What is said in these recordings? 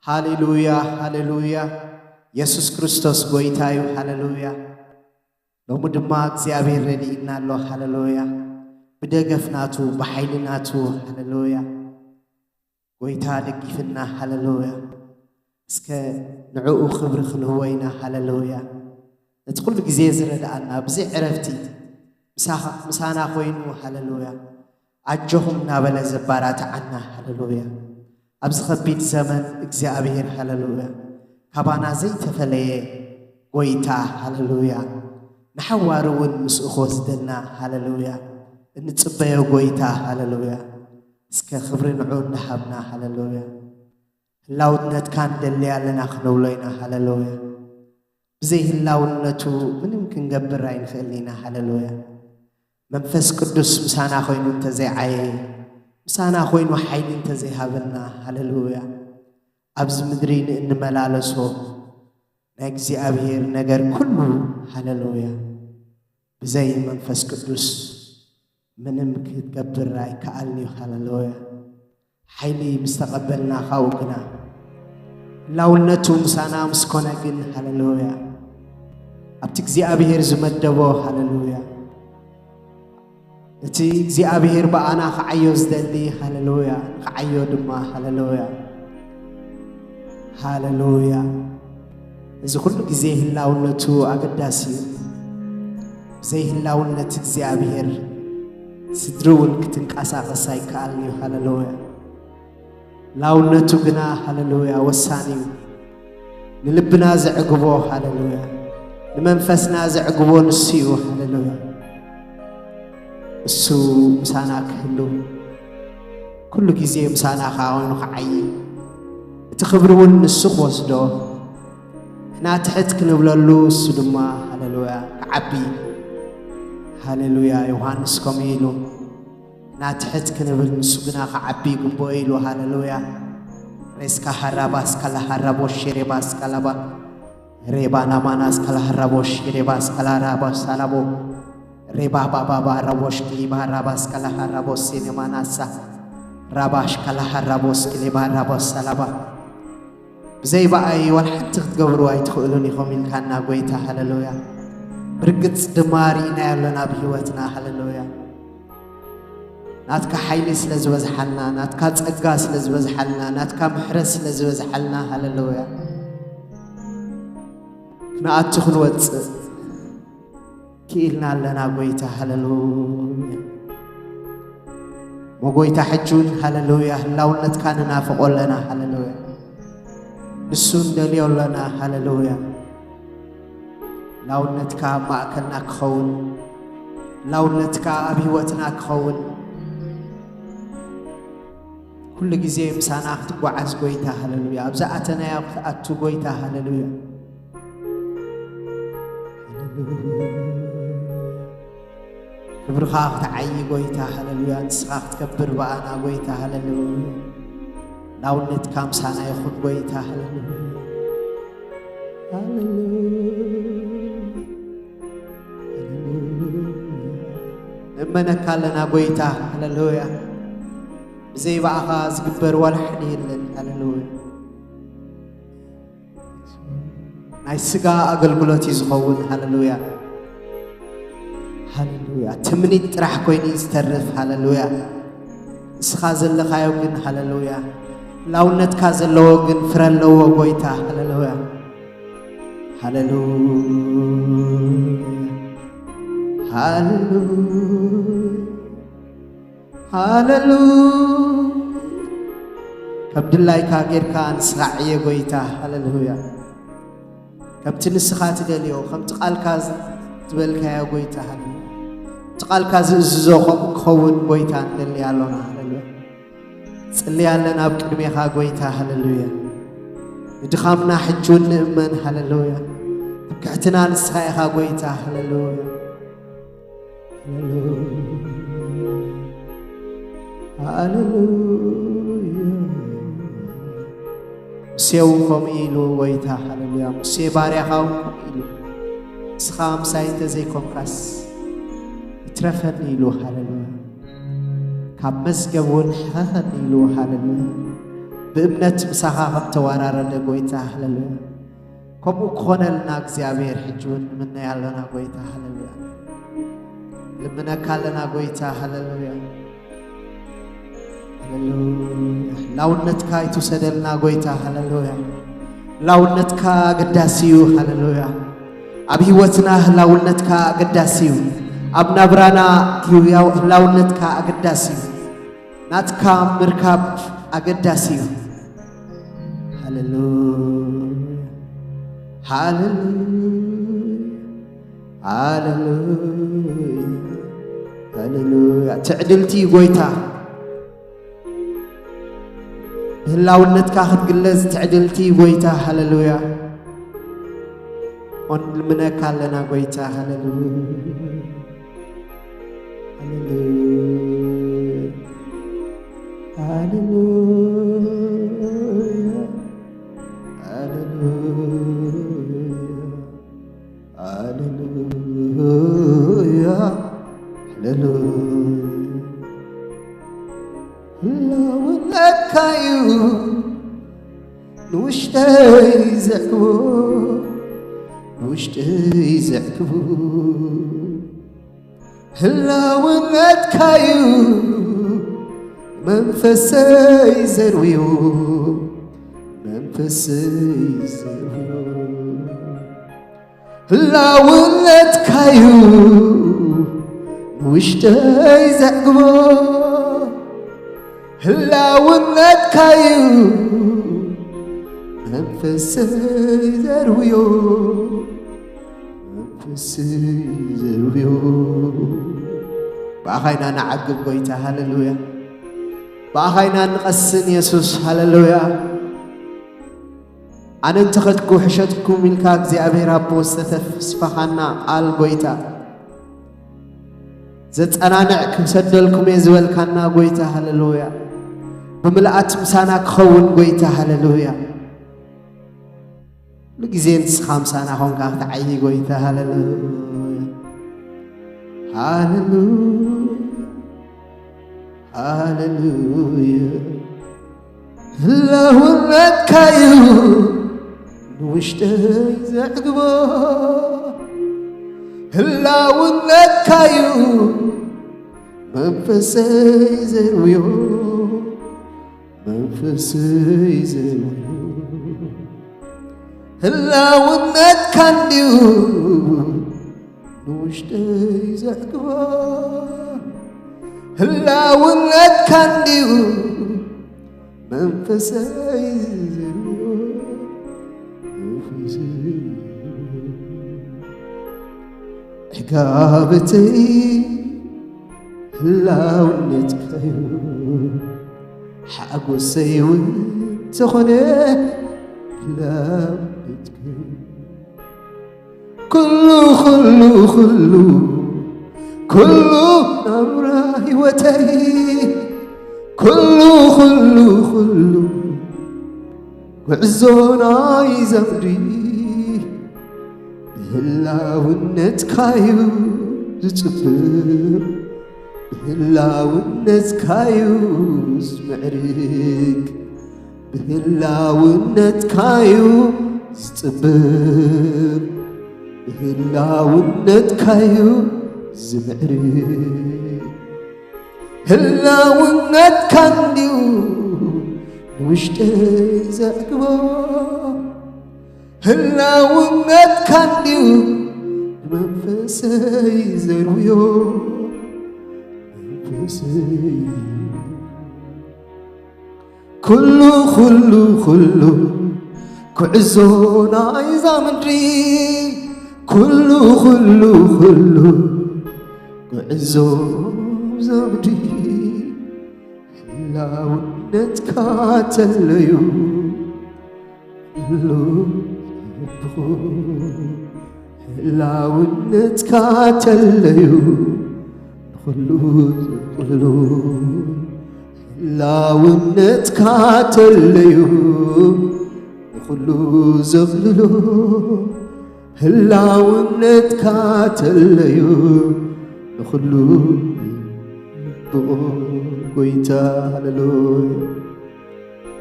ሃሌሉያ፣ ሃሌሉያ። የሱስ ክርስቶስ ጎይታ እዩ። ሃሌሉያ። ሎሚ ድማ እግዚኣብሔር ረድኢና ኣሎ። ሃሌሉያ። ብደገፍ ናቱ፣ ብሓይሊ ናቱ። ሃሌሉያ። ጎይታ ደጊፍና። ሃሌሉያ። እስከ ንዕኡ ክብሪ ክንህቦ ኢና። ሃሌሉያ። ነቲ ኩሉ ግዜ ዝረድኣና፣ ብዘይ ዕረፍቲ ምሳኻ-፣ ምሳና ኮይኑ። ሃሌሉያ። ኣጆኹም እናበለ ዘባራትዓና። ሃሌሉያ። ኣብዚ ከቢድ ዘመን እግዚኣብሔር፣ ሃሌሉያ፣ ካባና ዘይተፈለየ ጎይታ፣ ሃሌሉያ፣ ንሓዋሩ እውን ምስኡ ክወስደና፣ ሃሌሉያ፣ እንጽበዮ ጎይታ፣ ሃሌሉያ። እስከ ክብሪ ንዑ እንዳሃብና፣ ሃሌሉያ፣ ህላውነትካ ንደሊ ኣለና ክንብሎ ኢና። ሃሌሉያ። ብዘይ ህላውነቱ ምንም ክንገብር ኣይንኽእልን ኢና። ሃሌሉያ። መንፈስ ቅዱስ ምሳና ኮይኑ እንተዘይዓየየ፣ ምሳና ኮይኑ ሓይሊ እንተዘይሃበና፣ ሃሌሉያ፣ ኣብዚ ምድሪ ንእንመላለሶ ናይ እግዚኣብሔር ነገር ኩሉ፣ ሃሌሉያ፣ ብዘይ መንፈስ ቅዱስ ምንም ክትገብር ኣይከኣልን እዩ። ሃሌሉያ። ሓይሊ ምስ ተቐበልና፣ ካብኡ ግና ህላውነቱ ምሳና ምስ ኮነ ግን፣ ሃሌሉያ፣ ኣብቲ እግዚኣብሔር ዝመደቦ፣ ሃሌሉያ፣ እቲ እግዚኣብሔር ብኣና ክዓዮ ዝደሊ፣ ሃሌሉያ፣ ንክዓዮ ድማ፣ ሃሌሉያ፣ ሃሌሉያ። እዚ ኩሉ ግዜ ህላውነቱ ኣገዳሲ እዩ። ብዘይ ህላውነት እግዚኣብሔር ስድሪ እውን ክትንቀሳቐስ ኣይከኣልን እዩ። ሃሌሉያ። ህላውነቱ ግና፣ ሃሌሉያ፣ ወሳኒ እዩ። ንልብና ዘዕግቦ፣ ሃሌሉያ፣ ንመንፈስና ዘዕግቦ ንሱ እዩ። ሃሌሉያ። እሱ ምሳና ክህሉ፣ ኩሉ ግዜ ምሳና ከኣ ኮይኑ ክዓዪ፣ እቲ ክብሪ እውን ንሱ ክወስዶ፣ ንሕና ትሕት ክንብለሉ፣ እሱ ድማ፣ ሃሌሉያ፣ ክዓቢ። ሃሌሉያ። ዮሃንስ ከምኡ ኢሉ፣ ንሕና ትሕት ክንብል፣ ንሱ ግና ክዓቢ ይግብኦ ኢሉ። ሃሌሉያ። ሬስካ ሃራባስ ካላ ሃራቦ ሼሬባስ ካላባ ሬባ ናማናስ ካላ ሃራቦ ሼሬባስ ካላ ራባስ ሳላቦ ሬባ ባባባ ራቦሽ ክሊባ ራባስ ካላ ሃራቦ ሴኔማናሳ ራባሽ ካላ ሃራቦስ ክሊባ ራባስ ሳላባ። ብዘይ ብኣይ ዋላ ሓንቲ ክትገብሩ ኣይትኽእሉን ኢኹም ኢልካና ጎይታ። ሃሌሉያ። ብርግጽ ድማ ርኢናዮ ኣለና ብህይወትና። ሃሌሉያ። ናትካ ሓይሊ ስለ ዝበዝሓልና፣ ናትካ ጸጋ ስለ ዝበዝሓልና፣ ናትካ ምሕረት ስለ ዝበዝሓልና፣ ሃሌሉያ፣ ክንኣቱ ክንወጽእ ክኢልና ኣለና ጎይታ። ሃሌሉያ። እሞ ጎይታ፣ ሕጂ እውን፣ ሃሌሉያ፣ ህላውነትካ ንናፍቆ ኣለና። ሃሌሉያ። ንሱ ንደልዮ ኣለና። ሃሌሉያ። ህላውነትካ ኣብ ማእከልና ክኸውን፣ ህላውነትካ ኣብ ህይወትና ክኸውን፣ ኩሉ ግዜ ምሳና ክትጓዓዝ ጎይታ፣ ሃሌሉያ። ኣብ ዝኣተናዮ ክትኣቱ ጎይታ፣ ሃሌሉያ። ክብርኻ ክትዓዪ ጎይታ፣ ሃሌሉያ። ንስኻ ክትከብር ብኣና ጎይታ፣ ሃሌሉያ። ህላውነትካ ምሳና ይኹን ጎይታ፣ ሃሌሉያ። ሃሌሉያ። ንእመነካ ኣለና ጎይታ፣ ሃሌሉያ። ብዘይ ብኣኻ ዝግበር ዋላ ሓደ የለን። ሃሌሉያ። ናይ ስጋ ኣገልግሎት እዩ ዝኸውን። ሃሌሉያ። ሃሌሉያ። ትምኒት ጥራሕ ኮይኑ እዩ ዝተርፍ። ሃሌሉያ። ንስኻ ዘለኻዮ ግን፣ ሃሌሉያ፣ ህላውነትካ ዘለዎ ግን ፍረ ኣለዎ ጎይታ። ሃሌሉያ። ሃሌሉያ። ሃሌሉያ። ሃሌሉያ። ከም ድላይካ ጌርካ ንስኻ ዕየ ጎይታ። ሃሌሉያ። ከምቲ ንስኻ ትደልዮ፣ ከምቲ ቃልካ ዝ-፣ ዝበልካዮ ጎይታ። ሃሌሉያ። እቲ ቃልካ ዝእዝዞ ከምኡ ክኸውን ጎይታ ንደሊ ኣሎና። ሃሌሉያ። ጽልይ ኣለና ኣብ ቅድሜኻ ጎይታ። ሃሌሉያ። ንድኻምና ሕጂ እውን ንእመን። ሃሌሉያ። ትምክሕትና ንስኻ ኢኻ ጎይታ። ሃሌሉያ። ሃሌሉያ። ሙሴ እውን ከምኡ ኢሉ ጎይታ፣ ሃሌሉያ። ሙሴ ባርያኻ እውን ከምኡ ኢሉ፣ ንስኻ ምሳይ እንተዘይኮንካስ ይትረፈኒ ኢሉ፣ ሃሌሉያ። ካብ መዝገብ እውን ሕኸኸኒ ኢሉ፣ ሃሌሉያ። ብእምነት ምሳኻ ከም ተዋራረደ ጎይታ፣ ሃሌሉያ። ከምኡ ክኾነልና እግዚኣብሔር ሕጂ እውን ንምነይ ኣለና ጎይታ፣ ሃሌሉያ። ልምነካ ኣለና ጎይታ፣ ሃሌሉያ። ሃሌሉያ። ህላውነትካ ይትውሰደልና ጎይታ፣ ሃሌሉያ። ህላውነትካ ኣገዳሲ እዩ፣ ሃሌሉያ። ኣብ ህይወትና ህላውነትካ ኣገዳሲ እዩ። ኣብ ናብራና ህያው-፣ ህላውነትካ ኣገዳሲ እዩ። ናትካ ምርካብ ኣገዳሲ እዩ። ሃሌሉያ፣ ሃሌሉያ፣ ሃሌሉያ፣ ሃሌሉያ። ትዕድልቲ ጎይታ፣ ብህላውነትካ ክትግለጽ ትዕድልቲ ጎይታ፣ ሃሌሉያ። ኦን ልምነካ ኣለና ጎይታ፣ ሃሌሉያ፣ ሃሌሉያ፣ ሃሌሉያ፣ ሃሌሉያ፣ ሃሌሉያ፣ ሃሌሉያ። ህላውነትካዩ ንውሽጠይ ዘዕግቦ፣ ንውሽጠይ ዘዕግቦ። ህላውነትካዩ መንፈሰይ ዘርውዮ፣ መንፈሰይ ዘርውዮ። ህላውነትካዩ ንውሽጠይ ዘዕግቦ፣ ህላውነትካዩ መንፈሰይ ዘርውዮ፣ መንፈሰይ ዘርውዮ። ብኣኻ ኢና ንዓግብ ጎይታ፣ ሃሌሉያ። ብኣኻ ኢና ንቐስን የሱስ፣ ሃሌሉያ። ኣነ እንተኸድኩ ሕሸትኩም ኢልካ እግዚኣብሔር ኣቦ ዝተተስፋኻና ቃል ጎይታ፣ ዘጸናንዕ ክሰደልኩም እየ ዝበልካና ጎይታ፣ ሃሌሉያ። ብምልኣት ምሳና ክኸውን ጎይታ፣ ሃሌሉያ። ንግዜ ንስኻ ምሳና ኾንካ ክትዓዪ ጎይታ፣ ሃሌሉያ፣ ሃሌሉያ፣ ሃሌሉያ። ህላውነትካዩ ንውሽጠይ ዘዕግቦ፣ ህላውነትካዩ መንፈሰይ ዘርውዮ፣ መንፈሰይ ዘርውዮ። ህላውነትካ እንድዩ ንውሽጠይ ዘዕግቦ፣ ህላውነትካ እንድዩ መንፈሰይ ዘርውዮ፣ መንፈሰይ ዘርውዮ። ዕጋበተይ ህላውነትካዩ፣ ሓጎሰይ እውን ተኾነ ህላውነትካዩ። ኩሉ፣ ኩሉ፣ ኩሉ፣ ኩሉ ናብራ ህይወተይ፣ ኩሉ፣ ኩሉ፣ ኩሉ ጉዕዞ ናይ ዘምሪ፣ ብህላውነትካዩ ዝጽብብ፣ ብህላውነትካዩ ዝምዕርግ፣ ብህላውነትካዩ ዝጽብብ፣ ብህላውነትካዩ ዝምዕርግ። ህላውነትካ እንድዩ ንውሽጠይ ዘዕግቦ፣ ህላውነትካ እንድዩ ንመንፈሰይ ዘርውዮ፣ መንፈሰይ። ኩሉ፣ ኩሉ፣ ኩሉ ጉዕዞ ናይዛ ምድሪ፣ ኩሉ፣ ኩሉ፣ ኩሉ ጉዕዞ እዛ ምድሪ፣ ህላውነትካ ተለዩ፣ ኩሉ ህላውነትካ ተለዩ፣ ንኹሉ ዘቕልሎ። ህላውነትካ ተለዩ፣ ንኹሉ ዘቕልሎ። ህላውነትካ ተለዩ፣ ንኹሉ ብቑ ጎይታ። ሃሌሉያ።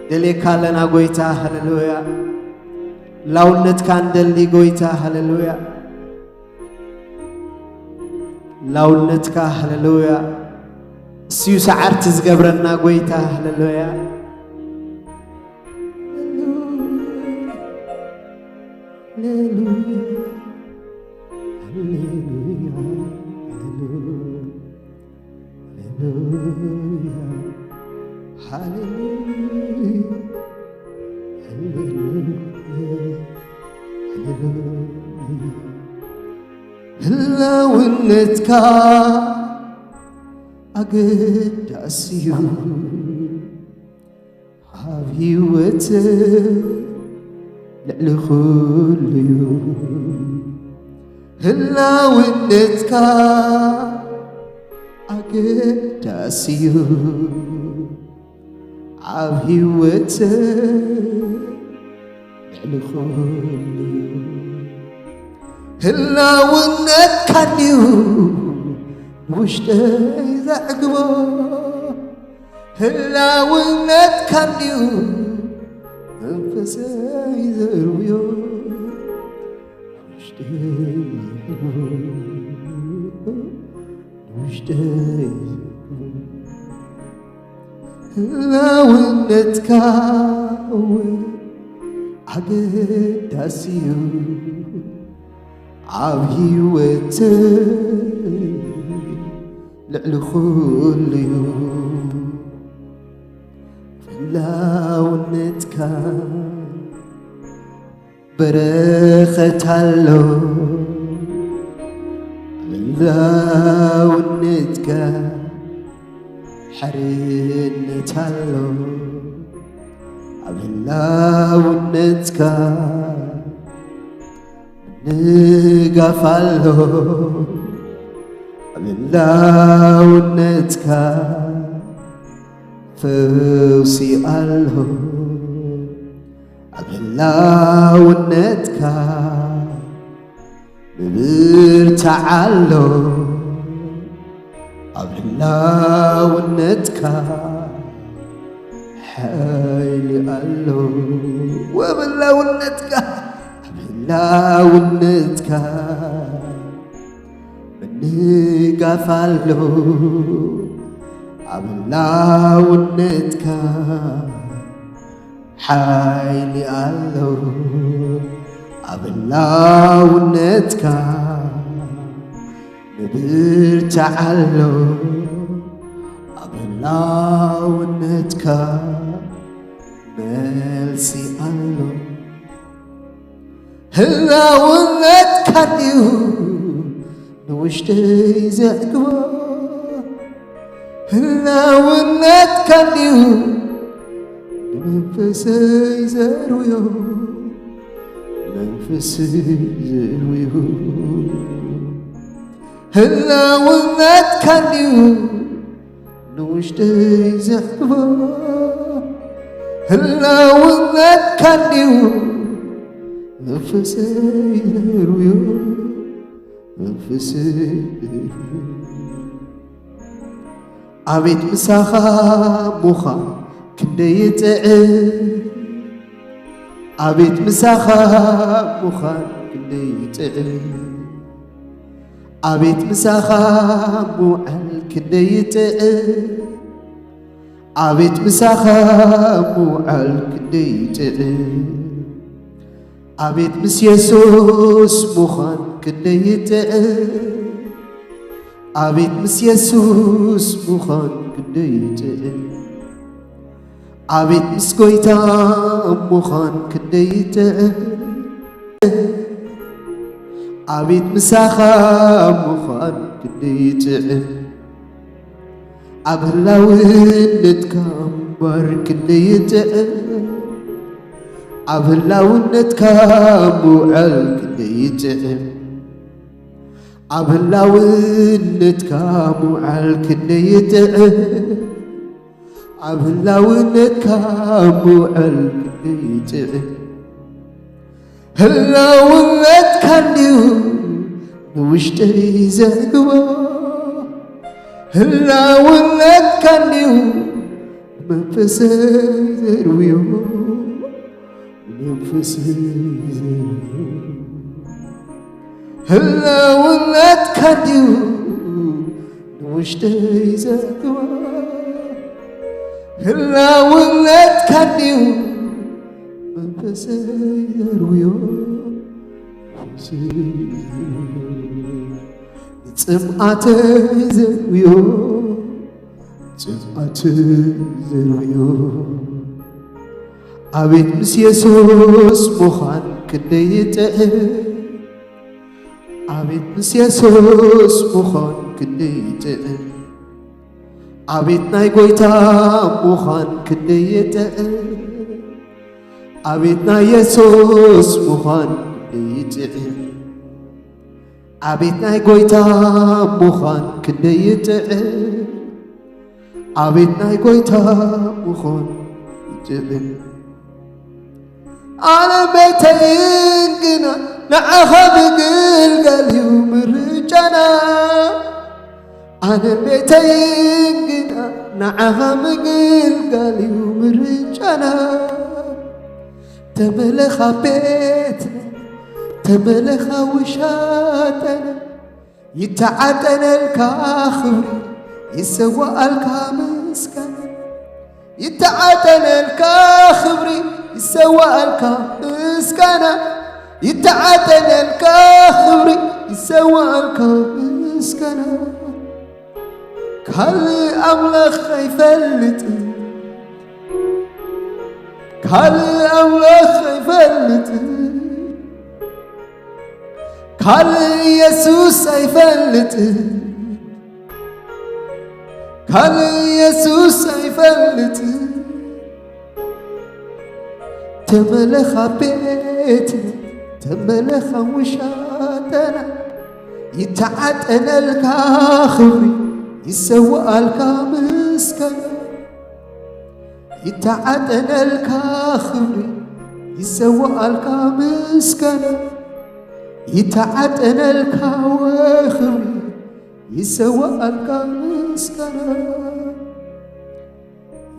ደልየካ ኣለና ጎይታ፣ ሃሌሉያ። ላውነትካ ንደሊ ጎይታ፣ ሃሌሉያ። ላውነትካ፣ ሃሌሉያ። እስዩ ሰዓርቲ ዝገብረና ጎይታ፣ ሃሌሉያ። ሃሌሉያ፣ ሃሌሉያ፣ ሃሌሉያ፣ ሃሌሉያ፣ ሃሌሉያ፣ ሃሌሉያ። ህላውነትካ ኣገዳሲ እዩ። ኣብ ህይወት ልዕሊ ኩሉ እዩ። ህላውነትካ ኣገዳሲ እዩ። ኣብ ህይወት ልዕሊ ኩሉ እዩ። ህላውነትካ ድዩ ንውሽጠይ ዘዕግቦ? ህላውነትካ እንድዩ መንፈሰይ ዘርውዮ፣ ውሽጠይ ዘርውዮ፣ ውሽጠይ ዘርውዮ። ህላውነትካ እውን ኣገዳሲ እዩ። ኣብ ህይወት ልዕሊ ኩሉ እዩ። ህላውነትካ በረኸት ኣሎ። ህላውነትካ ሓርነት ኣሎ። ኣብ ህላውነትካ ንጋፍ ኣሎ። ኣብ ህላውነትካ ፈውሲ ኣሎ። ኣብ ህላውነትካ ምብርታዕ ኣሎ። ኣብ ህላውነትካ ሓይሊ ኣሎ። ኣብ ህላውነትካ፣ ኣብ ህላውነትካ ምንጋፍ ኣሎ። ኣብ ህላውነትካ ሓይሊ ኣሎ። ኣብ ህላውነትካ ምብርታዕ ኣሎ። ኣብ ህላውነትካ መልሲ ኣሎ። ህላውነትካ ድዩ ንውሽጠይ ዘዕግቦ? ህላውነትካ ድዩ ንመንፈሰይ ዘርውዮ? መንፈሰይ ዘርውዮ። ህላውነትካ ድዩ ንውሽጠይ ዘዕግቦ? ህላውነትካ ድዩ መንፈሰይ ዘርውዮ? መንፈሰይ ዘርውዮ። ኣቤት ምሳኻ ምዃን ክንደይ ይጥዕም! ኣቤት ምሳኻ ምዃን ክንደይ ይጥዕም! ኣቤት ምሳኻ ምውዓል ክንደይ ይጥዕም! ኣቤት ምሳኻ ምውዓል ክንደይ ይጥዕም! ኣቤት ምስ የሱስ ምዃን ክንደይ ይጥዕም! ኣቤት ምስ የሱስ ምዃን ክንደይ ይጥዕም! ኣቤት ምስ ጐይታ ምዃን ክንደይ ይጥዕም! ኣቤት ምሳኻ ምዃን ክንደይ ይጥዕም! ኣብ ህላውነትካ ምንባር ክንደይ ይጥዕም! ኣብ ህላውነትካ ምውዓል ክንደይ ይጥዕም! ኣብ ህላውነትካ ምውዓል ክንደይ ይጥዕም! ኣብ ህላውነትካ ምውዓል ክንደይ ይጥዕም! ህላውነትካ እንድዩ ንውሽጠይ ዘዕግቦ። ህላውነትካ እንድዩ መንፈሰይ ዘርውዮ፣ መንፈሰይ ዘርውዮ፣ ህላውነትካ ድዩ ንውሽጠይ ዘግባ? ህላውነትካ ድዩ መንፈሰይ ዘርውዮ? መንፈሰይ ዘርውዮ፣ ጽምኣተይ ዘርውዮ፣ ጽምኣተይ ዘርውዮ። ኣቤት ምስ የሱስ ምዃን ክንደይ ይጥዕም! ኣቤት ምስ የሱስ ምዃን ክንደይ ይጥዕም! ኣቤት ናይ ጐይታ ምዃን ክንደይ ይጥዕም! ኣቤት ናይ የሱስ ምዃን ክንደይ ይጥዕም! ኣቤት ናይ ጐይታ ምዃን ክንደይ ይጥዕም! ኣቤት ናይ ጐይታ ምዃን ይጥዕም! ኣነ ቤተይን ግና ንዓኻ ምግልጋል እዩ ምርጫና። ኣነ ቤተይን ግና ንዓኻ ምግልጋል እዩ ምርጫና። ተመለኻ ቤትና፣ ተመለኻ ውሻጠና። ይተዓጠነልካ ክብሪ፣ ይሰዋኣልካ ምስጋና። ይተዓጠነልካ ክብሪ፣ ይሰዋኣልካ ምስጋና። ይተዓጠነልካ ክብሪ፣ ይሰዋኣልካ ምስጋና። ካልእ ኣምላኽ ኣይፈልጥን፣ ካልእ ኣምላኽ ኣይፈልጥን፣ ካልእ የሱስ ኣይፈልጥን፣ ካልእ የሱስ ኣይፈልጥን። ተመለኻ ቤትና፣ ተመለኻ ውሻጠና። ይተዓጠነልካ ክብሪ፣ ይሰዋኣልካ ምስጋና። ይተዓጠነልካ ክብሪ፣ ይሰዋኣልካ ምስጋና። ይተዓጠነልካ ወክብሪ፣ ይሰዋኣልካ ምስጋና።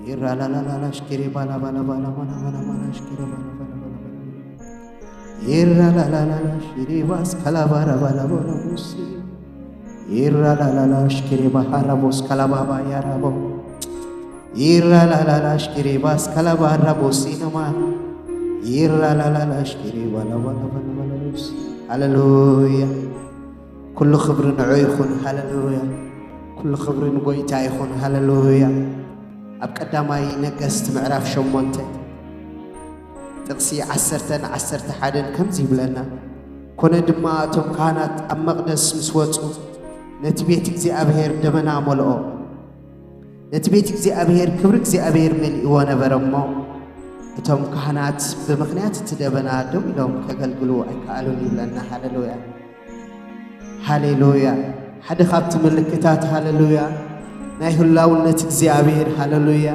ይራላላላላሽ ኪሬ ባላ ባላ ባላ ማና ማና ማናሽ ኪሬ ባላ ባላ ባላ ባላ። ይራላላላላሽ ይሬ ባስ ካላ ባራ ባላ ባላ ሙሲ። ይራላላላሽ ኪሬ ባሃራ ቦስ ካላ ባባ ያራቦ። ይራላላላሽ ኪሬ ባስ ካላ ባራ ቦሲ ነማ። ይራላላላሽ ኪሬ ባላ ባላ ባላ ባላ ሙሲ። ሃሌሉያ። ኩሉ ክብሪ ንዑ ይኹን። ሃሌሉያ። ኩሉ ክብሪ ንጎይታ ይኹን። ሃሌሉያ። ኣብ ቀዳማይ ነገስት ምዕራፍ ሸሞንተ ጥቕሲ ዓሰርተን ዓሰርተ ሓደን ከምዚ ይብለና፣ ኮነ ድማ እቶም ካህናት ኣብ መቕደስ ምስ ወጹ ነቲ ቤት እግዚኣብሔር ደበና መልኦ። ነቲ ቤት እግዚኣብሔር ክብሪ እግዚኣብሔር መሊእዎ ነበረ እሞ እቶም ካህናት ብምኽንያት እቲ ደበና ደው ኢሎም ከገልግሉ ኣይከኣሉን ይብለና። ሃሌሉያ። ሃሌሉያ። ሓደ ካብቲ ምልክታት፣ ሃሌሉያ፣ ናይ ህላውነት እግዚኣብሔር፣ ሃሌሉያ፣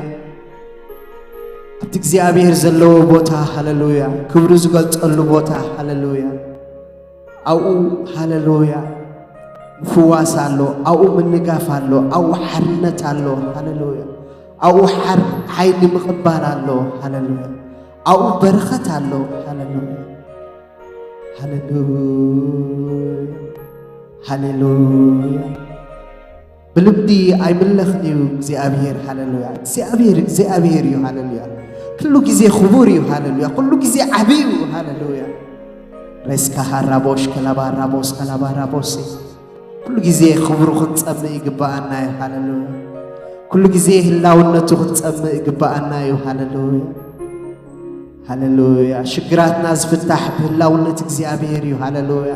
ኣብቲ እግዚኣብሔር ዘለዎ ቦታ፣ ሃሌሉያ፣ ክብሩ ዝገልጸሉ ቦታ፣ ሃሌሉያ፣ ኣብኡ፣ ሃሌሉያ፣ ምፍዋስ ኣሎ፣ ኣብኡ ምንጋፍ ኣሎ፣ ኣብኡ ሓርነት ኣሎ፣ ሃሌሉያ፣ ኣብኡ ሓር-፣ ሓይሊ ምቕባል ኣሎ፣ ሃሌሉያ፣ ኣብኡ በረኸት ኣሎ፣ ሃሌሉያ። ሃሌሉያ፣ ሃሌሉያ። ብልምዲ ኣይምለኽን እዩ እግዚኣብሔር። ሃሌሉያ። እግዚኣብሔር እግዚኣብሔር እዩ። ሃሌሉያ። ኩሉ ግዜ ክቡር እዩ። ሃሌሉያ። ኩሉ ግዜ ዓቢ እዩ። ሃሌሉያ። ሬስካ ሃራቦሽ ከላባ ራቦስ ከላባ ራቦሴ። ኩሉ ግዜ ክብሩ ክንጸምእ ይግብኣና እዩ። ሃሌሉያ። ኩሉ ግዜ ህላውነቱ ክንጸምእ ይግብኣና እዩ። ሃሌሉያ። ሃሌሉያ። ሽግራትና ዝፍታሕ ብህላውነት እግዚኣብሔር እዩ። ሃሌሉያ።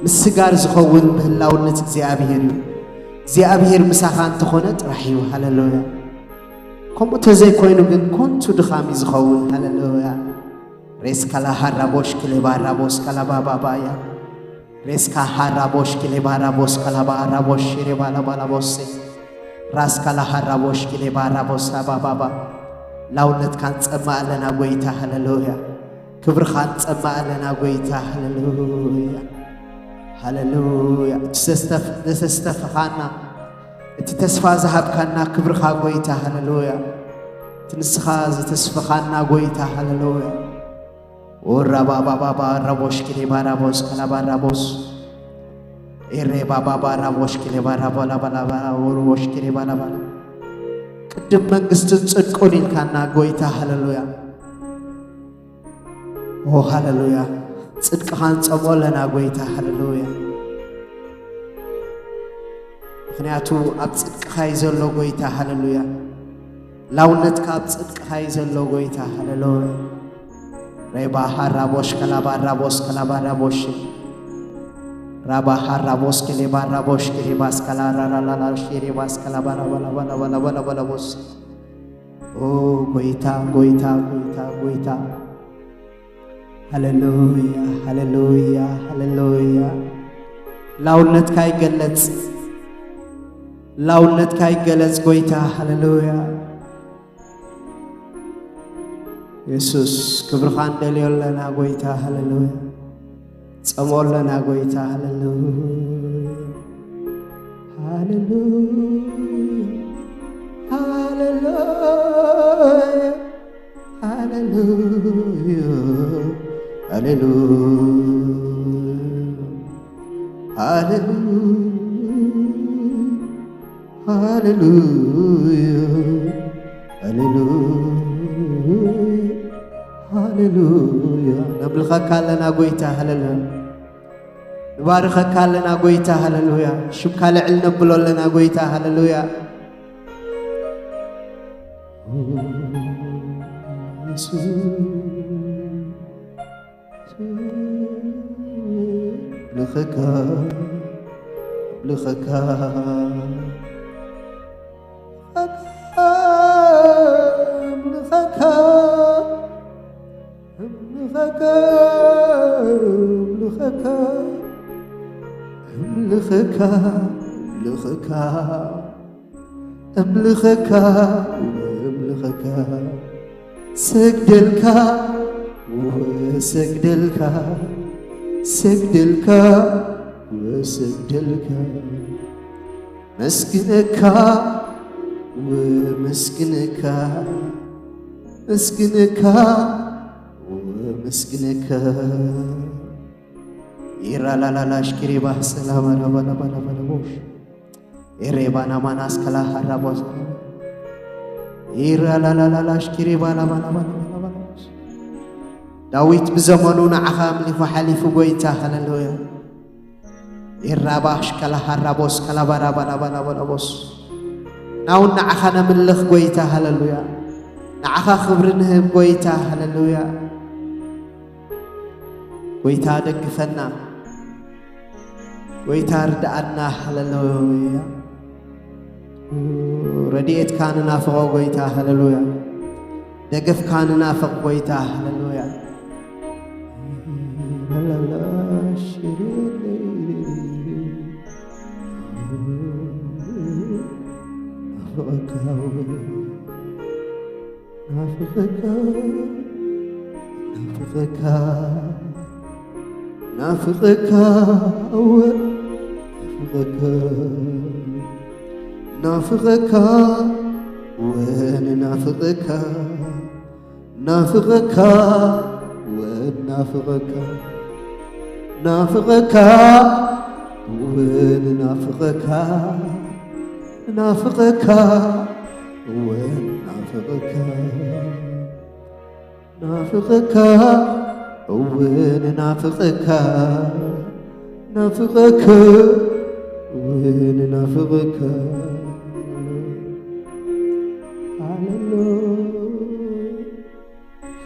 ምስጋር ዝኸውን ብህላውነት እግዚኣብሔር እዩ። እግዚኣብሔር ምሳኻ እንተኾነ ጥራሕ እዩ። ሃሌሉያ። ከምኡ ተዘይኮይኑ ግን ኮንቱ ድኻም እዩ ዝኸውን። ሃሌሉያ። ሬስካላ ሃራቦሽ ክሌባ ራቦስ ካላባባባያ። ሬስካ ሃራቦሽ ክሌባ ራቦስ ካላባ ራቦሽ ሽሬባ ላባላቦሴ። ራስካላ ሃራቦሽ ክሌባ ራቦስ ኣባባባ። ላውነትካ ንጸማ ኣለና ጎይታ። ሃሌሉያ። ክብርኻ ንጸማ ኣለና ጎይታ። ሃሌሉያ። ሃሌሉያ። እቲ ዘስተፍ-፣ ዘተስተፍኻና፣ እቲ ተስፋ ዝሃብካና ክብርኻ ጎይታ። ሃሌሉያ። እቲ ንስኻ ዝተስፈኻና ጎይታ፣ ሃሌሉያ። ኦራባባባባ ራቦሽ ኪሪባ ራቦስ ከላባ ራቦስ ኤሬባባባ ራቦሽ ኪሪባ ራቦ ላባላባ ኦሮቦሽ ኪሪባ ላባላ ቅድም መንግስትን ጽድቁን ኢልካና ጎይታ፣ ሃሌሉያ። ኦ ሃሌሉያ። ጽድቅኻ ንጸምኦ ኣለና ጎይታ፣ ሃሌሉያ። ምኽንያቱ ኣብ ጽድቅኻ እዩ ዘሎ ጎይታ፣ ሃሌሉያ። ላውነትካ ኣብ ጽድቅኻ እዩ ዘሎ ጎይታ፣ ሃሌሉያ። ሬባ ሃራቦሽ ከላባ ራቦስ ከላባ ራቦሽ ራባ ሃራቦስ ኬሌባ ራቦሽ ኬሌባ ስከላ ራራላላ ሼሬባ ስከላባ ራባላባላባላባላባላቦስ ኦ ጎይታ፣ ጎይታ፣ ጎይታ፣ ጎይታ። ሃሌሉያ፣ ሃሌሉያ፣ ሃሌሉያ። ላውነትካ ይገለጽ፣ ላውነትካ ይገለጽ ጎይታ፣ ሃሌሉያ። የሱስ፣ ክብርኻ ንደልዮ ኣለና ጎይታ፣ ሃሌሉያ። ጸምኦ ኣለና ጎይታ፣ ሃሌሉያ። ሃሌሉያ፣ ሃሌሉያ፣ ሃሌሉያ፣ ሃሌሉያ፣ ሃሌሉያ፣ ሃሌሉያ፣ ሃሌሉያ፣ ሃሌሉያ። ነምልኸካ ኣለና ጎይታ፣ ሃሌሉያ። ንባርኸካ ኣለና ጎይታ፣ ሃሌሉያ። ሽምካ ልዕል ነብሎ ኣለና ጎይታ፣ ሃሌሉያ። ልኸካ፣ ልኸካ፣ ልኸካ። እምልኸካ፣ እምልኸካ፣ እምልኸካ፣ እምልኸካ፣ እምልኸካ፣ እምልኸካ፣ ሰግደልካ፣ ወሰግደልካ፣ ሰግደልካ፣ ወሰግደልካ። መስግነካ ወመስግነካ፣ መስግነካ ወመስግነካ። ኢራላላላሽ ኪሪባ ሰላማ ላባላባላባላቦሽ ኤሬባና ማናስ ከላ ሃራቦስ ኢራላላላላሽ ኪሪባ ላባላባላባላቦሽ። ዳዊት ብዘመኑ ንዓኻ ኣምሊኹ ሓሊፉ ጎይታ፣ ሃሌሉያ። ኢራባሽ ከላሃራቦስ ከላባራባራባራባራቦስ ናውን ንዓኻ ነምልኽ ጎይታ፣ ሃሌሉያ። ንዓኻ ክብሪ ንህብ ጎይታ፣ ሃሌሉያ። ጎይታ ደግፈና፣ ጎይታ ርድኣና፣ ሃሌሉያ። ረድኤትካ ንናፍቖ ጎይታ፣ ሃሌሉያ። ደገፍካ ንናፍቕ ጎይታ፣ ሃሌሉያ። ናፍቐካ፣ ናፍቐካ፣ ናፍቐካ፣ ናፍቐካ፣ እወ፣ ናፍቐካ፣ ናፍቐካ፣ እወ፣ ንናፍቐካ፣ ናፍቐካ፣ እወ፣ ናፍቐካ፣ ናፍቐካ፣ እወ፣ ንናፍቐካ፣ ናፍቐካ፣ እወ፣ ናፍቐካ፣ ናፍቐካ፣ እወ፣ ንናፍቐካ፣ ናፍቐካ፣ እወ፣ ንናፍቐካ። ሃሌሉያ፣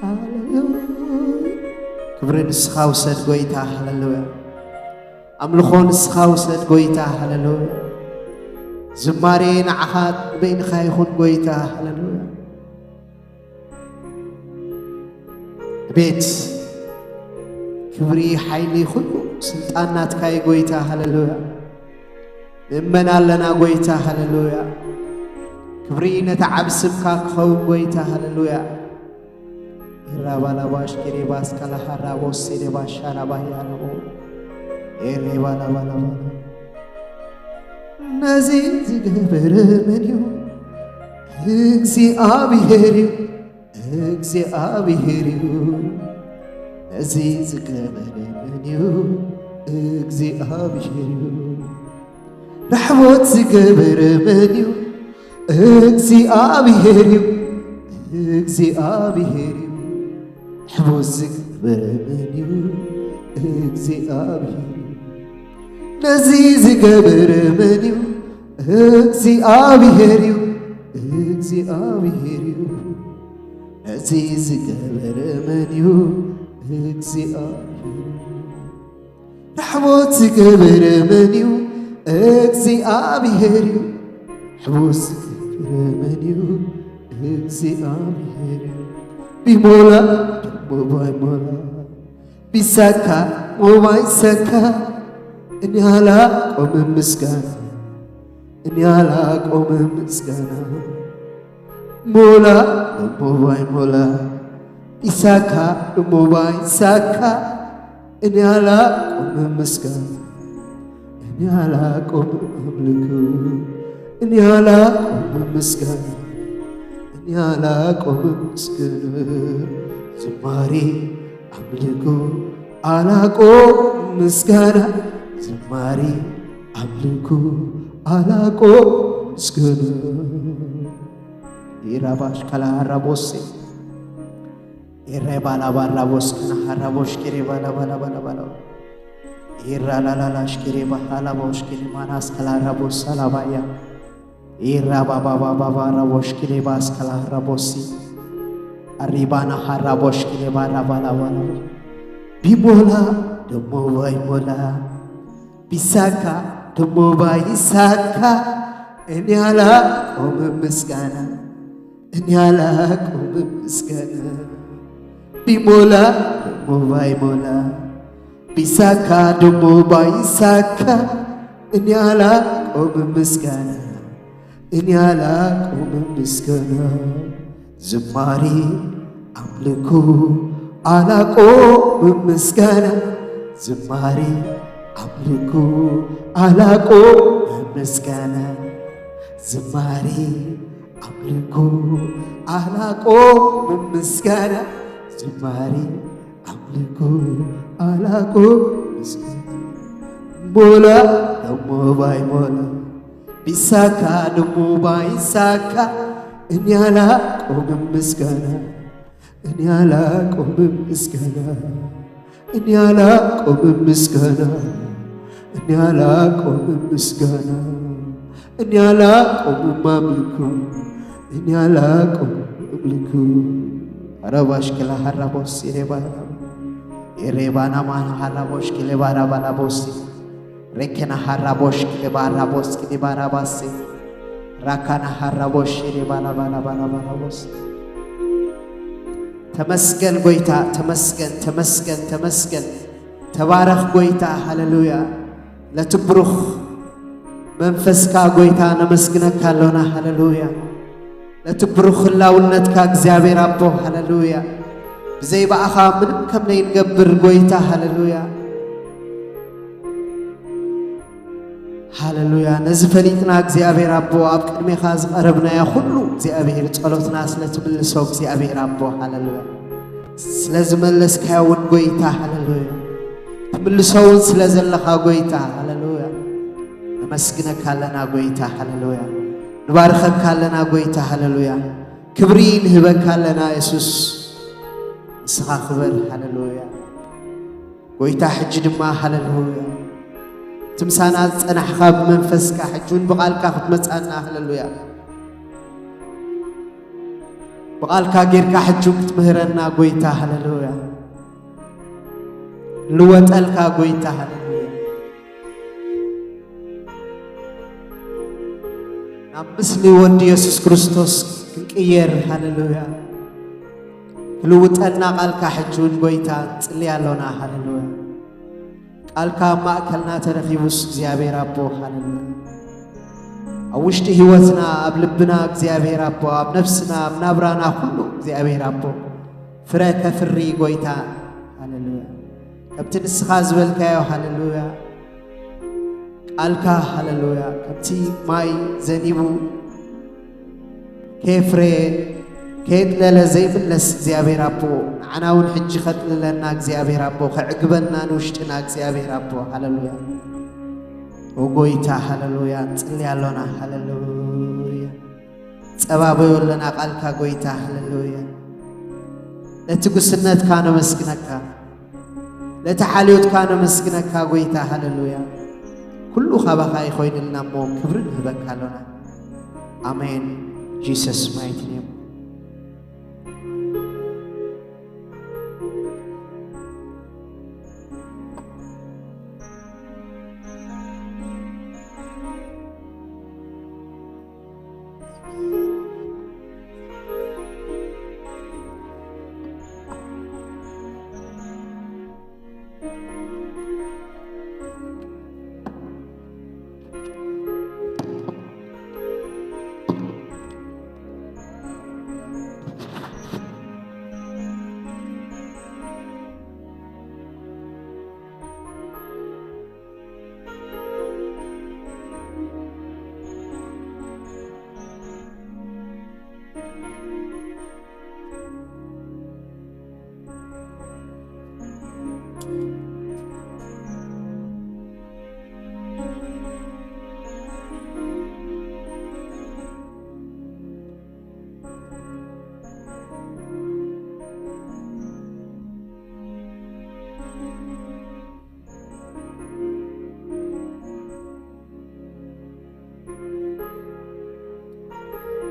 ሃሌሉያ። ክብሪ ንስኻ ውሰድ ጎይታ፣ ሃሌሉያ። ኣምልኾ ንስኻ ውሰድ ጎይታ፣ ሃሌሉያ። ዝማሬ ንዓኻ በይንኻ ይኹን ጎይታ፣ ሃሌሉያ። ቤት ክብሪ፣ ሓይሊ፣ ኩሉ ስልጣን ናትካ እዩ ጎይታ፣ ሃሌሉያ። ንእመን ኣለና ጎይታ፣ ሃሌሉያ። ክብሪ ነቲ ዓቢ ስምካ ክኸውን ጎይታ፣ ሃሌሉያ። ኢራባላባሽ ኬሬባስ ካላሃራቦስ ሴሌባሽ ሻላባያራቦ ኤሬባላባላባ ነዚ ዝገበረ መን እዩ? እግዚኣብሔር እዩ፣ እግዚኣብሔር እዩ፣ ነዚ ዝገበረ መን እዩ? እግዚኣብሔር እዩ። ራሕቦት ዝገበረ መን እዩ? እግዚኣብሔር እዩ፣ እግዚኣብሔር እዩ። ራሕቦት ዝገበረ መን እዩ? እግዚኣብሔር እዩ። ነዚ ዝገበረ መን እዩ? እግዚኣብሔር እዩ፣ እግዚኣብሔር እዩ። ነዚ ዝገበረ መን እዩ? እግዚኣብሔር እዩ። ራሕቦት ዝገበረ መን እዩ? እግዚኣብሔር እዩ። ራሕቦት ዝገበረ መን እዩ? እግዚኣብሔር እዩ። ቢሞላ ደሞ ባይሞላ፣ ቢሳካ ደሞ ባይሳካ፣ እኔ አላቆምም ምስጋና፣ እኔ አላቆምም ምስጋና። ሞላ ደሞ ባይሞላ፣ ቢሳካ ደሞ ባይሳካ፣ እኔ አላቆምም ምስጋና፣ እኔ አላቆምም አምልኮ፣ እኔ አላቆምም ምስጋና፣ እኔ አላቆምም ምስጋና። ዝማሬ አምልኮ አላቆምም ምስጋና፣ ዝማሬ አምልኮ አላቆምም ምስጋና። ኢራባሽ ካላ ራቦሴ፣ ኢሬ ባላ ባራ ቦስ ከና ሀራ ቦሽ ኪሬ ባላ ባላ ባላ ባላ። ኢራ ላላ ላሽ ኪሬ ባሃላ ቦሽ ኪሬ ማናስ ከላ ራቦስ ሳላባያ። ኢራ ባባ ባባ ባራ ቦሽ ኪሬ ባስ ከላ ራቦሲ። አሪባና ሀራ ቦሽ ኪሬ ባራ ባላ ባላ። ቢሞላ ደሞ ባይሞላ፣ ቢሳካ ደሞ ባይሳካ፣ እኔ አላቆምም ምስጋና፣ እኔ አላቆምም ምስጋና። ቢሞላ ደሞ ባይሞላ፣ ቢሳካ ደሞ ባይሳካ፣ እኔ አላቆምም ምስጋና፣ እኔ አላቆምም ምስጋና። ዝማሬ አምልኮ አላቆምም ምስጋና፣ ዝማሬ አምልኮ አላቆምም ምስጋና፣ ዝማሬ አምልኮ አላቆምም ምስጋና፣ ዝማሬ አምልኮ አላቆምም ምስጋና። ሞላ ደሞ ባይሞላ፣ ቢሳካ ደሞ ባይሳካ፣ እኔ አላቆምም ምስጋና፣ እኔ አላቆምም ምስጋና፣ እኔ አላቆምም ምስጋና፣ እኔ አላቆምም ምስጋና፣ እኔ አላቆምም አምልኮ፣ እኔ አላቆምም አምልኮ። አረባሽ ክላ ሀራቦስ ኢሬባ ኢሬባና ማና ሀራቦሽ ክሌ ባራ ባላ ቦሲ። ሬከና ሀራቦሽ ክሌ ባራ ቦስ ክሌ ባራ ባሲ። ራካና ሀራቦሽ ክሌ ባላ ባላ ባላ ባላ ቦስ። ተመስገን ጎይታ፣ ተመስገን፣ ተመስገን፣ ተመስገን። ተባረኽ ጎይታ፣ ሃሌሉያ። ለቲ ብሩኽ መንፈስካ ጎይታ ነመስግነካ ኣሎና፣ ሃሌሉያ። ነቲ ብሩኽ ህላውነትካ እግዚኣብሔር ኣቦ፣ ሃሌሉያ። ብዘይ ብኣኻ ምንም ከም ነይንገብር ጎይታ፣ ሃሌሉያ። ሃሌሉያ። ነዚ ፈሊጥና እግዚኣብሔር ኣቦ፣ ኣብ ቅድሜኻ ዝቐረብናዮ ኩሉ እግዚኣብሔር ጸሎትና ስለ ትምልሶ እግዚኣብሔር ኣቦ፣ ሃሌሉያ። ስለ ዝመለስካዮ እውን ጎይታ፣ ሃሌሉያ። ትምልሶ እውን ስለ ዘለኻ ጎይታ፣ ሃሌሉያ። ነመስግነካ ኣለና ጎይታ፣ ሃሌሉያ። ንባርኸካ ኣለና ጎይታ፣ ሃሌሉያ። ክብሪ ንህበካ ኣለና የሱስ። ንስኻ ክበር፣ ሃሌሉያ። ጎይታ ሕጂ ድማ፣ ሃሌሉያ። እቲ ምሳና ዝጸናሕካ ብመንፈስካ ሕጂ እውን ብቓልካ ክትመጻና፣ ሃሌሉያ። ብቓልካ ጌርካ ሕጂ እውን ክትምህረና ጎይታ፣ ሃሌሉያ። ልወጠልካ ጎይታ፣ ሃሌሉያ። ናብ ምስሊ ወዲ የሱስ ክርስቶስ ክንቅየር፣ ሃሌሉያ። ክልውጠልና ቃልካ ሕጂ እውን ጎይታ ንጽሊ ኣሎና፣ ሃሌሉያ። ቃልካ ኣብ ማእከልና ተረኺቡስ እግዚኣብሔር ኣቦ፣ ሃሌሉያ። ኣብ ውሽጢ ህይወትና፣ ኣብ ልብና እግዚኣብሔር ኣቦ፣ ኣብ ነፍስና፣ ኣብ ናብራና ኩሉ እግዚኣብሔር ኣቦ ፍረ ከፍሪ ጎይታ፣ ሃሌሉያ። ከምቲ ንስኻ ዝበልካዮ፣ ሃሌሉያ። ቃልካ፣ ሃሌሉያ፣ ከምቲ ማይ ዘኒቡ ከየፍረየ ከየጥለለ ዘይምለስ እግዚኣብሔር ኣቦ፣ ንዓና እውን ሕጂ ከጥልለና እግዚኣብሔር ኣቦ፣ ከዕግበና ንውሽጥና እግዚኣብሔር ኣቦ። ሃለሉያ። ኦ ጎይታ፣ ሃለሉያ። ንጽሊ ኣሎና። ሃለሉያ። ጸባበዮ ኣለና ቃልካ ጎይታ። ሃለሉያ። ነቲ ጉስነትካ ነመስግነካ። ነቲ ሓልዮትካ ነመስግነካ ጎይታ። ሃለሉያ። ኩሉ ካባኻ ይኾይንልና እሞ ክብሪ ንህበካ ኣሎና። ኣሜን። Jesus mighty name.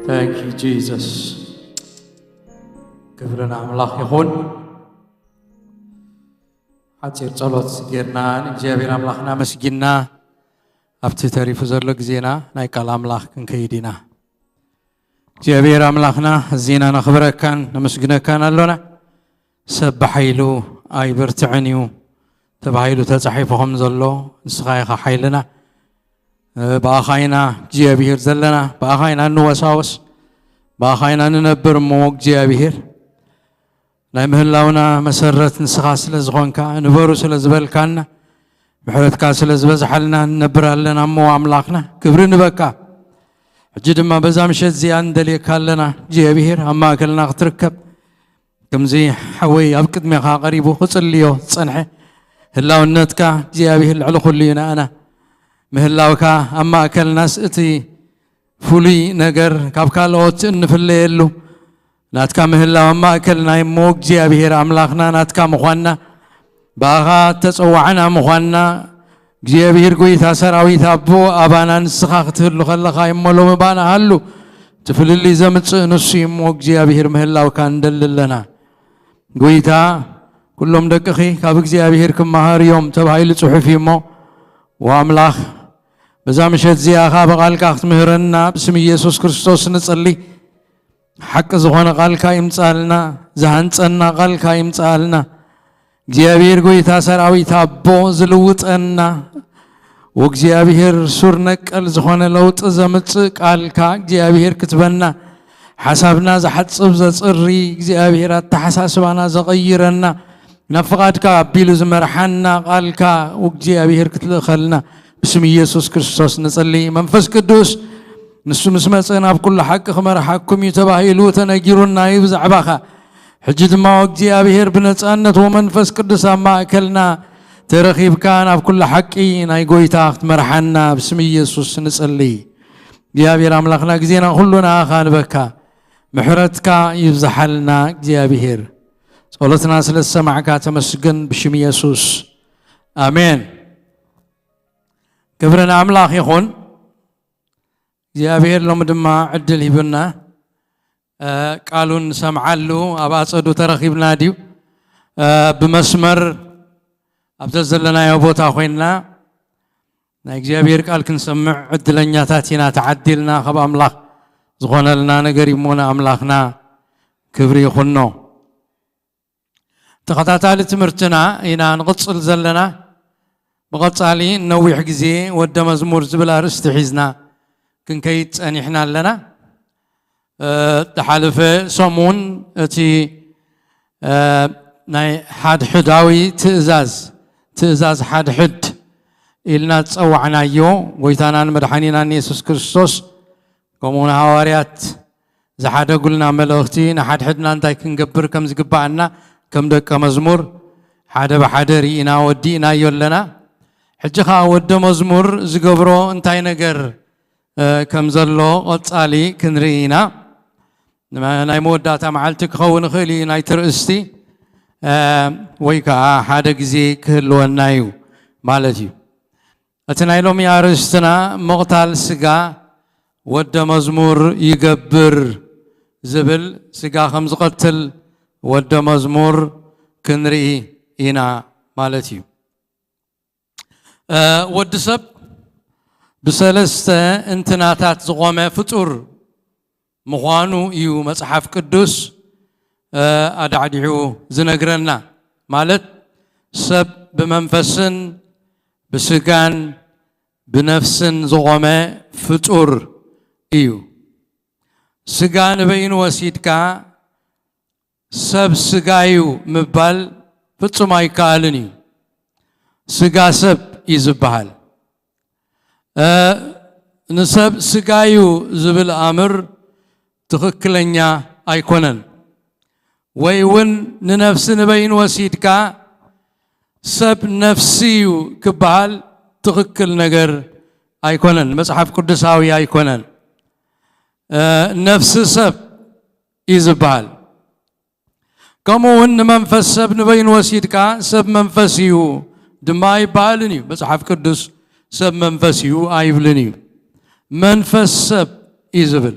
Thank you, Jesus. ክብሪ ንኣምላኽ ይኹን። ሓጺር ጸሎት ጌርና ንእግዚኣብሔር ኣምላኽና ኣመስጊንና ኣብቲ ተሪፉ ዘሎ ግዜና ናይ ቃል ኣምላኽ ክንከይድ ኢና። እግዚኣብሔር ኣምላኽና ኣዚና ነኽብረካን ነመስግነካን ኣሎና። ሰብ ብሓይሉ ኣይበርትዕን እዩ ተባሂሉ ተጻሒፉ ከም ዘሎ ንስኻ ኢኻ ሓይልና። ብኣኻ ኢና እግዚኣብሔር ዘለና፣ ብኣኻ ኢና እንወሳወስ፣ ብኣኻ ኢና ንነብር እሞ እግዚኣብሔር ናይ ምህላውና መሰረት ንስኻ ስለ ዝኾንካ፣ ንበሩ ስለ ዝበልካና፣ ምሕረትካ ስለ ዝበዝሓልና ንነብር ኣለና እሞ ኣምላኽና ክብሪ ንበካ። ሕጂ ድማ በዛ ምሸት እዚኣ ንደልየካ ኣለና እግዚኣብሔር ኣብ ማእከልና ክትርከብ። ከምዚ ሓወይ ኣብ ቅድሜኻ ቀሪቡ ክጽልዮ ዝጸንሐ ህላውነትካ እግዚኣብሔር ልዕሊ ኩሉ እዩ ንኣና። ምህላውካ ኣብ ማእከልናስ እቲ ፍሉይ ነገር ካብ ካልኦት እንፍለየሉ ናትካ ምህላው ኣብ ማእከልና እሞ እግዚኣብሔር ኣምላኽና ናትካ ምዃንና ብኣኻ ተጸዋዕና ምዃንና እግዚኣብሔር ጎይታ ሰራዊት ኣቦ ኣባና ንስኻ ክትህሉ ከለኻ እሞ ሎሚ ባና ሃሉ እቲ ፍልልይ ዘምጽእ ንሱ እዩ እሞ እግዚኣብሔር ምህላውካ ንደሊ ኣለና። ጎይታ ኩሎም ደቅኺ ካብ እግዚኣብሔር ክመሃር እዮም ተባሂሉ ጽሑፍ እዩ እሞ ወኣምላኽ በዛ ምሸት እዚኣ ኸዓ ብቓልካ ክትምህረና ብስም ኢየሱስ ክርስቶስ ንጽሊ። ሓቂ ዝኾነ ቃልካ ይምጻልና፣ ዝሃንጸና ቃልካ ይምጻልና። እግዚኣብሔር ጎይታ ሰራዊት ኣቦ ዝልውጠና ወእግዚኣብሔር ሱር ነቀል ዝኾነ ለውጢ ዘምጽእ ቃልካ እግዚኣብሔር ክትበና ሓሳብና ዝሓጽብ ዘጽሪ እግዚኣብሔር ኣተሓሳስባና ዘቐይረና ናብ ፍቓድካ ኣቢሉ ዝመርሓና ቃልካ እግዚኣብሔር ክትልእኸልና ብስም ኢየሱስ ክርስቶስ ንጽሊ። መንፈስ ቅዱስ ንሱ ምስ መጸ ናብ ኩሉ ሓቂ ክመርሓኩም እዩ ተባሂሉ ተነጊሩና እዩ ብዛዕባኻ። ሕጂ ድማ እግዚኣብሔር ብነጻነት ወመንፈስ ቅዱስ ኣብ ማእከልና ተረኺብካ ናብ ኩሉ ሓቂ ናይ ጎይታ ክትመርሓና ብስም ኢየሱስ ንጽሊ። እግዚኣብሔር ኣምላኽና ግዜና ኩሉ ንኣኻ ንበካ። ምሕረትካ ይብዝሓልና እግዚኣብሔር። ጸሎትና ስለ ዝሰማዕካ ተመስገን ብሽም ኢየሱስ። ኣሜን። ክብሪ ንኣምላኽ ይኹን። እግዚኣብሔር ሎሚ ድማ ዕድል ሂቡና፣ እ፣ ቃሉ ንሰምዓሉ ኣብ ኣጸዱ ተረኺብና ድዩ? እ፣ ብመስመር ኣብ ዘዘለናዮ ቦታ ኮይንና ናይ እግዚኣብሔር ቃል ክንሰምዕ ዕድለኛታት ኢና ተዓዲልና። ካብ ኣምላኽ ዝኾነልና ነገር እሞ ንኣምላኽና ክብሪ ይኹኖ። ተኸታታሊ ትምህርትና ኢና ንቕጽል ዘለና። ብቐጻሊ ነዊሕ ግዜ ወደ መዝሙር ዝብል ኣርእስቲ ሒዝና ክንከይድ ጸኒሕና ኣለና። እ፣ ዝሓለፈ ሰሙን እቲ፣ እ፣ ናይ ሓድሕዳዊ ትእዛዝ፣ ትእዛዝ ሓድሕድ ኢልና ዝጸዋዕናዮ ጎይታናን መድሓኒናን የሱስ ክርስቶስ ከምኡ ንሃዋርያት ዝሓደጉልና መልእኽቲ፣ ንሓድሕድና እንታይ ክንገብር ከም ዝግባኣና ከም ደቀ መዝሙር ሓደ ብሓደ ርኢና ወዲእናዮ ኣለና። ሕጂ ኸኣ ወደ መዝሙር ዝገብሮ እንታይ ነገር፣ እ፣ ከም ዘሎ ቐጻሊ ክንርኢ ኢና። ንመ-፣ ናይ መወዳእታ መዓልቲ ክኸውን ይኽእል እዩ ናይቲ ርእስቲ፣ እ፣ ወይ ከኣ ሓደ ግዜ ክህልወና እዩ ማለት እዩ። እቲ ናይ ሎሚ ኣርእስትና ምቕታል ስጋ ወደ መዝሙር ይገብር ዝብል፣ ስጋ ከም ዝቐትል ወደ መዝሙር ክንርኢ ኢና ማለት እዩ። እ፣ ወዲ ሰብ ብሰለስተ እንትናታት ዝቖመ ፍጡር ምዃኑ እዩ መጽሓፍ ቅዱስ፣ እ፣ ኣዳዕዲዑ ዝነግረና። ማለት ሰብ ብመንፈስን ብስጋን ብነፍስን ዝቖመ ፍጡር እዩ። ስጋ ንበይኑ ወሲድካ ሰብ ስጋ እዩ ምባል ፍጹም ኣይከኣልን እዩ። ስጋ ሰብ እዩ ዝበሃል። እ፣ ንሰብ ስጋ እዩ ዝብል ኣምር ትኽክለኛ ኣይኮነን። ወይ እውን ንነፍሲ ንበይኑ ወሲድካ ሰብ ነፍሲ እዩ ክበሃል ትኽክል ነገር ኣይኮነን፣ መጽሓፍ ቅዱሳዊ ኣይኮነን። እ፣ ነፍሲ ሰብ እዩ ዝበሃል። ከምኡ እውን ንመንፈስ ሰብ ንበይኑ ወሲድካ ሰብ መንፈስ እዩ ድማ ኣይበሃልን እዩ። መጽሓፍ ቅዱስ ሰብ መንፈስ እዩ ኣይብልን እዩ። መንፈስ ሰብ እዩ ዝብል።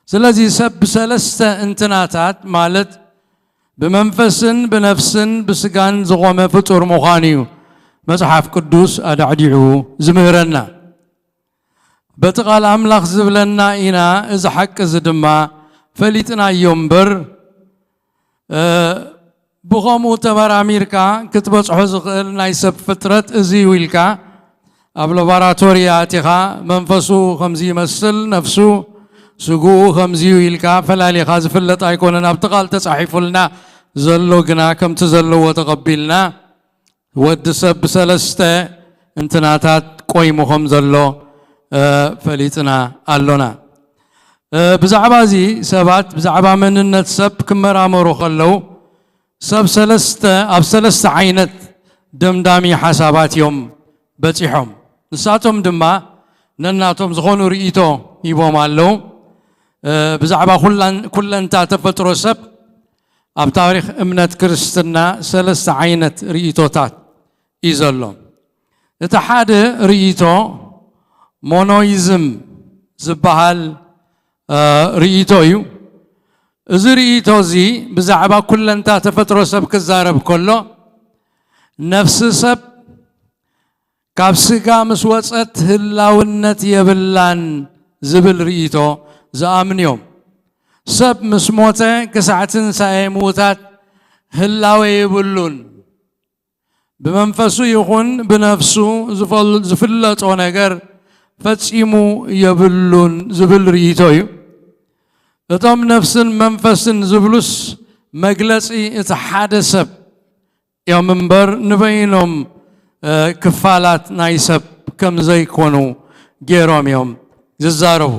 ስለዚ ሰብ ብሰለስተ እንትናታት ማለት ብመንፈስን ብነፍስን ብስጋን ዝቖመ ፍጡር ምዃኑ እዩ መጽሓፍ ቅዱስ ኣዳዕዲዑ ዝምህረና። በቲ ቃል ኣምላኽ ዝብለና ኢና፣ እዚ ሓቂ እዚ ድማ ፈሊጥናዮ እምበር፣ እ፣ ብኸምኡ ተመራሚርካ ክትበጽሖ ዝኽእል ናይ ሰብ ፍጥረት እዚ እዩ ኢልካ ኣብ ላቦራቶሪ ኣቲኻ መንፈሱ ከምዚ ይመስል፣ ነፍሱ፣ ስግኡ ከምዚ እዩ ኢልካ ፈላሊኻ ዝፍለጥ ኣይኮነን። ኣብቲ ቃል ተጻሒፉልና ዘሎ ግና ከምቲ ዘለዎ ተቐቢልና ወዲ ሰብ ብሰለስተ እንትናታት ቆይሙ ከም ዘሎ፣ እ፣ ፈሊጥና ኣሎና። እ፣ ብዛዕባ እዚ ሰባት፣ ብዛዕባ መንነት ሰብ ክመራመሩ ከለዉ፣ ሰብ ሰለስተ፣ ኣብ ሰለስተ ዓይነት ደምዳሚ ሓሳባት እዮም በጺሖም። ንሳቶም ድማ ነናቶም ዝኾኑ ርእይቶ ሂቦም ኣለዉ። እ፣ ብዛዕባ ኩላን-፣ ኩለንታ ተፈጥሮ ሰብ ኣብ ታሪኽ እምነት ክርስትና ሰለስተ ዓይነት ርእይቶታት እዩ ዘሎ። እቲ ሓደ ርእይቶ ሞኖይዝም ዝበሃል፣ እ፣ ርእይቶ እዩ። እዚ ርእይቶ እዚ ብዛዕባ ኩለንታ ተፈጥሮ ሰብ ክዛረብ ከሎ፣ ነፍሲ ሰብ ካብ ስጋ ምስ ወጸት ህላውነት የብላን ዝብል ርእይቶ ዝኣምኑ እዮም። ሰብ ምስ ሞተ ክሳዕ ትንሳኤ ምዉታት ህላዌ የብሉን። ብመንፈሱ ይኹን ብነፍሱ ዝፈል-፣ ዝፍለጦ ነገር ፈጺሙ የብሉን ዝብል ርእይቶ እዩ። እቶም ነፍስን መንፈስን ዝብሉስ መግለጺ እቲ ሓደ ሰብ እዮም እምበር ንበይኖም፣ እ፣ ክፋላት ናይ ሰብ ከም ዘይኮኑ ገይሮም እዮም ዝዛረቡ።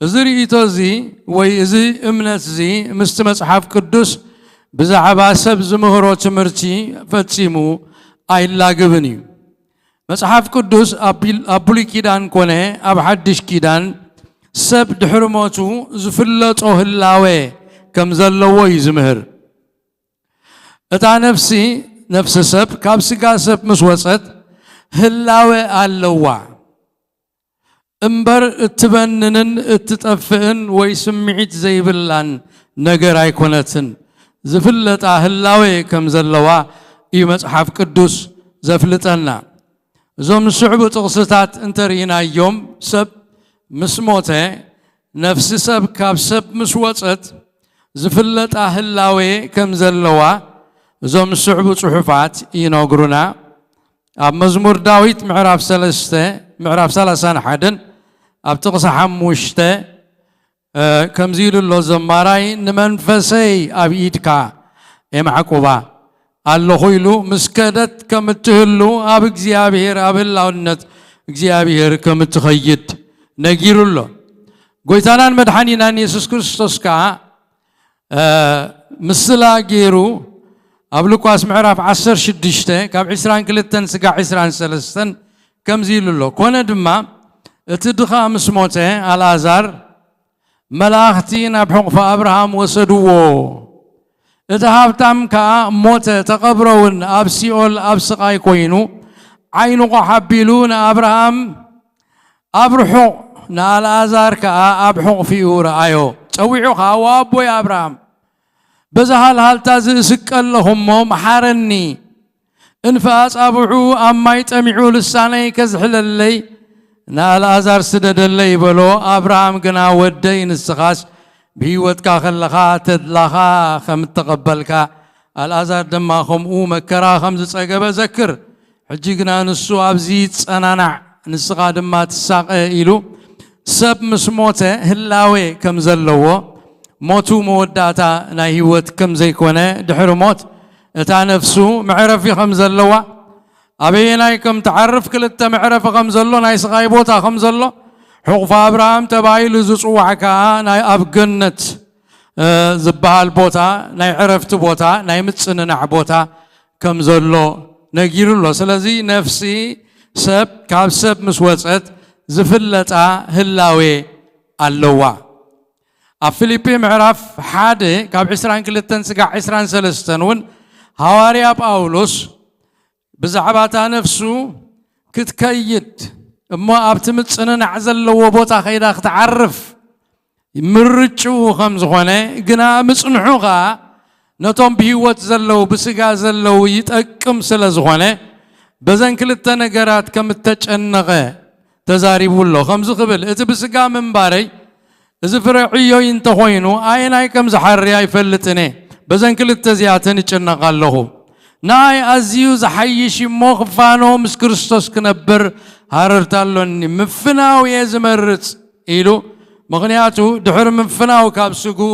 እዚ ርእይቶ እዚ ወይ እዚ እምነት እዚ ምስቲ መጽሓፍ ቅዱስ ብዛዕባ ሰብ ዝምህሮ ትምህርቲ ፈጺሙ ኣይላግብን እዩ። መጽሓፍ ቅዱስ ኣብ ቢል-፣ ኣብ ብሉይ ኪዳን ኮነ ኣብ ሓድሽ ኪዳን ሰብ ድሕሪ ሞቱ ዝፍለጦ ህላዌ ከም ዘለዎ እዩ ዝምህር። እታ ነፍሲ፣ ነፍሲ ሰብ ካብ ስጋ ሰብ ምስ ወጸት ህላዌ ኣለዋ እምበር እትበንንን እትጠፍእን ወይ ስምዒት ዘይብላን ነገር ኣይኮነትን። ዝፍለጣ ህላዌ ከም ዘለዋ እዩ መጽሓፍ ቅዱስ ዘፍልጠና። እዞም ዝስዕቡ ጥቕስታት እንተርኢናዮም፣ ሰብ ምስ ሞተ፣ ነፍሲ ሰብ ካብ ሰብ ምስ ወጸት፣ ዝፍለጣ ህላዌ ከም ዘለዋ እዞም ዝስዕቡ ጽሑፋት ይነግሩና። ኣብ መዝሙር ዳዊት ምዕራፍ ሰለስተ፣ ምዕራፍ ሰላሳን ሓደን ኣብ ጥቕሲ ሓሙሽተ፣ እ፣ ከምዚ ኢሉ ኣሎ ዘማራይ፣ "ንመንፈሰይ ኣብ ኢድካ የማዕቁባ ኣለኹ" ኢሉ ምስ ከደት ከም እትህሉ፣ ኣብ እግዚኣብሔር፣ ኣብ ህላውነት እግዚኣብሔር ከም እትኸይድ ነጊሩ ኣሎ። ጎይታናን መድሓኒናን የሱስ ክርስቶስ ከኣ ምስላ ገይሩ ኣብ ሉቃስ ምዕራፍ ዓሰርተ ሽዱሽተ ካብ ዕስራን ክልተን ስጋዕ ዕስራን ሰለስተን ከምዚ ኢሉ ኣሎ። ኮነ ድማ እቲ ድኻ ምስ ሞተ ኣልኣዛር መላእኽቲ ናብ ሕቑፊ ኣብርሃም ወሰድዎ። እቲ ሃብታም ከኣ ሞተ፣ ተቐብረ እውን ኣብ ሲኦል ኣብ ስቓይ ኮይኑ ዓይኑ ቆሕ ኣቢሉ ንኣብርሃም ኣብ ርሑቕ ንኣልኣዛር ከኣ ኣብ ሕቑፊኡ ረኣዮ። ጸዊዑ ከኣ ወኣቦይ ኣብርሃም በዚ ሃልሃልታ እዚ እስቀ ኣለኹ እሞ መሓረኒ። እንፈ ኣጻብዑ ኣብ ማይ ጠሚዑ ልሳነይ ከዝሕለለይ ንኣልኣዛር ስደደለይ በሎ። ኣብርሃም ግና ወደይ ንስኻስ ብህይወትካ ከለኻ ተድላኻ ከም እተቐበልካ ኣልኣዛር ድማ ከምኡ መከራ ከም ዝጸገበ ዘክር። ሕጂ ግና ንሱ ኣብዚ ይጸናናዕ ንስኻ ድማ ትሳቐ ኢሉ ሰብ ምስ ሞተ ህላዌ ከም ዘለዎ ሞቱ መወዳእታ ናይ ህይወት ከም ዘይኮነ ድሕሪ ሞት እታ ነፍሱ መዕረፊ ከም ዘለዋ ኣበየናይ ከም ትዓርፍ ክልተ መዕረፊ ከም ዘሎ ናይ ስቓይ ቦታ ከም ዘሎ ሕቑፋ ኣብርሃም ተባሂሉ ዝጽዋዕ ከኣ ናይ ኣብ ገነት ዝበሃል ቦታ ናይ ዕረፍቲ ቦታ ናይ ምጽንናዕ ቦታ ከም ዘሎ ነጊሩ ኣሎ። ስለዚ ነፍሲ ሰብ ካብ ሰብ ምስ ወጸት ዝፍለጣ ህላዌ ኣለዋ። ኣብ ፊልጲ ምዕራፍ ሓደ ካብ ዕስራን ክልተን ስጋዕ ዕስራን ሰለስተን እውን ሃዋርያ ጳውሎስ ብዛዕባ እታ ነፍሱ ክትከይድ እሞ ኣብቲ ምጽንናዕ ዘለዎ ቦታ ከይዳ ክትዓርፍ ምርጭኡ ከም ዝኾነ ግና ምጽንሑ ኸኣ ነቶም ብህይወት ዘለዉ ብስጋ ዘለዉ ይጠቅም ስለ ዝኾነ በዘን ክልተ ነገራት ከም እተጨነቐ ተዛሪቡ ኣሎ። ከምዚ ክብል እቲ ብስጋ ምንባረይ እዚ ፍረ ዕዮይ እንተኾይኑ ኣየናይ ከም ዝሓሪ ኣይፈልጥን እየ። በዘን ክልተ እዚኣተን እጭነቕ ኣለኹ። ንኣይ ኣዝዩ ዝሓይሽ እሞ ክፋኖ ምስ ክርስቶስ ክነብር ሃረርታ ኣሎኒ። ምፍናው እየ ዝመርጽ ኢሉ። ምኽንያቱ ድሕሪ ምፍናው ካብ ስግኡ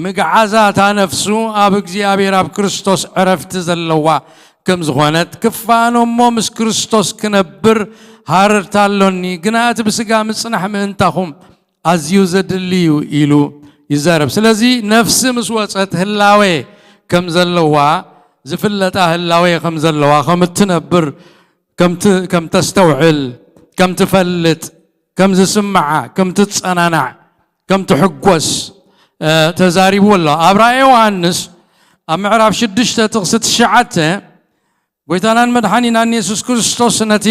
ምግዓዛ እታ ነፍሱ ኣብ እግዚኣብሔር ኣብ ክርስቶስ ዕረፍቲ ዘለዋ ከም ዝኾነት ክፋኖ እሞ ምስ ክርስቶስ ክነብር ሃረርታ ኣሎኒ። ግና እቲ ብስጋ ምጽናሕ ምእንታኹም ኣዝዩ ዘድሊ እዩ ኢሉ ይዛረብ። ስለዚ ነፍሲ ምስ ወጸት ህላዌ ከም ዘለዋ ዝፍለጣ ህላዌ ከም ዘለዋ ከም እትነብር ከም ተስተውዕል ከም ትፈልጥ ከም ዝስምዓ ከም ትጸናናዕ ከም ትሕጎስ ተዛሪቡ ኣሎ። ኣብ ራእየ ዮሃንስ ኣብ ምዕራፍ ሽዱሽተ ጥቕሲ ትሽዓተ ጎይታናን መድሓኒናን የሱስ ክርስቶስ ነቲ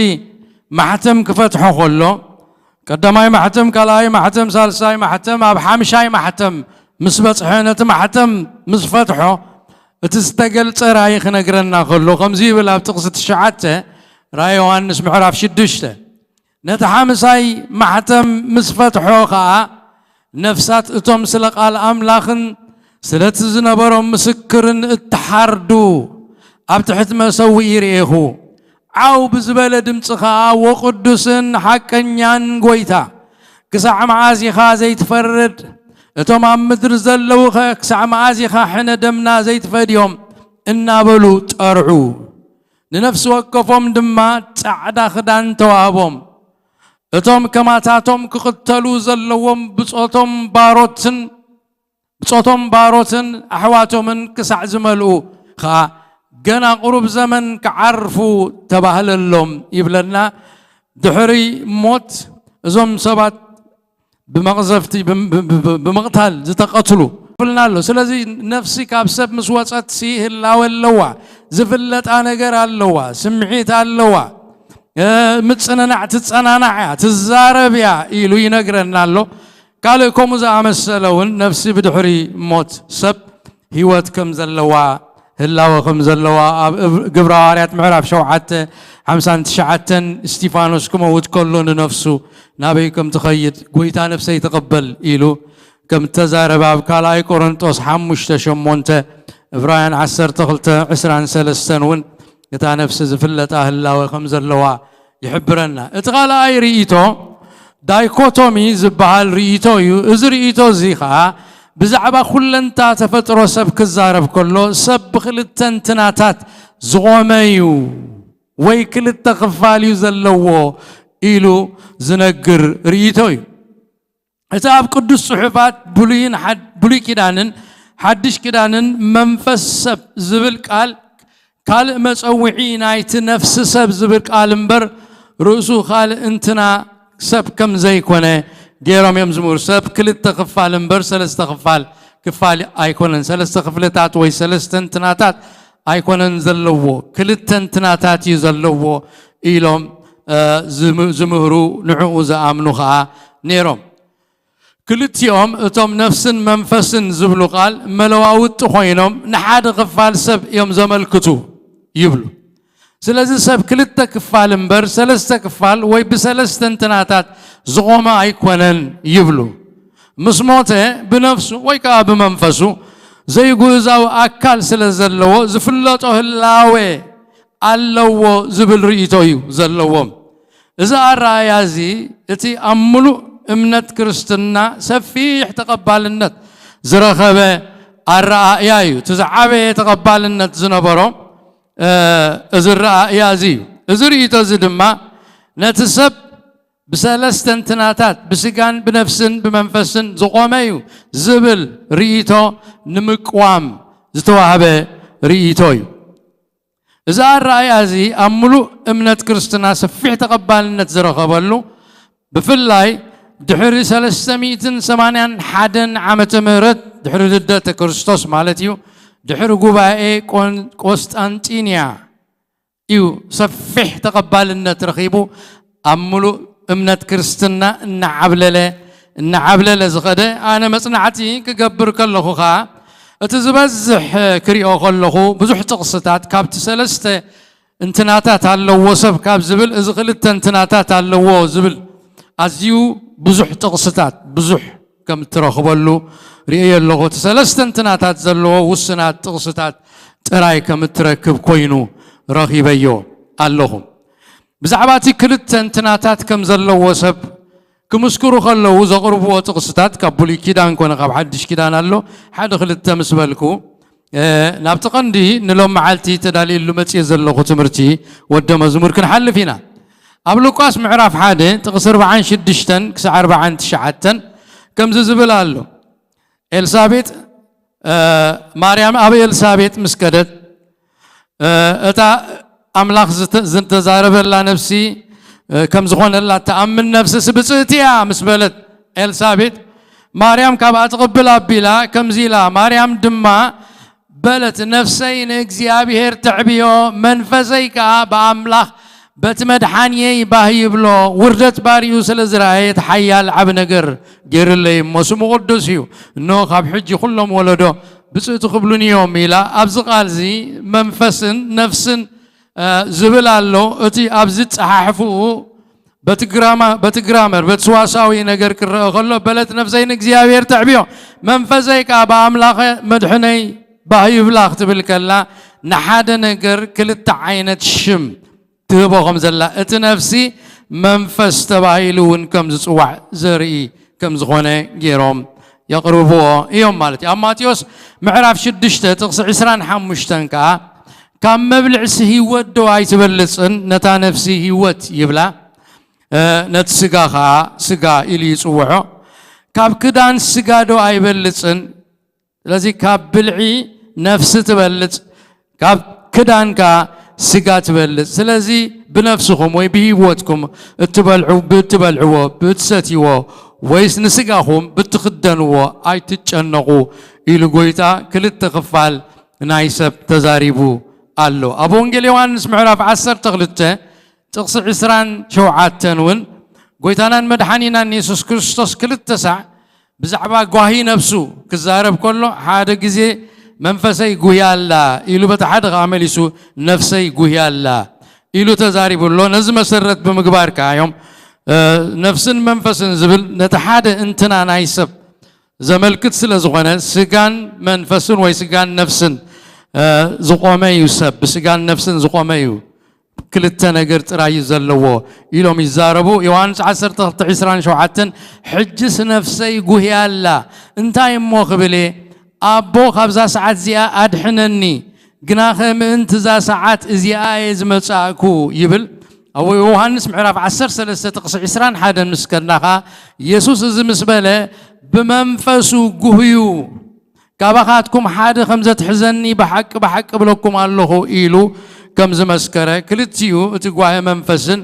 ማሕተም ክፈትሖ ከሎ ቀዳማይ ማሕተም ካልኣይ ማሕተም ሳልሳይ ማሕተም ኣብ ሓምሻይ ማሕተም ምስ በጽሐ ነቲ ማሕተም ምስ ፈትሖ እቲ ዝተገልጸ ራእይ ክነግረና ከሎ ከምዚ ይብል ኣብ ጥቕሲ ትሽዓተ ራእይ ዮሃንስ ምዕራፍ ሽዱሽተ ነቲ ሓምሳይ ማሕተም ምስ ፈትሖ ኸኣ ነፍሳት እቶም ስለ ቃል ኣምላኽን ስለቲ ዝነበሮም ምስክርን እተሓርዱ ኣብ ትሕቲ መሰውኢ ርኤኹ። ዓው ብዝበለ ድምፂ ኸዓ ወቅዱስን ሓቀኛን ጎይታ ክሳዕ መዓዝ ኢኻ ዘይትፈርድ? እቶም ኣብ ምድሪ ዘለዉ ኸ ክሳዕ መዓዝ ኢኻ ሕነ ደምና ዘይትፈድዮም? እናበሉ ጠርዑ። ንነፍሲ ወከፎም ድማ ጻዕዳ ክዳን ተዋህቦም። እቶም ከማታቶም ክቕተሉ ዘለዎም ብጾቶም ባሮትን ብጾቶም ባሮትን ኣሕዋቶምን ክሳዕ ዝመልኡ ኸኣ ገና ቁሩብ ዘመን ክዓርፉ ተባህለሎም ይብለና። ድሕሪ ሞት እዞም ሰባት ብመቕዘፍቲ ብምቕታል ዝተቐትሉ ብልና ኣሎ። ስለዚ ነፍሲ ካብ ሰብ ምስ ወጸት ሲ ህላወ ኣለዋ፣ ዝፍለጣ ነገር ኣለዋ፣ ስምዒት ኣለዋ፣ ምጽንናዕ ትጸናናዕ እያ፣ ትዛረብ እያ ኢሉ ይነግረና ኣሎ። ካልእ ከምኡ ዝኣመሰለ እውን ነፍሲ ብድሕሪ ሞት ሰብ ህይወት ከም ዘለዋ ህላወ ከም ዘለዋ ኣብ ግብረ ሃዋርያት ምዕራፍ ሸውዓተ ሓምሳን ትሽዓተን እስቲፋኖስ ክመውት ከሎ ንነፍሱ ናበይ ከም ትኸይድ ጎይታ ነፍሰይ ተቐበል ኢሉ ከም እተዛረበ ኣብ ካልኣይ ቆሮንጦስ ሓሙሽተ ሸሞንተ እብራውያን ዓሰርተ ክልተ ዕስራን ሰለስተን እውን እታ ነፍሲ ዝፍለጣ ህላወ ከም ዘለዋ ይሕብረና። እቲ ካልኣይ ርእይቶ ዳይኮቶሚ ዝበሃል ርእይቶ እዩ። እዚ ርእይቶ እዚ ኸዓ ብዛዕባ ኩለንታ ተፈጥሮ ሰብ ክዛረብ ከሎ ሰብ ብክልተ እንትናታት ዝቖመ እዩ ወይ ክልተ ክፋል እዩ ዘለዎ ኢሉ ዝነግር ርእይቶ እዩ። እቲ ኣብ ቅዱስ ጽሑፋት ብሉይን ሓድ-፣ ብሉይ ኪዳንን ሓድሽ ኪዳንን መንፈስ ሰብ ዝብል ቃል ካልእ መጸውዒ ናይቲ ነፍሲ ሰብ ዝብል ቃል እምበር ርእሱ ካልእ እንትና ሰብ ከም ዘይኮነ ገይሮም እዮም ዝምህሩ። ሰብ ክልተ ክፋል እምበር ሰለስተ ክፋል፣ ክፋል ኣይኮነን። ሰለስተ ክፍልታት ወይ ሰለስተ እንትናታት ኣይኮነን ዘለዎ፣ ክልተ እንትናታት እዩ ዘለዎ ኢሎም፣ እ፣ ዝም-፣ ዝምህሩ፣ ንዕኡ ዝኣምኑ ኸኣ ነይሮም። ክልቲኦም እቶም ነፍስን መንፈስን ዝብሉ ቃል መለዋውጢ ኮይኖም ንሓደ ክፋል ሰብ እዮም ዘመልክቱ ይብሉ። ስለዚ ሰብ ክልተ ክፋል እምበር ሰለስተ ክፋል ወይ ብሰለስተ እንትናታት ዝቖመ ኣይኮነን ይብሉ። ምስ ሞተ ብነፍሱ ወይ ከኣ ብመንፈሱ ዘይጉእዛዊ ኣካል ስለ ዘለዎ ዝፍለጦ ህላዌ ኣለዎ ዝብል ርእይቶ እዩ ዘለዎም። እዚ ኣረኣእያ እዚ እቲ ኣብ ምሉእ እምነት ክርስትና ሰፊሕ ተቐባልነት ዝረኸበ ኣረኣእያ እዩ። እቲ ዝዓበየ ተቐባልነት ዝነበሮ፣ እ፣ እዚ ኣረኣእያ እዚ እዩ። እዚ ርእይቶ እዚ ድማ ነቲ ሰብ ብሰለስተ እንትናታት፣ ብስጋን ብነፍስን ብመንፈስን ዝቖመ እዩ ዝብል ርእይቶ ንምቅዋም ዝተዋህበ ርእይቶ እዩ። እዚ ኣረኣእያ እዚ ኣብ ምሉእ እምነት ክርስትና ሰፊሕ ተቐባልነት ዝረኸበሉ፣ ብፍላይ ድሕሪ ሰለስተ ሚእትን ሰማንያን ሓደን ዓመተ ምህረት ድሕሪ ልደተ ክርስቶስ ማለት እዩ፣ ድሕሪ ጉባኤ ቆን-፣ ቆስጣንጢንያ እዩ ሰፊሕ ተቐባልነት ረኺቡ ኣብ ምሉእ እምነት ክርስትና እናዓብለለ፣ እናዓብለለ ዝኸደ። ኣነ መጽናዕቲ ክገብር ከለኹ ኸኣ እቲ ዝበዝሕ ክሪኦ ከለኹ ብዙሕ ጥቕስታት ካብቲ ሰለስተ እንትናታት ኣለዎ ሰብ ካብ ዝብል እዚ ክልተ እንትናታት ኣለዎ ዝብል ኣዝዩ ብዙሕ ጥቕስታት ብዙሕ ከም እትረኽበሉ ርእየ ኣለኹ። እቲ ሰለስተ እንትናታት ዘለዎ ውስናት ጥቕስታት ጥራይ ከም እትረክብ ኮይኑ ረኺበዮ ኣለኹ። ብዛዕባ እቲ ክልተ እንትናታት ከም ዘለዎ ሰብ ክምስክሩ ከለዉ ዘቕርብዎ ጥቕስታት ካብ ብሉይ ኪዳን ኮነ ካብ ሓድሽ ኪዳን ኣሎ። ሓደ ክልተ ምስ በልኩ፣ እ፣ ናብቲ ቀንዲ ንሎም መዓልቲ ተዳልየሉ መጽየ ዘለኹ ትምህርቲ ወደ መዝሙር ክንሓልፍ ኢና። ኣብ ሉቃስ ምዕራፍ ሓደ ጥቕሲ ኣርባዓን ሽዱሽተን ክሳዕ ኣርባዓን ትሽዓተን ከምዚ ዝብል ኣሎ። ኤልሳቤጥ፣ እ፣ ማርያም ኣብ ኤልሳቤጥ ምስ ከደት፣ እ፣ እታ ኣምላኽ ዝተ-፣ ዝተዛረበላ ነፍሲ፣ እ፣ ከም ዝኾነላ ትኣምን ነፍስስ ብጽእቲ እያ ምስ በለት፣ ኤልሳቤጥ ማርያም ካብኣ ትቕብል ኣቢላ ከምዚ ኢላ፣ ማርያም ድማ በለት፣ ነፍሰይ ንእግዚኣብሔር ተዕብዮ፣ መንፈሰይ ከኣ ብኣምላኽ በቲ መድሓንየይ ባህ ይብሎ። ውርደት ባሪኡ ስለ ዝረኣየ፣ እቲ ሓያል ዓቢ ነገር ገይሩለይ እሞ፣ ስሙ ቅዱስ እዩ። እንሆ፣ ካብ ሕጂ ኩሎም ወለዶ ብጽእቲ ክብሉኒ እዮም ኢላ። ኣብዚ ቃል እዚ መንፈስን ነፍስን፣ እ፣ ዝብል ኣሎ። እቲ ኣብዚ ጸሓሕፍኡ በቲ ግራማ-፣ በቲ ግራመር፣ በቲ ሰዋሳዊ ነገር ክረአ ከሎ፣ በለት ነፍሰይ ንእግዚኣብሔር ተዕብዮ፣ መንፈሰይ ከኣ ብኣምላኸ መድሕነይ ባህ ይብላ ክትብል ከላ፣ ንሓደ ነገር ክልተ ዓይነት ሽም ትህቦ ከም ዘላ፣ እቲ ነፍሲ መንፈስ ተባሂሉ እውን ከም ዝጽዋዕ ዘርኢ ከም ዝኾነ ገይሮም የቕርብዎ እዮም ማለት እዩ። ኣብ ማቴዎስ ምዕራፍ ሽዱሽተ ጥቕሲ ዕስራን ሓሙሽተን ከኣ፣ ካብ መብልዕሲ ህይወት ዶ ኣይትበልጽን? ነታ ነፍሲ ህይወት ይብላ፣ እ፣ ነቲ ስጋ ከኣ ስጋ ኢሉ ይጽውዖ። ካብ ክዳን ስጋ ዶ ኣይበልጽን? ስለዚ ካብ ብልዒ ነፍሲ ትበልጽ፣ ካብ ክዳን ከኣ ስጋ ትበልጽ። ስለዚ ብነፍስኹም ወይ ብህይወትኩም እትበልዑ፣ ብእትበልዕዎ፣ ብእትሰትይዎ፣ ወይስ ንስጋኹም ብትኽደንዎ ኣይትጨነቑ ኢሉ ጎይታ ክልተ ክፋል ናይ ሰብ ተዛሪቡ ኣሎ። ኣብ ወንጌል ዮሃንስ ምዕራፍ ዓሰርተ ክልተ ጥቕሲ ዕስራን ሸውዓተን እውን ጎይታናን መድሓኒናን የሱስ ክርስቶስ ክልተ ሳዕ ብዛዕባ ጓሂ ነፍሱ ክዛረብ ከሎ፣ ሓደ ግዜ መንፈሰይ ጉህያ ኣላ ኢሉ፣ በቲ ሓደ ከኣ መሊሱ ነፍሰይ ጉህያ ኣላ ኢሉ ተዛሪቡ ኣሎ። ነዚ መሰረት ብምግባር ከኣ እዮም፣ እ፣ ነፍስን መንፈስን ዝብል ነቲ ሓደ እንትና ናይ ሰብ ዘመልክት ስለ ዝኾነ፣ ስጋን መንፈስን ወይ ስጋን ነፍስን፣ እ፣ ዝቖመ እዩ። ሰብ ብስጋን ነፍስን ዝቖመ እዩ። ክልተ ነገር ጥራይ እዩ ዘለዎ ኢሎም ይዛረቡ። ዮሃንስ ዓሰርተ ክልተ ዕስራን ሸውዓተን፣ ሕጅስ ነፍሰይ ጉህያ ኣላ፣ እንታይ እሞ ክብል እየ? ኣቦ፣ ካብዛ ሰዓት እዚኣ ኣድሕነኒ፣ ግናኸ ምእንቲ እዛ ሰዓት እዚኣ እየ ዝመጻእኩ ይብል። ኣብ ዮሃንስ ምዕራፍ ዓሰርተ ሰለስተ ጥቕሲ ዕስራን ሓደን ምስ ከድና ኸኣ፣ የሱስ እዚ ምስ በለ፣ ብመንፈሱ ጉህዩ፣ ካባኻትኩም ሓደ ከም ዘትሕዘኒ ብሓቂ፣ ብሓቂ እብለኩም ኣለኹ ኢሉ ከም ዝመስከረ፣ ክልቲኡ እቲ ጓሂ መንፈስን፣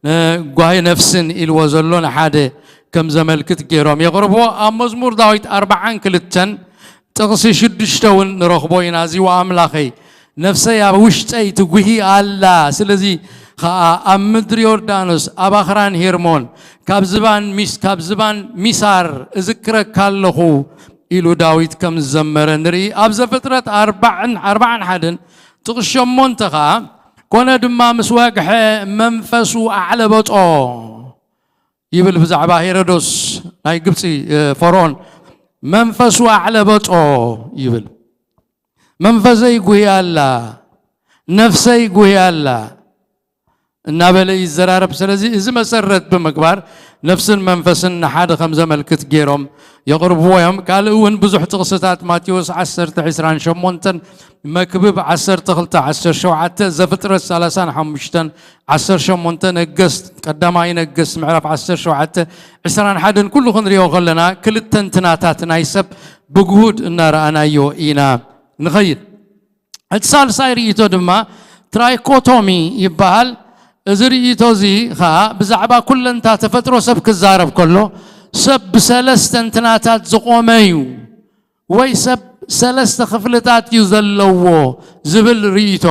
እ፣ ጓሂ ነፍስን ኢልዎ ዘሎ ንሓደ ከም ዘመልክት ገይሮም የቕርብዎ። ኣብ መዝሙር ዳዊት ኣርብዓን ክልተን ጥቕሲ ሽዱሽተ እውን ንረኽቦ ኢና። እዚ ኣምላኸይ፣ ነፍሰይ ኣብ ውሽጠይ ትጉሂ ኣላ፣ ስለዚ ኸኣ ኣብ ምድሪ ዮርዳኖስ፣ ኣብ ኣኽራን ሄርሞን፣ ካብ ዝባን ሚስ-፣ ካብ ዝባን ሚሳር እዝክረካ ኣለኹ ኢሉ ዳዊት ከም ዝዘመረ ንርኢ። ኣብ ዘፍጥረት ኣርባዕን፣ ኣርባዓን ሓደን ጥቕሲ ሸሞንተ ኸኣ፣ ኮነ ድማ ምስ ወግሐ መንፈሱ ኣዕለበጦ ይብል። ብዛዕባ ሄሮዶስ ናይ ግብጺ፣ እ፣ ፈርኦን መንፈሱ ኣዕለበጦ ይብል። መንፈሰይ ጉህያ ኣላ፣ ነፍሰይ ጉህያ ኣላ እናበለ ይዘራረብ። ስለዚ እዚ መሰረት ብምግባር ነፍስን መንፈስን ንሓደ ከም ዘመልክት ገይሮም የቕርብዎ እዮም። ካልእ እውን ብዙሕ ጥቕስታት ማቴዎስ ዓሰርተ ዕስራን ሸሞንተን፣ መክብብ ዓሰርተ ክልተ ዓሰርተ ሸውዓተ፣ ዘፍጥረት ሰላሳን ሓሙሽተን ዓሰርተ ሸሞንተ፣ ነገስት ቀዳማይ ነገስት ምዕራፍ ዓሰርተ ሸውዓተ ዕስራን ሓደን ኩሉ ክንሪኦ ከለና ክልተ እንትናታት ናይ ሰብ ብግሁድ እናረኣናዮ ኢና ንኸይድ። እቲ ሳልሳይ ርእይቶ ድማ ትራይኮቶሚ ይበሃል። እዚ ርእይቶ እዚ ኸኣ ብዛዕባ ኩለንታ ተፈጥሮ ሰብ ክዛረብ ከሎ፣ ሰብ ብሰለስተ እንትናታት ዝቖመ እዩ፣ ወይ ሰብ ሰለስተ ክፍልታት እዩ ዘለዎ ዝብል ርእይቶ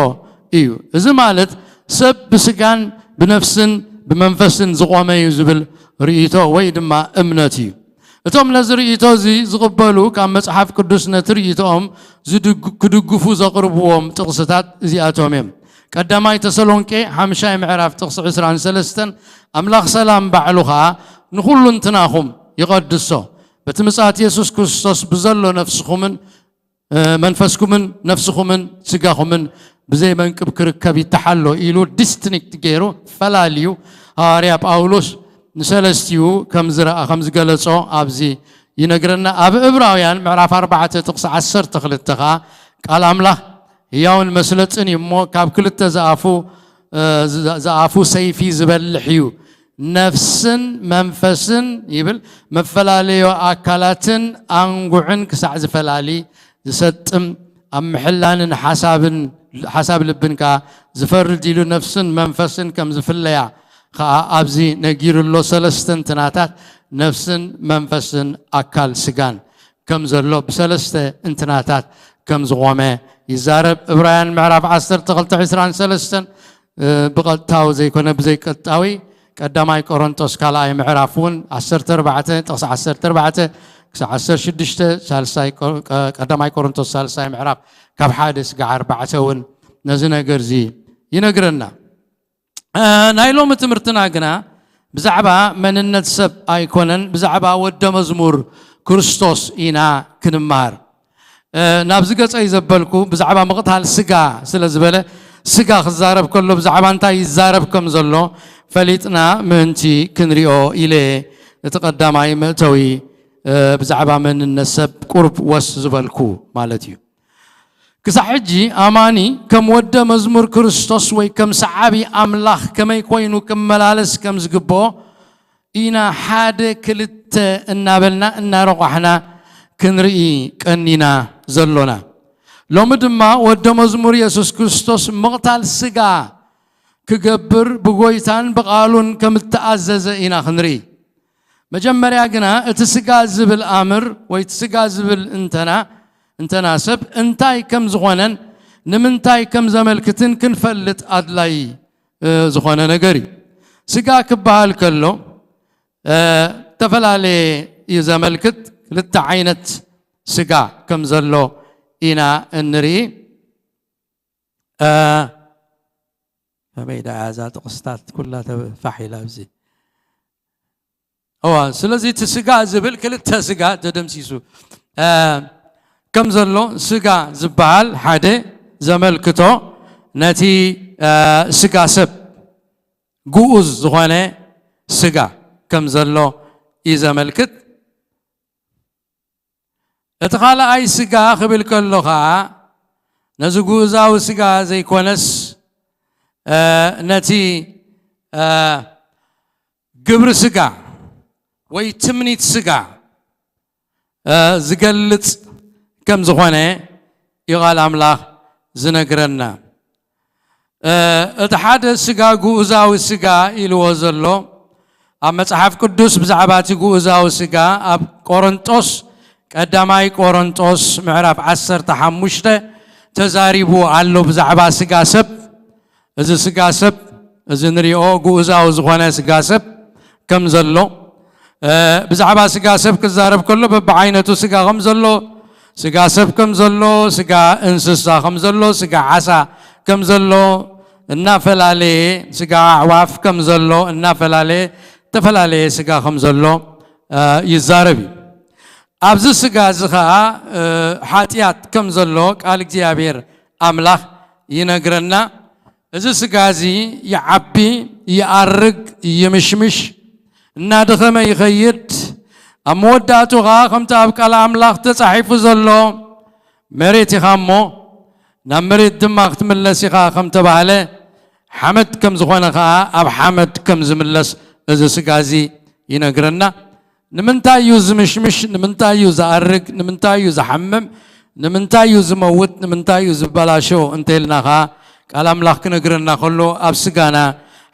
እዩ። እዚ ማለት ሰብ ብስጋን ብነፍስን ብመንፈስን ዝቖመ እዩ ዝብል ርእይቶ ወይ ድማ እምነት እዩ። እቶም ነዚ ርእይቶ እዚ ዝቕበሉ ካብ መጽሓፍ ቅዱስ ነቲ ርእይቶኦም ዝድግ-፣ ክድግፉ ዘቕርብዎም ጥቕስታት እዚኣቶም እዮም። ቀዳማይ ተሰሎንቄ ሓምሻይ ምዕራፍ ጥቕሲ ዕስራን ሰለስተን፣ ኣምላኽ ሰላም ባዕሉ ኸኣ ንኹሉ እንትናኹም ይቐድሶ፣ በቲ ምጽኣት የሱስ ክርስቶስ ብዘሎ ነፍስኹምን፣ እ፣ መንፈስኩምን ነፍስኹምን ስጋኹምን ብዘይ መንቅብ ክርከብ ይተሓሎ ኢሉ ዲስትኒክት ገይሩ ፈላልዩ ሃዋርያ ጳውሎስ ንሰለስቲኡ ከም ዝረኣ፣ ከም ዝገለጾ ኣብዚ ይነግረና። ኣብ ዕብራውያን ምዕራፍ ኣርባዕተ ጥቕሲ ዓሰርተ ክልተ ኸኣ ቃል ኣምላኽ ህያውን መስለጥን እዩ እሞ ካብ ክልተ ዝኣፉ፣ እ፣ ዝኣ-፣ ዝኣፉ ሰይፊ ዝበልሕ እዩ። ነፍስን መንፈስን ይብል፣ መፈላለዮ ኣካላትን ኣንጉዕን ክሳዕ ዝፈላሊ ዝሰጥም፣ ኣብ ምሕላንን ሓሳብን፣ ሓሳብ ልብን ከኣ ዝፈርድ ኢሉ ነፍስን መንፈስን ከም ዝፍለያ ከኣ ኣብዚ ነጊሩ ኣሎ። ሰለስተ እንትናታት ነፍስን መንፈስን ኣካል ስጋን ከም ዘሎ ብሰለስተ እንትናታት ከም ዝቖመ ይዛረብ። ዕብራውያን ምዕራፍ ዓሰርተ ክልተ ዕስራን ሰለስተን፣ እ፣ ብቐጥታዊ ዘይኮነ ብዘይቀጥታዊ ቀዳማይ ቆሮንቶስ ካልኣይ ምዕራፍ እውን ዓሰርተ ኣርባዕተ ጥቕሲ ዓሰርተ ኣርባዕተ ክሳብ ዓሰርተ ሽዱሽተ፣ ሳልሳይ ቆ-፣ ቀ-፣ ቀዳማይ ቆሮንቶስ ሳልሳይ ምዕራፍ ካብ ሓደ ስጋዕ ኣርባዕተ እውን ነዚ ነገር እዚ ይነግረና። እ፣ ናይ ሎሚ ትምህርትና ግና ብዛዕባ መንነት ሰብ ኣይኮነን፣ ብዛዕባ ወደ መዝሙር ክርስቶስ ኢና ክንመሃር። እ፣ ናብዚ ገጸይ ዘበልኩ ብዛዕባ ምቕታል ስጋ ስለ ዝበለ፣ ስጋ ክዛረብ ከሎ ብዛዕባ እንታይ ይዛረብ ከም ዘሎ ፈሊጥና ምእንቲ ክንሪኦ ኢለ እቲ ቀዳማይ መእተዊ፣ እ፣ ብዛዕባ መንነት ሰብ ቁሩብ ወስ ዝበልኩ ማለት እዩ። ክሳዕ ሕጂ ኣማኒ ከም ወደ መዝሙር ክርስቶስ ወይ ከም ሰዓቢ ኣምላኽ ከመይ ኮይኑ ክመላለስ ከም ዝግብኦ ኢና ሓደ ክልተ እናበልና እናረቋሕና ክንርኢ ቀኒና ዘሎና። ሎሚ ድማ ወደ መዝሙር የሱስ ክርስቶስ ምቕታል ስጋ ክገብር ብጎይታን ብቓሉን ከም እተኣዘዘ ኢና ክንርኢ። መጀመርያ ግና እቲ ስጋ ዝብል ኣምር ወይ እቲ ስጋ ዝብል እንተና፣ እንተና ሰብ እንታይ ከም ዝኾነን ንምንታይ ከም ዘመልክትን ክንፈልጥ ኣድላይ፣ እ፣ ዝኾነ ነገር እዩ። ስጋ ክበሃል ከሎ፣ እ፣ ዝተፈላለየ እዩ ዘመልክት። ክልተ ዓይነት ስጋ ከም ዘሎ ኢና እንርኢ። እ፣ ከመይ ደኣ እዛ ጥቕስታት ኩላ ተፋሕ ኢላ ኣብዚ። እዋ፣ ስለዚ እቲ ስጋ ዝብል ክልተ ስጋ ተደምሲሱ፣ እ፣ ከም ዘሎ ስጋ ዝበሃል ሓደ ዘመልክቶ ነቲ፣ እ፣ ስጋ ሰብ ግኡዝ ዝኾነ ስጋ ከም ዘሎ እዩ ዘመልክት። እቲ ካልኣይ ስጋ ክብል ከሎ ኸዓ ነዚ ግኡዛዊ ስጋ ዘይኮነስ፣ እ፣ ነቲ እ፣ ግብሪ ስጋ ወይ ትምኒት ስጋ እ፣ ዝገልጽ ከም ዝኾነ እዩ ቃል ኣምላኽ ዝነግረና። እ፣ እቲ ሓደ ስጋ ግኡዛዊ ስጋ ኢልዎ ዘሎ ኣብ መጽሓፍ ቅዱስ ብዛዕባ እቲ ግኡዛዊ ስጋ ኣብ ቆሮንጦስ፣ ቀዳማይ ቆሮንጦስ ምዕራፍ ዓሰርተ ሓሙሽተ ተዛሪቡ ኣሎ ብዛዕባ ስጋ ሰብ። እዚ ስጋ ሰብ፣ እዚ ንሪኦ ግኡዛዊ ዝኾነ ስጋ ሰብ ከም ዘሎ፣ እ፣ ብዛዕባ ስጋ ሰብ ክዛረብ ከሎ በብዓይነቱ ስጋ ከም ዘሎ፣ ስጋ ሰብ ከም ዘሎ፣ ስጋ እንስሳ ከም ዘሎ፣ ስጋ ዓሳ ከም ዘሎ እናፈላለየ፣ ስጋ ኣዕዋፍ ከም ዘሎ እናፈላለየ፣ ዝተፈላለየ ስጋ ከም ዘሎ፣ እ፣ ይዛረብ እዩ። ኣብዚ ስጋ እዚ ኸዓ፣ እ፣ ሓጢኣት ከም ዘሎ ቃል እግዚኣብሔር ኣምላኽ ይነግረና። እዚ ስጋ እዚ ይዓቢ፣ ይኣርግ፣ ይምሽምሽ፣ እናደኸመ ይኸይድ። ኣብ መወዳእቱ ኸዓ ከምቲ ኣብ ቃል ኣምላኽ ተጻሒፉ ዘሎ፣ መሬት ኢኻ እሞ ናብ መሬት ድማ ክትምለስ ኢኻ ከም ተባህለ፣ ሓመድ ከም ዝኾነ ኸዓ ኣብ ሓመድ ከም ዝምለስ እዚ ስጋ እዚ ይነግረና። ንምንታይ እዩ ዝምሽምሽ? ንምንታይ እዩ ዝኣርግ? ንምንታይ እዩ ዝሓምም? ንምንታይ እዩ ዝመውት? ንምንታይ እዩ ዝበላሾ? እንተልና ኸዓ ቃል ኣምላኽ ክነግረና ከሎ ኣብ ስጋና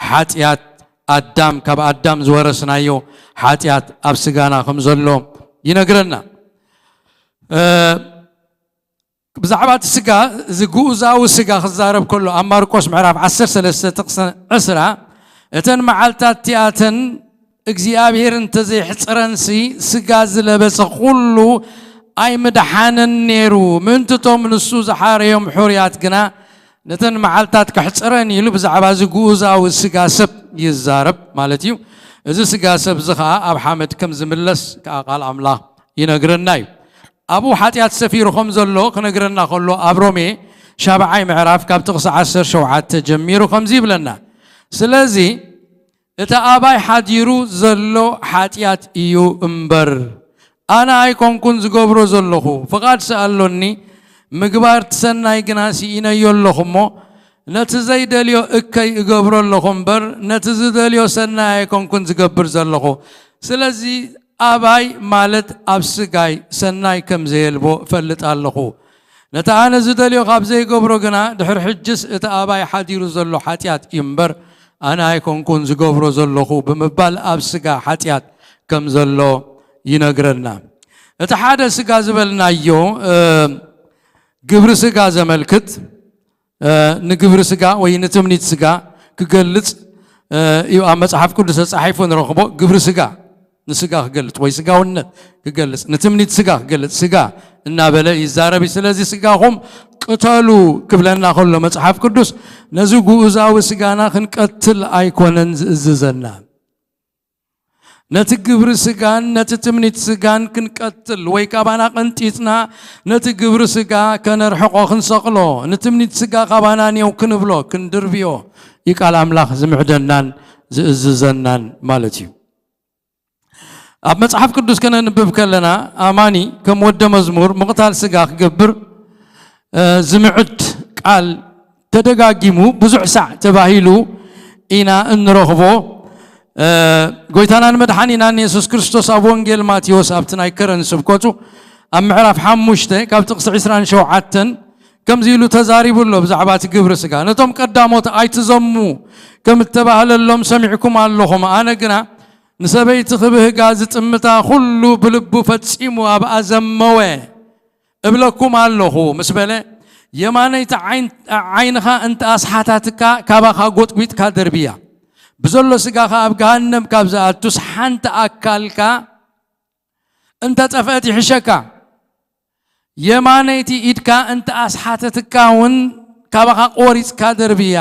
ሓጢኣት ኣዳም፣ ካብ ኣዳም ዝወረስናዮ ሓጢኣት ኣብ ስጋና ከም ዘሎ ይነግረና። እ፣ ብዛዕባ እቲ ስጋ፣ እዚ ግኡዛዊ ስጋ ክዛረብ ከሎ ኣብ ማርቆስ ምዕራፍ ዓሰርተ ሰለስተ ጥቕሲ ዕስራ፣ እተን መዓልታት እቲኣተን እግዚኣብሔር እንተዘይሕጽረንሲ ስጋ ዝለበሰ ኩሉ ኣይምድሓነን ነይሩ። ምእንቲ እቶም ንሱ ዝሓረዮም ሕሩያት ግና ነተን መዓልታት ከሕጽረን ኢሉ ብዛዕባ እዚ ግኡዛዊ ስጋ ሰብ ይዛረብ ማለት እዩ። እዚ ስጋ ሰብ እዚ ኸዓ ኣብ ሓመድ ከም ዝምለስ ከዓ ቃል ኣምላኽ ይነግረና እዩ። ኣብኡ ሓጢኣት ሰፊሩ ከም ዘሎ ክነግረና ከሎ ኣብ ሮሜ ሻብዓይ ምዕራፍ ካብ ጥቕሲ ዓሰርተ ሸውዓተ ጀሚሩ ከምዚ ይብለና። ስለዚ እቲ ኣባይ ሓዲሩ ዘሎ ሓጢኣት እዩ እምበር፣ ኣነ ኣይኮንኩን ዝገብሮ ዘለኹ፣ ፍቓድሲ ኣሎኒ፣ ምግባር እቲ ሰናይ ግና ስኢነዮ ኣለኹ እሞ፣ ነቲ ዘይደልዮ እከይ እገብሮ ኣለኹ እምበር፣ ነቲ ዝደልዮ ሰናይ ኣይኮንኩን ዝገብር ዘለኹ። ስለዚ ኣባይ ማለት ኣብ ስጋይ ሰናይ ከም ዘየልቦ እፈልጥ ኣለኹ። ነቲ ኣነ ዝደልዮ ካብ ዘይገብሮ ግና፣ ድሕሪ ሕጅስ እቲ ኣባይ ሓዲሩ ዘሎ ሓጢኣት እዩ እምበር፣ ኣነ ኣይኮንኩን ዝገብሮ ዘለኹ ብምባል ኣብ ስጋ ሓጢኣት ከም ዘሎ ይነግረና። እቲ ሓደ ስጋ ዝበልናዮ፣ እ፣ ግብሪ ስጋ ዘመልክት፣ እ፣ ንግብሪ ስጋ ወይ ንትምኒት ስጋ ክገልጽ፣ እ፣ እዩ ኣብ መጽሓፍ ቅዱስ ተጻሒፉ ንረኽቦ። ግብሪ ስጋ ንስጋ ክገልጽ ወይ ስጋውነት ክገልጽ፣ ንትምኒት ስጋ ክገልጽ፣ ስጋ እናበለ ይዛረብ እዩ። ስለዚ ስጋኹም ቅተሉ ክብለና ከሎ መጽሓፍ ቅዱስ፣ ነዚ ግኡዛዊ ስጋና ክንቀትል ኣይኮነን ዝእዝዘና። ነቲ ግብሪ ስጋን ነቲ ትምኒት ስጋን ክንቀትል ወይ ካባና ቀንጢጥና ነቲ ግብሪ ስጋ ከነርሕቆ ክንሰቕሎ፣ ንትምኒት ስጋ ካባና ኔው ክንብሎ፣ ክንድርብዮ እዩ ቃል ኣምላኽ ዝምዕደናን ዝእዝዘናን ማለት እዩ። ኣብ መጽሓፍ ቅዱስ ከነንብብ ከለና፣ ኣማኒ ከም ወደ መዝሙር ምቕታል ስጋ ክገብር፣ እ፣ ዝምዕድ ቃል ተደጋጊሙ ብዙሕ ሳዕ ተባሂሉ ኢና እንረኽቦ። እ፣ ጎይታናን መድሓኒናን የሱስ ክርስቶስ ኣብ ወንጌል ማቴዎስ ኣብቲ ናይ ከረን ስብከቱ ኣብ ምዕራፍ ሓሙሽተ ካብ ጥቕሲ ዕስራን ሸውዓተን ከምዚ ኢሉ ተዛሪቡ ኣሎ ብዛዕባ እቲ ግብሪ ስጋ። ነቶም ቀዳሞት ኣይትዘሙ ከም እተባህለሎም ሰሚዕኩም ኣለኹም። ኣነ ግና ንሰበይቲ ክብህጋ ዝጥምታ ኩሉ ብልቡ ፈጺሙ ኣብኣ ዘመወ እብለኩም ኣለኹ ምስ በለ፣ የማነይቲ ዓይን-፣ ዓይንኻ እንተ ኣስሓታትካ ካባኻ ጎጥጒጥካ ደርብያ። ብዘሎ ስጋኻ ኣብ ገሃነም ካብ ዝኣቱስ ሓንቲ ኣካልካ እንተ ጠፍአት ይሕሸካ። የማነይቲ ኢድካ እንተ ኣስሓተትካ እውን ካባኻ ቆሪጽካ ደርብያ።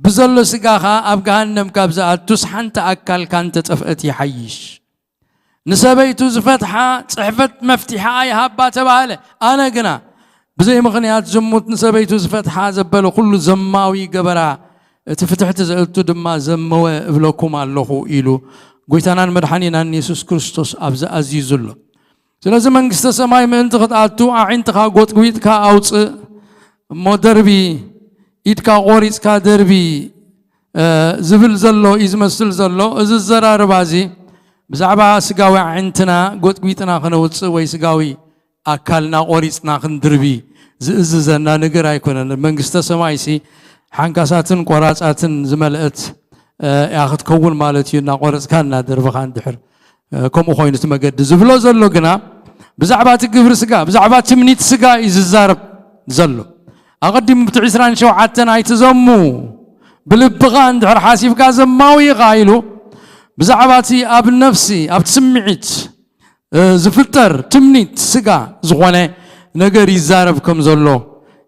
ብዘሎ ስጋኻ ኣብ ገሃነም ካብ ዝኣቱስ ሓንቲ ኣካልካ እንተ ጠፍአት ይሓይሽ። ንሰበይቱ ዝፈትሓ ጽሕፈት መፍትሒ ኣይሃባ ተባህለ። ኣነ ግና ብዘይ ምኽንያት ዝሙት ንሰበይቱ ዝፈትሓ ዘበለ ኩሉ ዘማዊ ገበራ፣ እቲ ፍትሕቲ ዘእቱ ድማ ዘመወ እብለኩም ኣለኹ ኢሉ ጎይታናን መድሓኒናን የሱስ ክርስቶስ ኣብዚ ኣዚዙ ኣሎ። ስለዚ መንግስተ ሰማይ ምእንቲ ክትኣቱ ኣዒንትኻ ጎጥጒጥካ ኣውፅእ እሞ ደርቢ፣ ኢድካ ቆሪፅካ ደርቢ፣ ዝብል ዘሎ እዩ ዝመስል ዘሎ። እዚ ዘራርባ እዚ ብዛዕባ ስጋዊ ኣዒንትና ጎጥጒጥና ክነውፅእ ወይ ስጋዊ ኣካልና ቆሪፅና ክንድርቢ ዝእዝዘና ነገር ኣይኮነን። መንግስተ ሰማይሲ ሓንካሳትን ቆራፃትን ዝመልአት እያ ክትከውን ማለት እዩ። እናቆረፅካ እናደርብኻ እንድሕር ከምኡ ኮይኑ እቲ መገዲ ዝብሎ ዘሎ ግና ብዛዕባ እቲ ግብሪ ስጋ፣ ብዛዕባ ትምኒት ስጋ እዩ ዝዛረብ ዘሎ። ኣቐዲሙ ብቲ ዕስራን ሸውዓተን ኣይትዘሙ፣ ብልብኻ እንድሕር ሓሲብካ ዘማዊ ኢኻ ኢሉ ብዛዕባ እቲ ኣብ ነፍሲ ኣብቲ ስምዒት ዝፍጠር ትምኒት ስጋ ዝኾነ ነገር ይዛረብ ከም ዘሎ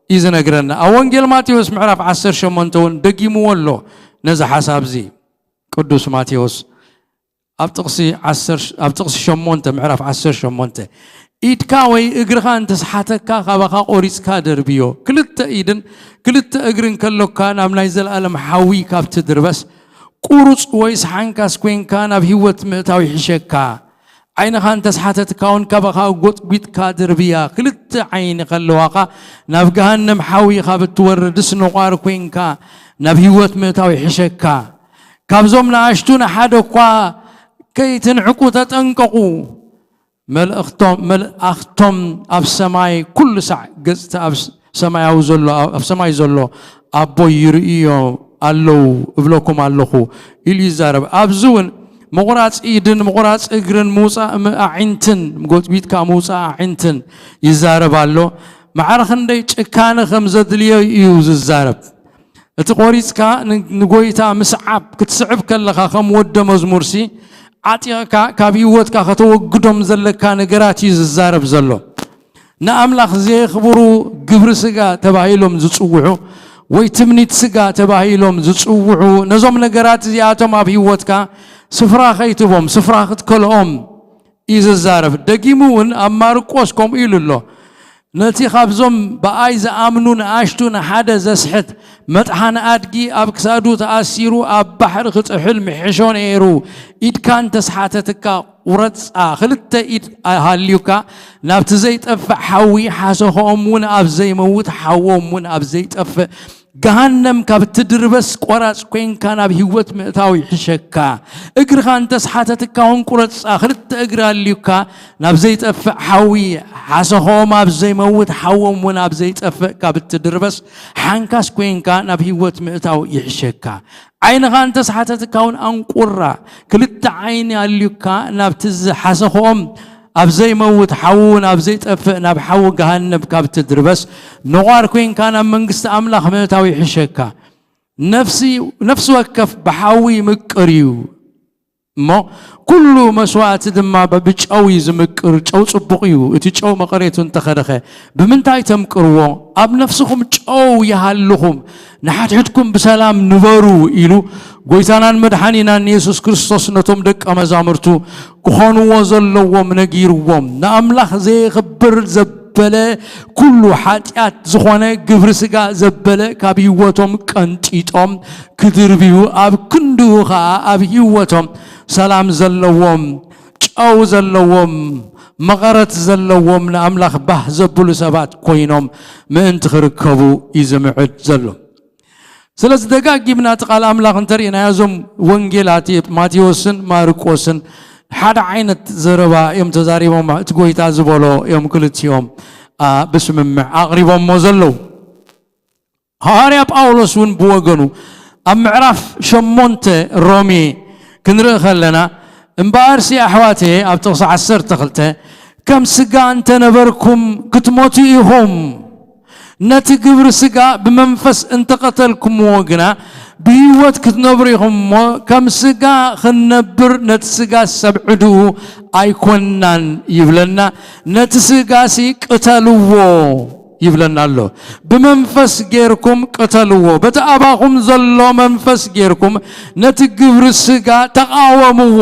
እዩ ዝነግረና። ኣብ ወንጌል ማቴዎስ ምዕራፍ ዓሰርተ ሸሞንተ እውን ደጊምዎ ኣሎ ነዚ ሓሳብ እዚ ቅዱስ ማቴዎስ ኣብ ጥቕሲ ዓሰርተ ኣብ ጥቕሲ ሸሞንተ ምዕራፍ ዓሰርተ ሸሞንተ ኢድካ ወይ እግርኻ እንተስሓተካ ካባኻ ቆሪጽካ ደርብዮ። ክልተ ኢድን ክልተ እግርን ከሎካ ናብ ናይ ዘለኣለም ሓዊ ካብ ትድርበስ ቁሩጽ ወይስ ሓንካስ ኮይንካ ናብ ህይወት ምእታው ይሕሸካ። ዓይንኻ እንተስሓተትካ እውን ካባኻ ጎጥጒጥካ ድርብያ። ክልተ ዓይኒ ከለዋኻ ናብ ገሃነም ሓዊ ካብ እትወርድስ ነቋር ኮይንካ ናብ ህይወት ምእታው ይሕሸካ። ካብዞም ንኣሽቱ ንሓደ እኳ ከይትንዕቁ ተጠንቀቑ። መልእኽቶም መልኣኽቶም ኣብ ሰማይ ኩሉ ሳዕ ገጽቲ ኣብ ሰማያዊ ዘሎ ኣብ ሰማይ ዘሎ ኣቦይ ይርእዮ ኣለዉ እብለኩም ኣለኹ ኢሉ ይዛረብ። ኣብዚ እውን ምቑራፅ ኢድን ምቑራፅ እግርን ምውፃእ ኣዒንትን ጎጥቢጥካ ምውፃእ ኣዒንትን ይዛረብ ኣሎ። ማዕረ ክንደይ ጭካነ ከም ዘድልዮ እዩ ዝዛረብ። እቲ ቆሪፅካ ንጎይታ ምስዓብ ክትስዕብ ከለኻ ከም ወደ መዝሙርሲ ዓጢቕካ ካብ ህይወትካ ከተወግዶም ዘለካ ነገራት እዩ ዝዛረብ ዘሎ። ንኣምላኽ ዘየኽብሩ ግብሪ ስጋ ተባሂሎም ዝጽውዑ ወይ ትምኒት ስጋ ተባሂሎም ዝጽውዑ ነዞም ነገራት እዚኣቶም ኣብ ህይወትካ ስፍራ ከይትቦም ስፍራ ክትከልኦም እዩ ዝዛረብ። ደጊሙ እውን ኣብ ማርቆስ ከምኡ ኢሉ ኣሎ። ነቲ ካብዞም ብኣይ ዝኣምኑ ንኣሽቱ ንሓደ ዘስሕት መጥሓን ኣድጊ ኣብ ክሳዱ ተኣሲሩ ኣብ ባሕሪ ክጥሕል ምሕሾ ነይሩ። ኢድካ እንተስሓተትካ ቁረጻ። ክልተ ኢድ ሃልዩካ ናብቲ ዘይጠፍእ ሓዊ ሓሰኸኦም እውን ኣብ ዘይመውት ሓዎም እውን ኣብ ዘይጠፍእ ገሃነም ካብ ትድርበስ ቆራጽ ኮይንካ ናብ ህይወት ምእታው ይሕሸካ። እግርኻ እንተስሓተትካ እውን ቁረጻ። ክልተ እግሪ ኣልዩካ ናብ ዘይጠፍእ ሓዊ ሓሰኸኦም ኣብ ዘይመውት ሓዎም እውን ኣብ ዘይጠፍእ ካብ እትድርበስ ሓንካስ ኮይንካ ናብ ህይወት ምእታው ይሕሸካ። ዓይንኻ እንተስሓተትካ እውን ኣንቁራ። ክልተ ዓይኒ ኣልዩካ ናብቲ ዝሓሰኸኦም ኣብ ዘይመውት ሓዊ እውን ኣብ ዘይጠፍእ ናብ ሓዊ ገሃነብ ካብ ትድርበስ ነቋር ኮይንካ ናብ መንግስቲ ኣምላኽ ምእታው ይሕሸካ። ነፍሲ ወከፍ ብሓዊ ይምቅር እዩ እሞ ኩሉ መስዋእቲ ድማ ብጨው እዩ ዝምቅር። ጨው ጽቡቕ እዩ። እቲ ጨው መቐሬቱ እንተኸደኸ ብምንታይ ተምቅርዎ? ኣብ ነፍስኹም ጨው ይሃልኹም፣ ንሓድሕድኩም ብሰላም ንበሩ ኢሉ ጎይታናን መድሓኒናን የሱስ ክርስቶስ ነቶም ደቀ መዛሙርቱ ክኾንዎ ዘለዎም ነጊርዎም። ንኣምላኽ ዘየኽብር ዘበለ ኩሉ ሓጢኣት ዝኾነ ግብሪ ስጋ ዘበለ ካብ ህይወቶም ቀንጢጦም ክድርብዩ ኣብ ክንድኡ ኸኣ ኣብ ህይወቶም ሰላም ዘለዎም ጨው ዘለዎም መቐረት ዘለዎም ንኣምላኽ ባህ ዘብሉ ሰባት ኮይኖም ምእንቲ ክርከቡ እዩ ዝምዕድ ዘሎ። ስለዚ ደጋጊምና እቲ ቃል ኣምላኽ እንተሪእናዮ እዞም ወንጌላት ማቴዎስን ማርቆስን ሓደ ዓይነት ዘረባ እዮም ተዛሪቦም። እቲ ጎይታ ዝበሎ እዮም ክልቲኦም ብስምምዕ ኣቕሪቦሞ ዘለዉ። ሃዋርያ ጳውሎስ እውን ብወገኑ ኣብ ምዕራፍ ሸሞንተ ሮሜ ክንርኢ ከለና እምበኣርሲ ኣሕዋተየ ኣብ ጥቕሲ ዓሰርተ ክልተ ከም ስጋ እንተነበርኩም ክትሞቱ ኢኹም። ነቲ ግብሪ ስጋ ብመንፈስ እንተቐተልኩምዎ ግና ብህይወት ክትነብሩ ኢኹም እሞ ከም ስጋ ክንነብር ነቲ ስጋ ሰብዕድኡ ኣይኮናን ይብለና። ነቲ ስጋሲ ቅተልዎ ይብለና ኣሎ። ብመንፈስ ጌርኩም ቅተልዎ። በቲ ኣባኹም ዘሎ መንፈስ ጌርኩም ነቲ ግብሪ ስጋ ተቓወምዎ።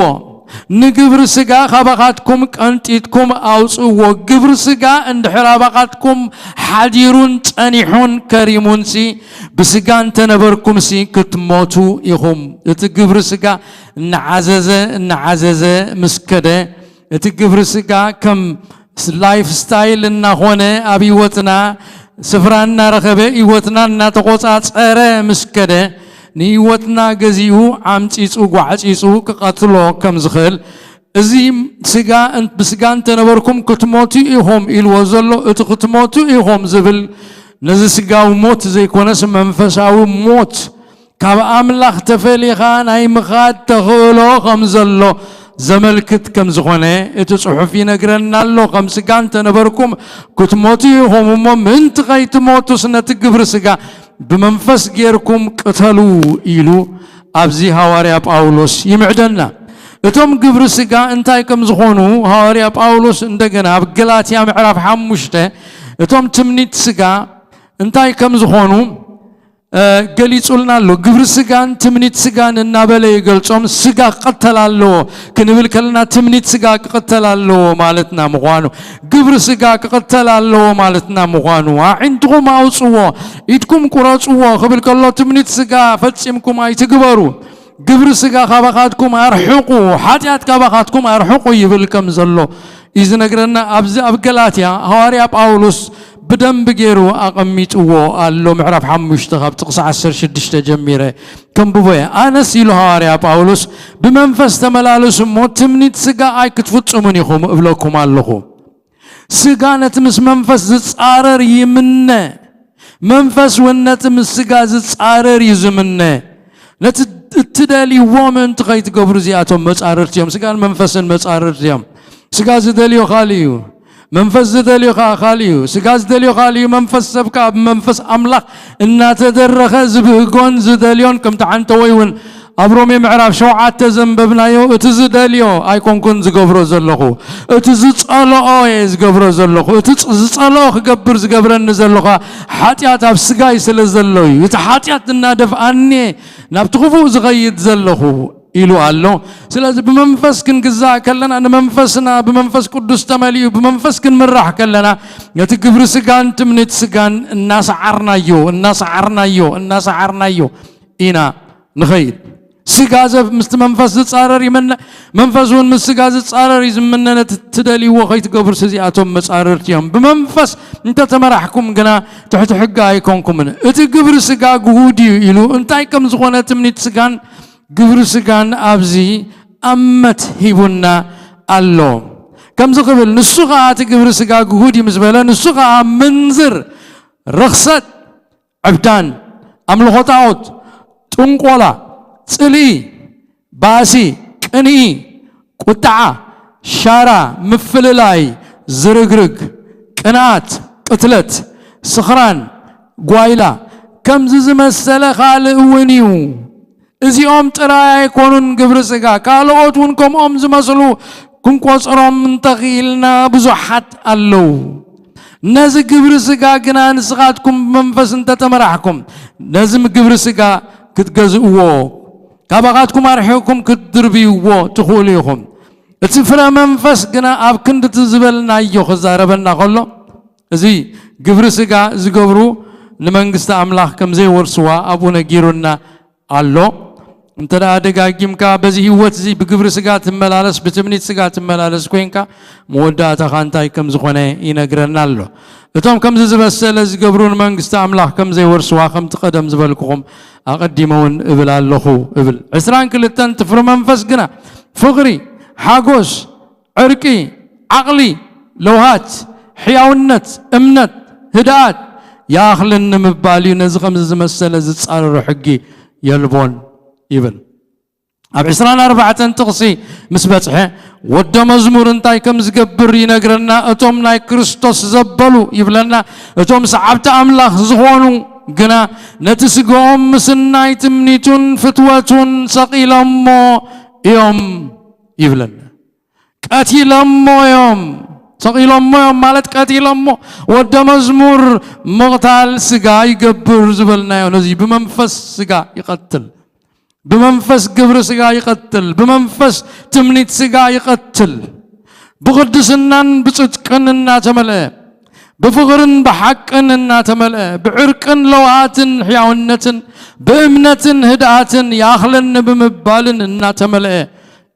ንግብሪ ስጋ ካባኻትኩም ቀንጢጥኩም ኣውጽእዎ። ግብሪ ስጋ እንድሕር ኣባኻትኩም ሓዲሩን ጸኒሑን ከሪሙንሲ ብስጋ እንተነበርኩምሲ ክትሞቱ ኢኹም። እቲ ግብሪ ስጋ እናዓዘዘ እናዓዘዘ ምስ ከደ እቲ ግብሪ ስጋ ከም ላይፍ ስታይል እናኾነ ኣብ ህይወትና ስፍራ እናረኸበ ህይወትና እናተቆጻጸረ ምስ ከደ ንህይወትና ገዚኡ ዓምጺጹ ጓዕጺጹ ክቐትሎ ከም ዝኽእል፣ እዚ ስጋ እን-፣ ብስጋ እንተነበርኩም ክትሞቱ ኢኹም ኢልዎ ዘሎ፣ እቲ ክትሞቱ ኢኹም ዝብል ነዚ ስጋዊ ሞት ዘይኮነስ መንፈሳዊ ሞት፣ ካብ ኣምላኽ ተፈሊኻ ናይ ምኻድ ተኽእሎ ከም ዘሎ ዘመልክት ከም ዝኾነ እቲ ጽሑፍ ይነግረና ኣሎ። ከም ስጋ እንተነበርኩም ክትሞቱ ኢኹም እሞ፣ ምእንቲ ኸይትሞቱስ ነቲ ግብሪ ስጋ ብመንፈስ ጌርኩም ቅተሉ ኢሉ ኣብዚ ሃዋርያ ጳውሎስ ይምዕደና። እቶም ግብሪ ስጋ እንታይ ከም ዝኾኑ ሃዋርያ ጳውሎስ እንደገና ኣብ ገላትያ ምዕራፍ ሓሙሽተ፣ እቶም ትምኒት ስጋ እንታይ ከም ዝኾኑ፣ እ፣ ገሊጹልና ኣሎ። ግብሪ ስጋን ትምኒት ስጋን እናበለ ይገልጾም። ስጋ ክቕተል ኣለዎ ክንብል ከለና ትምኒት ስጋ ክቕተል ኣለዎ ማለትና ምዃኑ፣ ግብሪ ስጋ ክቕተል ኣለዎ ማለትና ምዃኑ፣ ኣዒንትኹም ኣውጽዎ፣ ኢድኩም ቁረጽዎ ክብል ከሎ ትምኒት ስጋ ፈጺምኩም ኣይትግበሩ፣ ግብሪ ስጋ ካባኻትኩም ኣርሕቑ፣ ሓጢኣት ካባኻትኩም ኣርሕቑ ይብል ከም ዘሎ እዩ ዝነግረና። ኣብዚ ኣብ ገላትያ ሃዋርያ ጳውሎስ ብደንቢ ገይሩ ኣቐሚጥዎ ኣሎ። ምዕራፍ ሓሙሽተ ካብ ጥቕሲ ዓሰርተ ሽዱሽተ ጀሚረ ከንብቦ እየ። ኣነስ ኢሉ ሃዋርያ ጳውሎስ፣ ብመንፈስ ተመላለሱ እሞ ትምኒት ስጋ ኣይክትፍጽሙን ኢኹም እብለኩም ኣለኹ። ስጋ ነቲ ምስ መንፈስ ዝጻረር ይምነ፣ መንፈስ እውን ነቲ ምስ ስጋ ዝጻረር እዩ ዝምነ። ነቲ እትደልይዎ ምእንቲ ከይትገብሩ እዚኣቶም መጻርርቲ እዮም። ስጋን መንፈስን መጻርርቲ እዮም። ስጋ ዝደልዮ ካልእ እዩ፣ መንፈስ ዝደልዮ ከኣ ካልእ እዩ። ስጋ ዝደልዮ ካልእ እዩ፣ መንፈስ ሰብ ከኣ ብመንፈስ ኣምላኽ እናተደረኸ ዝብህጎን ዝደልዮን፣ ከምቲ ሓንተወይ እውን ኣብ ሮሜ ምዕራፍ ሸውዓተ ዘንበብናዮ፣ እቲ ዝደልዮ ኣይኮንኩን ዝገብሮ ዘለኹ፣ እቲ ዝጸልኦ እየ ዝገብሮ ዘለኹ። እቲ ጽ-፣ ዝጸልኦ ክገብር ዝገብረኒ ዘሎ ኸኣ ሓጢኣት ኣብ ስጋይ ስለ ዘሎ እዩ። እቲ ሓጢኣት እናደፍኣኒ እየ ናብቲ ክፉእ ዝኸይድ ዘለኹ ኢሉ ኣሎ። ስለዚ ብመንፈስ ክንግዛእ ከለና፣ ንመንፈስና ብመንፈስ ቅዱስ ተመሊኡ ብመንፈስ ክንምራሕ ከለና፣ ነቲ ግብሪ ስጋን ትምኒት ስጋን እናሰዓርናዮ፣ እናሰዓርናዮ፣ እናሰዓርናዮ ኢና ንኸይድ። ስጋ ዘብ-፣ ምስቲ መንፈስ ዝጻረር ይመነ፣ መንፈስ እውን ምስ ስጋ ዝጻረር እዩ ዝምነ። ነቲ ትደልይዎ ከይትገብሩስ እዚኣቶም መጻርርቲ እዮም። ብመንፈስ እንተተመራሕኩም ግና ትሕቲ ሕጊ ኣይኮንኩምን። እቲ ግብሪ ስጋ ግሁድ እዩ ኢሉ እንታይ ከም ዝኾነ ትምኒት ስጋን ግብሪ ስጋን ኣብዚ ኣመት ሂቡና ኣሎ። ከምዚ ክብል፣ ንሱ ኸኣ እቲ ግብሪ ስጋ ግሁድ እዩ ምስ በለ፣ ንሱ ኸኣ ምንዝር፣ ርኽሰት፣ ዕብዳን፣ ኣምልኾ ጣዖት፣ ጥንቆላ፣ ጽልኢ፣ ባእሲ፣ ቅንኢ፣ ቁጥዓ፣ ሻራ፣ ምፍልላይ፣ ዝርግርግ፣ ቅንኣት፣ ቅትለት፣ ስኽራን፣ ጓይላ፣ ከምዚ ዝመሰለ ካልእ እውን እዩ። እዚኦም ጥራይ ኣይኮኑን ግብሪ ስጋ፣ ካልኦት እውን ከምኦም ዝመስሉ ክንቆጽሮም እንተኽኢልና ብዙሓት ኣለዉ። ነዚ ግብሪ ስጋ ግና ንስኻትኩም ብመንፈስ እንተተመራሕኩም፣ ነዚ ግብሪ ስጋ ክትገዝእዎ፣ ካባኻትኩም ኣርሒቕኩም ክትድርብይዎ ትኽእሉ ኢኹም። እቲ ፍረ መንፈስ ግና ኣብ ክንዲ እቲ ዝበልናዮ ክዛረበና ከሎ፣ እዚ ግብሪ ስጋ ዝገብሩ ንመንግስቲ ኣምላኽ ከም ዘይወርስዋ ኣብኡ ነጊሩና ኣሎ። እንተ ደኣ ደጋጊምካ በዚ ህይወት እዚ ብግብሪ ስጋ ትመላለስ፣ ብትምኒት ስጋ ትመላለስ ኮይንካ፣ መወዳእታኻ እንታይ ከም ዝኾነ ይነግረና ኣሎ። እቶም ከምዚ ዝበሰለ ዝገብሩ ንመንግስቲ ኣምላኽ ከም ዘይወርስዋ፣ ከምቲ ቀደም ዝበልኩኹም ኣቐዲመ እውን እብል ኣለኹ እብል። ዕስራን ክልተን፣ እቲ ፍረ መንፈስ ግና ፍቕሪ፣ ሓጎስ፣ ዕርቂ፣ ዓቕሊ፣ ለውሃት፣ ሕያውነት፣ እምነት፣ ህድኣት፣ ይኣኽለኒ ምባል እዩ። ነዚ ከምዚ ዝመሰለ ዝጻረሮ ሕጊ የልቦን ይብል። ኣብ ዕስራን ኣርባዕተን ጥቕሲ ምስ በጽሐ፣ ወደ መዝሙር እንታይ ከም ዝገብር ይነግረና። እቶም ናይ ክርስቶስ ዘበሉ ይብለና፣ እቶም ሰዓብቲ ኣምላኽ ዝኾኑ ግና ነቲ ስጋኦም ምስናይ ትምኒቱን ፍትወቱን ሰቒሎሞ እዮም ይብለና። ቀቲሎሞ እዮም። ሰቒሎሞ እዮም ማለት ቀቲሎሞ። ወደ መዝሙር ምቕታል ስጋ ይገብር ዝበልናዮ ነዚ ብመንፈስ ስጋ ይቐትል። ብመንፈስ ግብሪ ስጋ ይቐትል። ብመንፈስ ትምኒት ስጋ ይቐትል። ብቕድስናን ብጽድቅን እናተመልአ፣ ብፍቕርን ብሓቅን እናተመልአ፣ ብዕርቅን ለውሃትን ሕያውነትን፣ ብእምነትን ህድኣትን ይኣኽለኒ ብምባልን እናተመልአ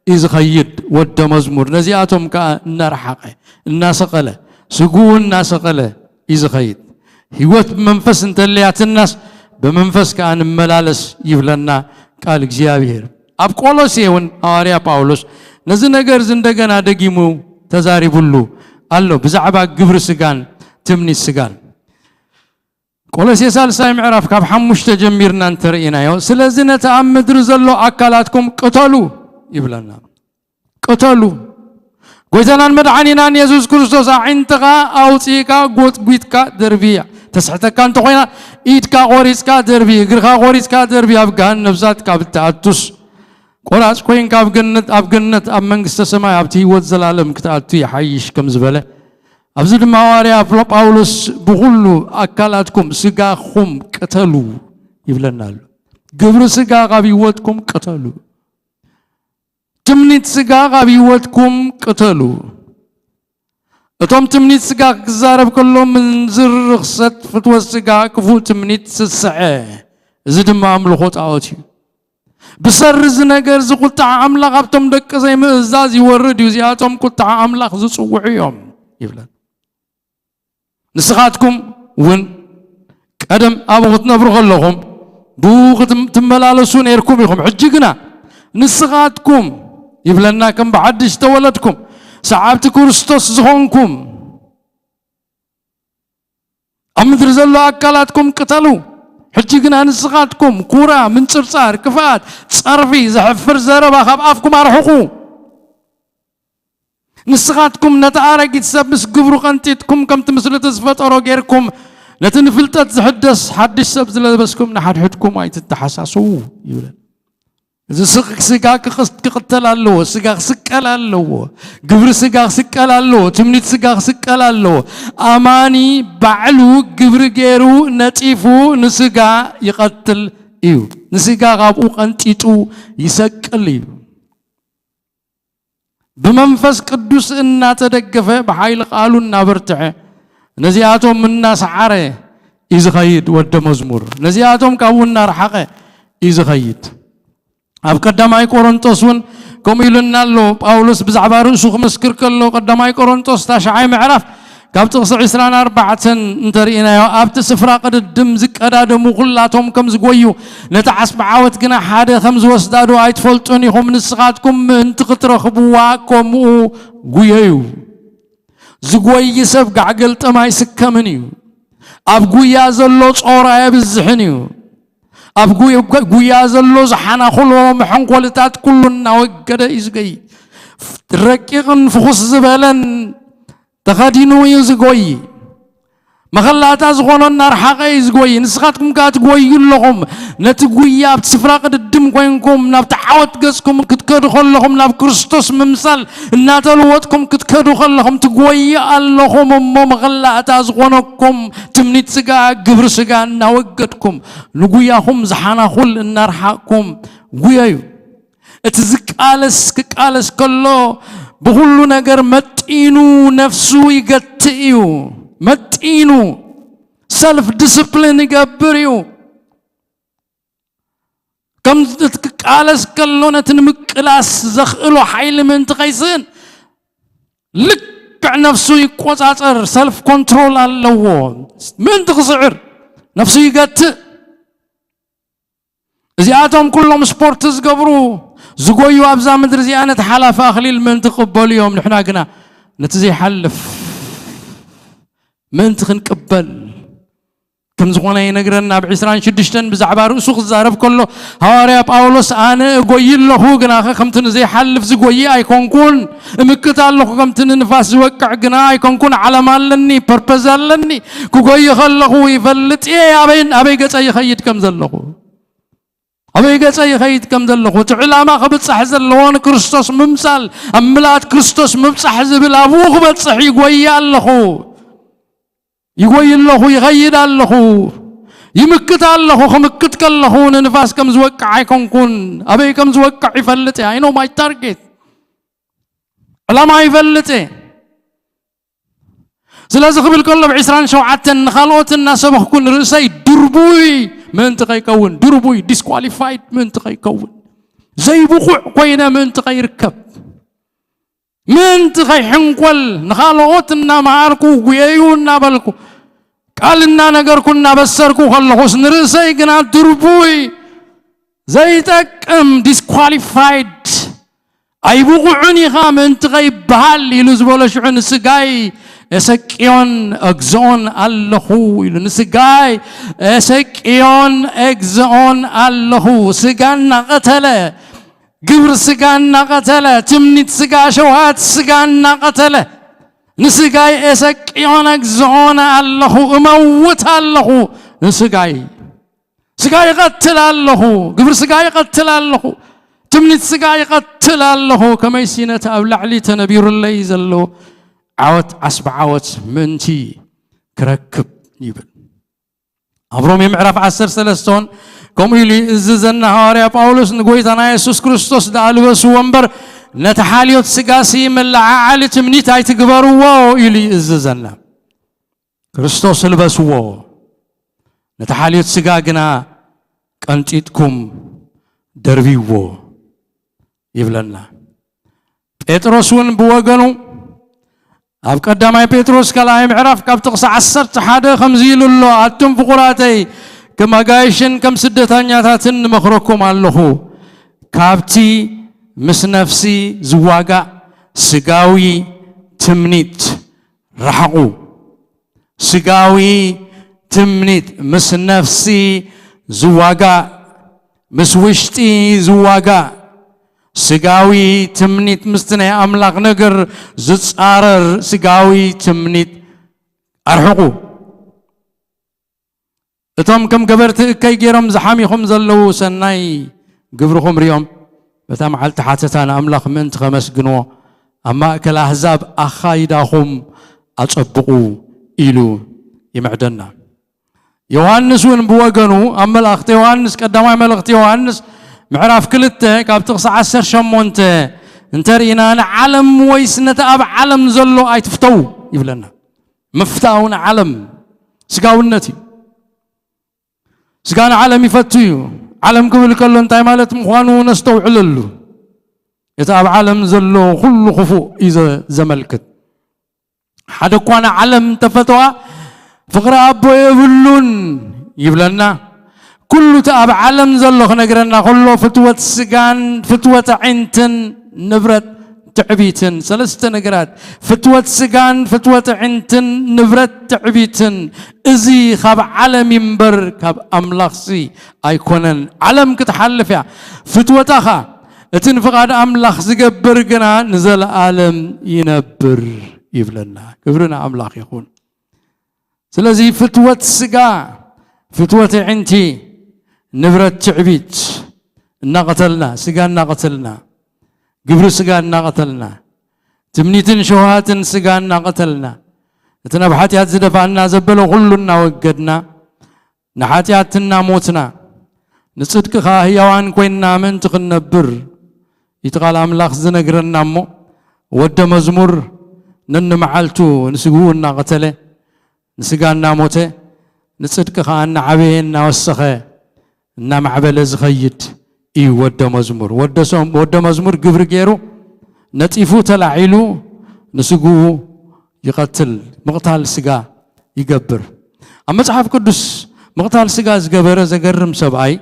እዩ ዝኸይድ ወደ መዝሙር። ነዚኣቶም ከኣ እናረሓቐ፣ እናሰቐለ፣ ስግኡ እናሰቐለ እዩ ዝኸይድ። ህይወት ብመንፈስ እንተለያትናስ፣ ብመንፈስ ከኣ ንመላለስ ይብለና ቃል እግዚኣብሔር። ኣብ ቆሎሴ እውን ሃዋርያ ጳውሎስ ነዚ ነገር እዚ እንደገና ደጊሙ ተዛሪቡሉ ኣሎ፣ ብዛዕባ ግብሪ ስጋን ትምኒት ስጋን። ቆሎሴ ሳልሳይ ምዕራፍ ካብ ሓሙሽተ ጀሚርና እንተርእናዮ፣ ስለዚ ነቲ ኣብ ምድሪ ዘሎ ኣካላትኩም ቅተሉ ይብለና። ቅተሉ። ጎይታናን መድሓኒናን የሱስ ክርስቶስ ኣዒንትኻ ኣውፂእካ ጎጥጒጥካ ደርብያ። ተስሕተካ እንተኾይና ኢድካ ቆሪፅካ ደርቢ፣ እግርኻ ቆሪፅካ ደርቢ፣ ኣብ ገሃነብ እሳት ካብ እትኣቱስ ቆራፅ ኮይንካ ኣብ ገነት፣ ኣብ ገነት ኣብ መንግስተ ሰማይ ኣብቲ ህይወት ዘላለም ክትኣቱ ይሓይሽ ከም ዝበለ፣ ኣብዚ ድማ ሃዋርያ ጳውሎስ ብኹሉ ኣካላትኩም ስጋኹም ቅተሉ ይብለና ኣሎ። ግብሪ ስጋ ካብ ህይወትኩም ቅተሉ። ትምኒት ስጋ ካብ ህይወትኩም ቅተሉ። እቶም ትምኒት ስጋ ክዛረብ ከሎ ምንዝር፣ ርኽሰት፣ ፍትወት ስጋ፣ ክፉእ ትምኒት፣ ስስዐ፣ እዚ ድማ ኣምልኾ ጣዖት እዩ። ብሰሪ እዚ ነገር እዚ ቁጥዓ ኣምላኽ ኣብቶም ደቂ ዘይምእዛዝ ይወርድ እዩ። እዚኣቶም ቁጥዓ ኣምላኽ ዝጽውዑ እዮም ይብለን። ንስኻትኩም እውን ቀደም ኣብኡ ክትነብሩ ከለኹም ብኡ ክትም-፣ ትመላለሱ ነይርኩም ኢኹም። ሕጂ ግና ንስኻትኩም ይብለና ከም ብሓድሽ ዝተወለድኩም ሰዓብቲ ክርስቶስ ዝኾንኩም ኣብ ምድሪ ዘሎ ኣካላትኩም ቅተሉ። ሕጂ ግና ንስኻትኩም ኩራ፣ ምንጽርጻር፣ ክፍኣት፣ ጸርፊ፣ ዘሕፍር ዘረባ ካብ ኣፍኩም ኣርሕቑ። ንስኻትኩም ነቲ ኣረጊት ሰብ ምስ ግብሩ ቀንጢጥኩም ከምቲ ምስሉ እቲ ዝፈጠሮ ጌርኩም ነቲ ንፍልጠት ዝሕደስ ሓድሽ ሰብ ዝለበስኩም ንሓድሕድኩም ኣይትተሓሳስዉ ይብለን። እዚ ስግ-፣ ስጋ ክቕስ-፣ ክቕተል ኣለዎ፣ ስጋ ክስቀል ኣለዎ፣ ግብሪ ስጋ ክስቀል ኣለዎ፣ ትምኒት ስጋ ክስቀል ኣለዎ። ኣማኒ ባዕሉ ግብሪ ገይሩ ነጺፉ ንስጋ ይቐትል እዩ። ንስጋ ካብኡ ቀንጢጡ ይሰቅል እዩ። ብመንፈስ ቅዱስ እናተደገፈ ብሓይሊ ቃሉ እናበርትዐ ነዚኣቶም እናሰዓረ እዩ ዝኸይድ ወደ መዝሙር። ነዚኣቶም ካብኡ እናርሓቐ እዩ ዝኸይድ። ኣብ ቀዳማይ ቆሮንጦስ እውን ከምኡ ኢሉና ኣሎ። ጳውሎስ ብዛዕባ ርእሱ ክምስክር ከሎ ቀዳማይ ቆሮንጦስ ታሽዓይ ምዕራፍ ካብ ጥቕሲ ዕስራን ኣርባዕተን እንተርኢናዮ፣ ኣብቲ ስፍራ ቅድድም ዝቀዳደሙ ኩላቶም ከም ዝጎዩ፣ ነቲ ዓስቢ ዓወት ግና ሓደ ከም ዝወስዳ ዶ ኣይትፈልጡን ኢኹም? ንስኻትኩም ምእንቲ ክትረኽብዋ ከምኡ ጉየዩ። ዝጎይ ሰብ ጋዕ ገልጠም ኣይስከምን እዩ። ኣብ ጉያ ዘሎ ጾር ኣየብዝሕን እዩ። ኣብ ጉ-፣ ጉያ ዘሎ ዝሓናኹሎ መሐንኮልታት ኩሉ እናወገደ እዩ ዝገይ። ረቂቕን ፍኹስ ዝበለን ተኸዲኑ እዩ ዝጎይ። መኸላእታ ዝኾኖ እናርሓቐ እዩ ዝጎይ። ንስኻትኩም ከኣ ትጎዩ ኣለኹም። ነቲ ጉያ ኣብቲ ስፍራ ቅድድም ኮይንኩም ናብቲ ዓወት ገጽኩም ክትከዱ ከለኹም ናብ ክርስቶስ ምምሳል እናተለወጥኩም ክትከዱ ከለኹም ትጎዩ ኣለኹም እሞ መኸላእታ ዝኾነኩም ትምኒት ስጋ፣ ግብሪ ስጋ እናወገድኩም ንጉያኹም ዝሓናኹል እናርሓቕኩም ጉየዩ። እቲ ዝቃለስ ክቃለስ ከሎ ብኹሉ ነገር መጢኑ ነፍሱ ይገትእ እዩ። መጢኑ ሰልፍ ዲስፕሊን ይገብር እዩ። ከም እቲ ክቃለስ ከሎ ነቲ ንምቅላስ ዘኽእሎ ሓይሊ ምእንቲ ከይስእን ልክዕ ነፍሱ ይቆጻጸር፣ ሰልፍ ኮንትሮል ኣለዎ። ምእንቲ ክስዕር ነፍሱ ይገትእ። እዚኣቶም ኩሎም ስፖርት ዝገብሩ ዝጎዩ ኣብዛ ምድሪ እዚኣ ነቲ ሓላፊ ኣኽሊል ምእንቲ ክቕበሉ እዮም። ንሕና ግና ነቲ ዘይሓልፍ ምእንቲ ክንቅበል ከም ዝኾነ ይነግረና። ኣብ ዕስራን ሽዱሽተን ብዛዕባ ርእሱ ክዛረብ ከሎ ሃዋርያ ጳውሎስ፣ ኣነ እጎይ ኣለኹ፣ ግናኸ ከምቲ ንዘይሓልፍ ዝጎይ ኣይኮንኩን። እምክት ኣለኹ፣ ከምቲ ንንፋስ ዝወቅዕ ግና ኣይኮንኩን። ዓላማ ኣለኒ፣ ፐርፐዝ ኣለኒ። ክጎይ ከለኹ ይፈልጥ እየ ኣበይን ኣበይ ገጸ ይኸይድ ከም ዘለኹ። ኣበይ ገጸ ይኸይድ ከም ዘለኹ፣ እቲ ዕላማ ክብጻሕ ዘለዎ ንክርስቶስ ምምሳል፣ ኣብ ምልኣት ክርስቶስ ምብጻሕ ዝብል ኣብኡ ክበጽሕ ይጎይ ኣለኹ። ይጎይ ኣለኹ፣ ይኸይድ ኣለኹ፣ ይምክት ኣለኹ። ክምክት ከለኹ ንንፋስ ከም ዝወቅዕ ኣይኮንኩን። ኣበይ ከም ዝወቅዕ ይፈልጥ እየ። I know my target። ዕላማ ይፈልጥ እየ። ስለዚ ክብል ከሎ ኣብ ዕስራን ሸውዓተን ንኻልኦት እናሰበኽኩ ንርእሰይ ድርቡይ ምእንቲ ከይከውን፣ ድርቡይ ዲስኳሊፋይድ ምእንቲ ከይከውን፣ ዘይብቑዕ ኮይነ ምእንቲ ከይርከብ፣ ምእንቲ ከይሕንኮል ንኻልኦት እናመሃርኩ ጉየዩ እናበልኩ ቃል እናነገርኩ እናበሰርኩ ከለኹስ ንርእሰይ ግና ድርቡይ ዘይጠቅም፣ ዲስኳሊፋይድ፣ ኣይብቑዕን ኢኻ ምእንቲ ከይበሃል ኢሉ ዝበሎ ሽዑ ንስጋይ ኤሰቅዮን እግዝኦን ኣለኹ ኢሉ። ንስጋይ ኤሰቅዮን እግዝኦን ኣለኹ። ስጋ እናቐተለ፣ ግብሪ ስጋ እናቐተለ፣ ትምኒት ስጋ፣ ሸውሃት ስጋ እናቐተለ፣ ንስጋይ ኤሰቅዮን እግዝኦን ኣለኹ፣ እመውት ኣለኹ ንስጋይ። ስጋ ይቐትል ኣለኹ፣ ግብሪ ስጋ ይቐትል ኣለኹ፣ ትምኒት ስጋ ይቐትል ኣለኹ። ከመይሲ ነቲ ኣብ ላዕሊ ተነቢሩለይ ዘሎ ዓወት ዓስቢ ዓወት ምእንቲ ክረክብ ይብል። ኣብ ሮሜ ምዕራፍ ዓሰርተ ሰለስተ እውን ከምኡ ኢሉ ይእዝዘና። ሃዋርያ ጳውሎስ ንጎይታና የሱስ ክርስቶስ ደኣ ልበስዎ እምበር፣ ነቲ ሓልዮት ስጋሲ መለዓዓሊ ትምኒት ኣይትግበርዎ ኢሉ ይእዝዘና። ክርስቶስ ልበስዎ፣ ነቲ ሓልዮት ስጋ ግና ቀንጢጥኩም ደርብይዎ ይብለና። ጴጥሮስ እውን ብወገኑ ኣብ ቀዳማይ ጴጥሮስ ካልኣይ ምዕራፍ ካብ ጥቕሲ ዓሰርተ ሓደ ከምዚ ኢሉ ኣሎ፣ ኣቱም ፍቑራተይ፣ ከም ኣጋይሽን ከም ስደተኛታትን ንመኽረኩም ኣለኹ፣ ካብቲ ምስ ነፍሲ ዝዋጋእ ስጋዊ ትምኒት ርሓቑ። ስጋዊ ትምኒት ምስ ነፍሲ ዝዋጋእ፣ ምስ ውሽጢ ዝዋጋእ፣ ስጋዊ ትምኒት ምስቲ ናይ ኣምላኽ ነገር ዝጻረር ስጋዊ ትምኒት ኣርሕቑ። እቶም ከም ገበርቲ እከይ ገይሮም ዝሓሚኹም ዘለዉ ሰናይ ግብርኹም ሪኦም፣ በታ መዓልቲ ሓተታ ንኣምላኽ ምእንቲ ኸመስግንዎ፣ ኣብ ማእከል ኣህዛብ ኣኻይዳኹም ኣጸብቑ ኢሉ ይምዕደና። ዮሃንስ እውን ብወገኑ ኣብ መልእኽቲ ዮሃንስ፣ ቀዳማይ መልእኽቲ ዮሃንስ ምዕራፍ ክልተ ካብ ጥቕሲ ዓሰርተ ሸሞንተ እንተርኢና፣ ንዓለም ወይስ ነቲ ኣብ ዓለም ዘሎ ኣይትፍተዉ ይብለና። ምፍታው ንዓለም ስጋውነት እዩ። ስጋ ንዓለም ይፈቱ እዩ። ዓለም ክብል ከሎ እንታይ ማለት ምዃኑ ነስተውዕለሉ። እቲ ኣብ ዓለም ዘሎ ኩሉ ክፉእ እዩ ዘ-፣ ዘመልክት። ሓደ እኳ ንዓለም እንተፈተዋ ፍቕሪ ኣቦ የብሉን ይብለና። ኩሉ እቲ ኣብ ዓለም ዘሎ ክነግረና ከሎ ፍትወት ስጋን ፍትወት ኣዒንትን ንብረት ትዕቢትን፣ ሰለስተ ነገራት፣ ፍትወት ስጋን ፍትወት ኣዒንትን ንብረት ትዕቢትን፣ እዚ ካብ ዓለም ይምበር ካብ ኣምላኽሲ ኣይኮነን። ዓለም ክትሓልፍ እያ፣ ፍትወታ ኸኣ፣ እቲ ንፍቓድ ኣምላኽ ዝገብር ግና ንዘለኣለም ይነብር ይብለና። ክብሪ ንኣምላኽ ይኹን። ስለዚ ፍትወት ስጋ፣ ፍትወት ኣዒንቲ፣ ንብረት ትዕቢት እናቐተልና፣ ስጋ እናቐተልና፣ ግብሪ ስጋ እናቐተልና፣ ትምኒትን ሸውሃትን ስጋ እናቐተልና፣ እቲ ናብ ሓጢኣት ዝደፋና ዘበለ ኩሉ እናወገድና፣ ንሓጢኣት እናሞትና፣ ንጽድቂ ኸኣ ህያዋን ኮይንና ምእንቲ ክንነብር፣ እቲ ቃል ኣምላኽ ዝነግረና እሞ፣ ወደ መዝሙር ነንመዓልቱ ንስግኡ እናቐተለ፣ ንስጋ እናሞተ፣ ንጽድቂ ኸኣ እናዓበየ እናወሰኸ፣ እናማዕበለ ዝኸይድ እዩ ወደ መዝሙር። ወደ ሰም-፣ ወደ መዝሙር ግብሪ ገይሩ፣ ነጢፉ ተላዒሉ ንስግኡ ይቐትል፣ ምቕታል ስጋ ይገብር። ኣብ መጽሓፍ ቅዱስ ምቕታል ስጋ ዝገበረ ዘገርም ሰብኣይ፣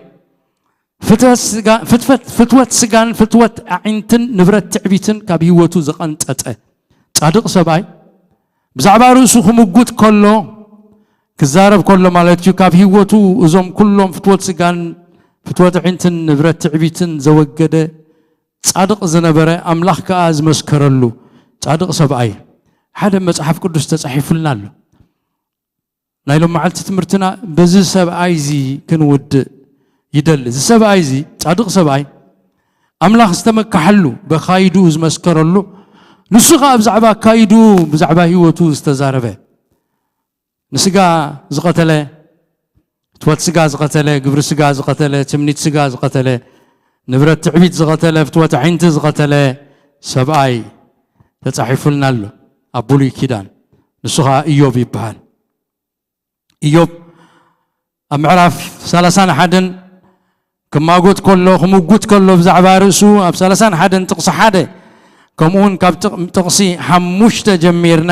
ፍትወት ስጋ-፣ ፍትፈት-፣ ፍትወት ስጋን ፍትወት ኣዒንትን ንብረት ትዕቢትን ካብ ህይወቱ ዝቐንጠጠ ጻድቕ ሰብኣይ፣ ብዛዕባ ርእሱ ክምጉት ከሎ፣ ክዛረብ ከሎ ማለት እዩ፣ ካብ ህይወቱ እዞም ኩሎም ፍትወት ስጋን ፍትወት ኣዒንትን ንብረት ትዕቢትን ዘወገደ ጻድቕ ዝነበረ፣ ኣምላኽ ከኣ ዝመስከረሉ ጻድቕ ሰብኣይ ሓደ መጽሓፍ ቅዱስ ተጻሒፉልና ኣሎ። ናይ ሎም መዓልቲ ትምህርትና በዚ ሰብኣይ እዚ ክንውድእ ይደሊ። እዚ ሰብኣይ እዚ ጻድቕ ሰብኣይ፣ ኣምላኽ ዝተመካሐሉ፣ በካይዱ ዝመስከረሉ፣ ንሱ ኸኣ ብዛዕባ ካይዱ፣ ብዛዕባ ህይወቱ ዝተዛረበ፣ ንስጋ ዝቐተለ፣ ፍትወት ስጋ ዝቐተለ፣ ግብሪ ስጋ ዝቐተለ፣ ትምኒት ስጋ ዝቐተለ፣ ንብረት ትዕቢት ዝቐተለ፣ ፍትወት ኣዒንቲ ዝቐተለ ሰብኣይ ተጻሒፉልና ኣሎ ኣብ ብሉይ ኪዳን። ንሱ ኸኣ ኢዮብ ይበሃል። ኢዮብ ኣብ ምዕራፍ ሰላሳን ሓደን ክማጎት ከሎ፣ ክምጉት ከሎ ብዛዕባ ርእሱ ኣብ ሰላሳን ሓደን ጥቕሲ ሓደ፣ ከምኡውን ካብ ጥቕ-፣ ጥቕሲ ሓሙሽተ ጀሚርና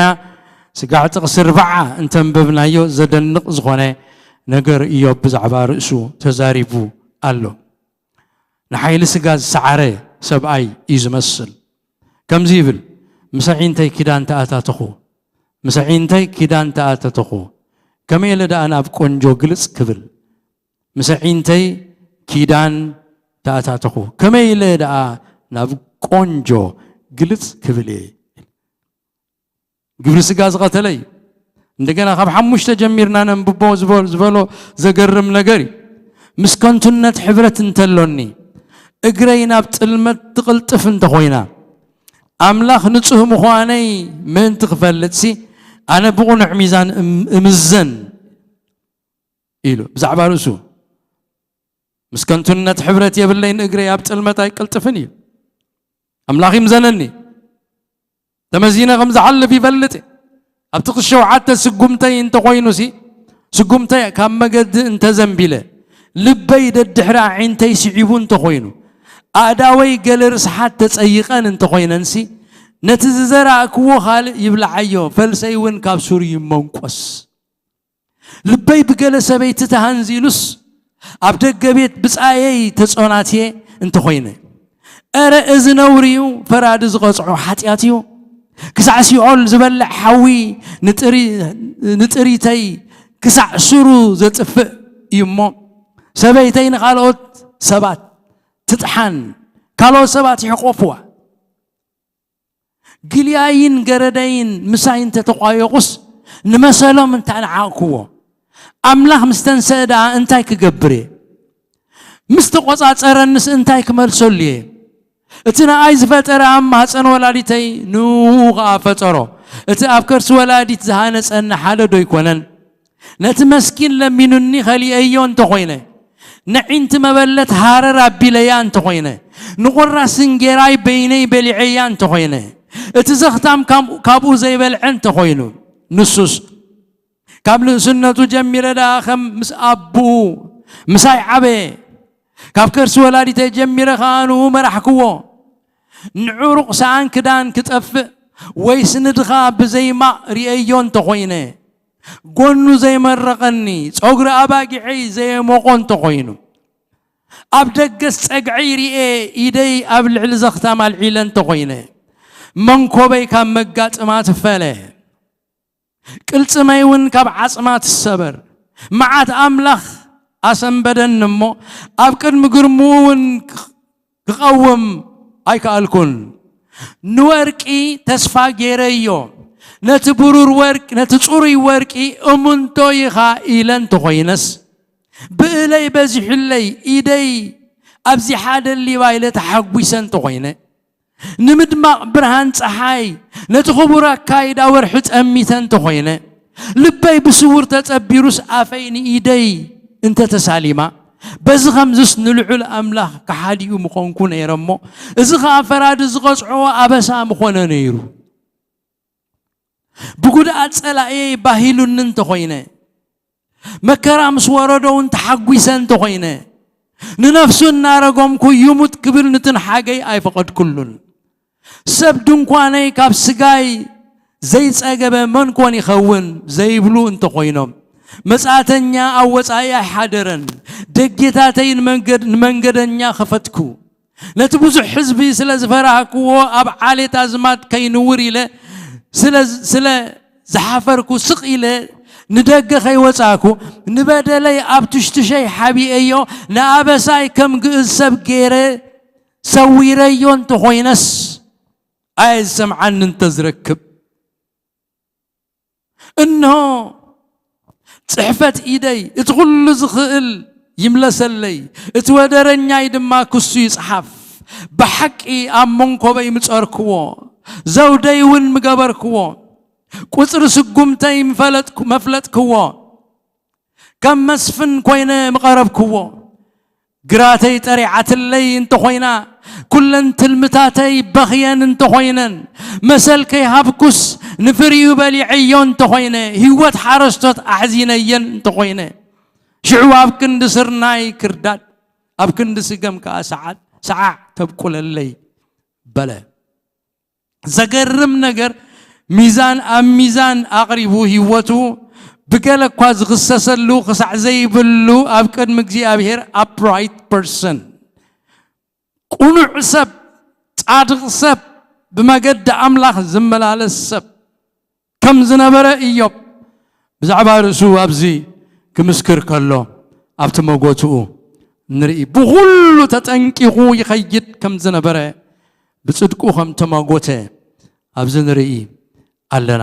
ስጋዕ ጥቕሲ ኣርብዓ እንተንበብናዮ ዘደንቕ ዝኾነ ነገር ኢዮብ ብዛዕባ ርእሱ ተዛሪቡ ኣሎ። ንሓይሊ ስጋ ዝሰዓረ ሰብኣይ እዩ ዝመስል። ከምዚ ይብል፣ "ምስ ኣዒንተይ ኪዳን ተኣታተኹ፣ ምስ ኣዒንተይ ኪዳን ተኣታተኹ፣ ከመይ ኢለ ደኣ ናብ ቆንጆ ግልጽ ክብል? ምስ ኣዒንተይ ኪዳን ተኣታተኹ፣ ከመይ ኢለ ደኣ ናብ ቆንጆ ግልጽ ክብል እየ?" ግብሪ ስጋ ዝቐተለ እዩ። እንደገና ካብ ሓሙሽተ ጀሚርና ነንብቦ ዝበ-፣ ዝበሎ ዘገርም ነገር እዩ። "ምስ ከንቱነት ሕብረት እንተሎኒ፣ እግረይ ናብ ጥልመት ትቕልጥፍ እንተኾይና፣ ኣምላኽ ንጹህ ምዃነይ ምእንቲ ክፈልጥሲ፣ ኣነ ብቕኑዕ ሚዛን እም-፣ እምዘን" ኢሉ ብዛዕባ ርእሱ። "ምስ ከንቱነት ሕብረት የብለይን፣ እግረይ ኣብ ጥልመት ኣይቅልጥፍን እዩ። ኣምላኽ ይምዘነኒ። ተመዚነ ከም ዝሓልፍ ይፈልጥ እየ። ኣብቲ ክሸውዓተ ስጉምተይ እንተኾይኑሲ፣ ስጉምተይ ካብ መገዲ እንተዘንቢለ፣ ልበይ ደድሕሪ ኣዒንተይ ስዒቡ እንተኾይኑ፣ ኣእዳወይ ገለ ርስሓት ተጸይቐን እንተኾይነንሲ፣ ነቲ ዝዘራእክዎ ካልእ ይብልዓዮ፣ ፈልሰይ እውን ካብ ሱር ይመንቆስ። ልበይ ብገለ ሰበይቲ ተሃንዚሉስ፣ ኣብ ደገ ቤት ብጻየይ ተጾናትየ እንተኾይነ፣ እረ እዚ ነውሪ እዩ፣ ፈራዲ ዝቐጽዖ ሓጢኣት እዩ። ክሳዕ ሲኦል ዝበልዕ ሓዊ ንጥሪ-፣ ንጥሪተይ ክሳዕ ሱሩ ዘጥፍእ እዩ እሞ፣ ሰበይተይ ንኻልኦት ሰባት ትጥሓን፣ ካልኦት ሰባት ይሕቆፍዋ። ግልያይን ገረደይን ምሳይ እንተተቋየቑስ፣ ንመሰሎም እንተንዓቕክዎ፣ ኣምላኽ ምስ ተንሰአ ደኣ እንታይ ክገብር እየ? ምስ ተቖጻጸረንስ እንታይ ክመልሰሉ እየ? እቲ ንኣይ ዝፈጠረ ኣብ ማህጸን ወላዲተይ ንኡ ኸኣ ፈጠሮ። እቲ ኣብ ከርሲ ወላዲት ዝሃነጸኒ ሓደ ዶ ኣይኮነን? ነቲ መስኪን ለሚኑኒ ከሊኤዮ እንተኾይነ፣ ነዒንቲ መበለት ሃረር ኣቢለያ እንተኾይነ፣ ንቑራስ እንጌራይ በይነይ በሊዐያ እንተኾይነ፣ እቲ ዘኽታም ካብ-፣ ካብኡ ዘይበልዐ እንተኾይኑ፣ ንሱስ ካብ ንእስነቱ ጀሚረ ደኣ ከም ምስ ኣቦኡ ምሳይ ዓበየ፣ ካብ ከርሲ ወላዲተይ ጀሚረ ኸኣ ንኡ መራሕክዎ። ንዕሩቕ ሰኣን ክዳን ክጠፍእ ወይስ ንድኻ ብዘይ ማቕ ርእየዮ እንተኾይነ፣ ጎኑ ዘይመረቐኒ፣ ጸጉሪ ኣባጊዐይ ዘየሞቖ እንተኾይኑ፣ ኣብ ደገስ ጸግዐይ ርእየ ኢደይ ኣብ ልዕሊ ዘኽታም ኣልዒለ እንተኾይነ፣ መንኮበይ ካብ መጋጥማ ትፈለ፣ ቅልጽመይ እውን ካብ ዓጽማ ትሰበር። መዓት ኣምላኽ ኣሰንበደኒ እሞ፣ ኣብ ቅድሚ ግርምኡ እውን ክቐውም ኣይከኣልኩን። ንወርቂ ተስፋ ገይረዮ፣ ነቲ ብሩር ወርቂ፣ ነቲ ጽሩይ ወርቂ እምንቶ ኢኻ ኢለ እንተኾይነስ፣ ብእለይ በዚሑለይ፣ ኢደይ ኣብዚሓ ደሊባ ኢለ ተሓጒሰ እንተኾይነ፣ ንምድማቕ ብርሃን ጸሓይ፣ ነቲ ክቡር ኣካይዳ ወርሒ ጠሚተ እንተኾይነ፣ ልበይ ብስውር ተጸቢሩስ ኣፈይ ንኢደይ እንተተሳሊማ፣ በዚ ኸምዝስ ንልዑል ኣምላኽ ከሓዲኡ ምኾንኩ ነይረ እሞ፣ እዚ ኸኣ ፈራዲ ዝቐጽዖ ኣበሳ ምኾነ ነይሩ። ብጉድኣት ጸላእየይ ባሂሉኒ እንተኾይነ፣ መከራ ምስ ወረዶ እውን ተሓጒሰ እንተኾይነ፣ ንነፍሱ እናረገምኩ ይሙት ክብል ንትንሓገይ ኣይፈቐድኩሉን። ሰብ ድንኳነይ ካብ ስጋይ ዘይጸገበ መን ኮን ይኸውን ዘይብሉ እንተኾይኖም፣ መጻእተኛ ኣብ ወጻኢ ኣይሓደረን። ደጌታተይ ንመንገድ-፣ ንመንገደኛ ኸፈትኩ። ነቲ ብዙሕ ህዝቢ ስለ ዝፈራህክዎ፣ ኣብ ዓሌት ኣዝማድ ከይንውር ኢለ ስለ፣ ስለ ዝሓፈርኩ፣ ስቕ ኢለ ንደገ ከይወጻእኩ፣ ንበደለይ ኣብ ትሽትሸይ ሓቢኤዮ፣ ንኣበሳይ ከም ግእዝ ሰብ ገይረ ሰዊረዮ እንተኾይነስ፣ ኣየ ዝሰምዓኒ እንተዝረክብ። እንሆ፣ ጽሕፈት ኢደይ፣ እቲ ኹሉ ዝኽእል ይምለሰለይ፣ እቲ ወደረኛይ ድማ ክሱ ይጽሓፍ። ብሓቂ ኣብ መንኮበይ ምጸርክዎ፣ ዘውደይ እውን ምገበርክዎ፣ ቁጽሪ ስጉምተይ ምፈለጥኩ-፣ መፍለጥክዎ፣ ከም መስፍን ኮይነ ምቐረብክዎ። ግራተይ ጠሪዓትለይ እንተኾይና፣ ኩለን ትልምታተይ በኽየን እንተኾይነን፣ መሰል ከይሃብኩስ ንፍሪኡ በሊዐዮ እንተኾይነ፣ ህይወት ሓረስቶት ኣሕዚነየን እንተኾይነ፣ ሽዑ ኣብ ክንዲ ስርናይ ክርዳድ፣ ኣብ ክንዲ ስገም ከኣ ሰዓት-፣ ሰዓዕ ተብቁለለይ በለ። ዘገርም ነገር፣ ሚዛን ኣብ ሚዛን ኣቕሪቡ ህይወቱ ብገለ እኳ ዝኽሰሰሉ ክሳዕ ዘይብሉ ኣብ ቅድሚ እግዚኣብሔር upright person፣ ቅኑዕ ሰብ፣ ጻድቕ ሰብ፣ ብመገዲ ኣምላኽ ዝመላለስ ሰብ ከም ዝነበረ ኢዮብ ብዛዕባ ርእሱ ኣብዚ ክምስክር ከሎ ኣብቲ መጎትኡ ንርኢ። ብኹሉ ተጠንቂቑ ይኸይድ ከም ዝነበረ፣ ብጽድቁ ከም ተመጎተ ኣብዚ ንርኢ ኣለና።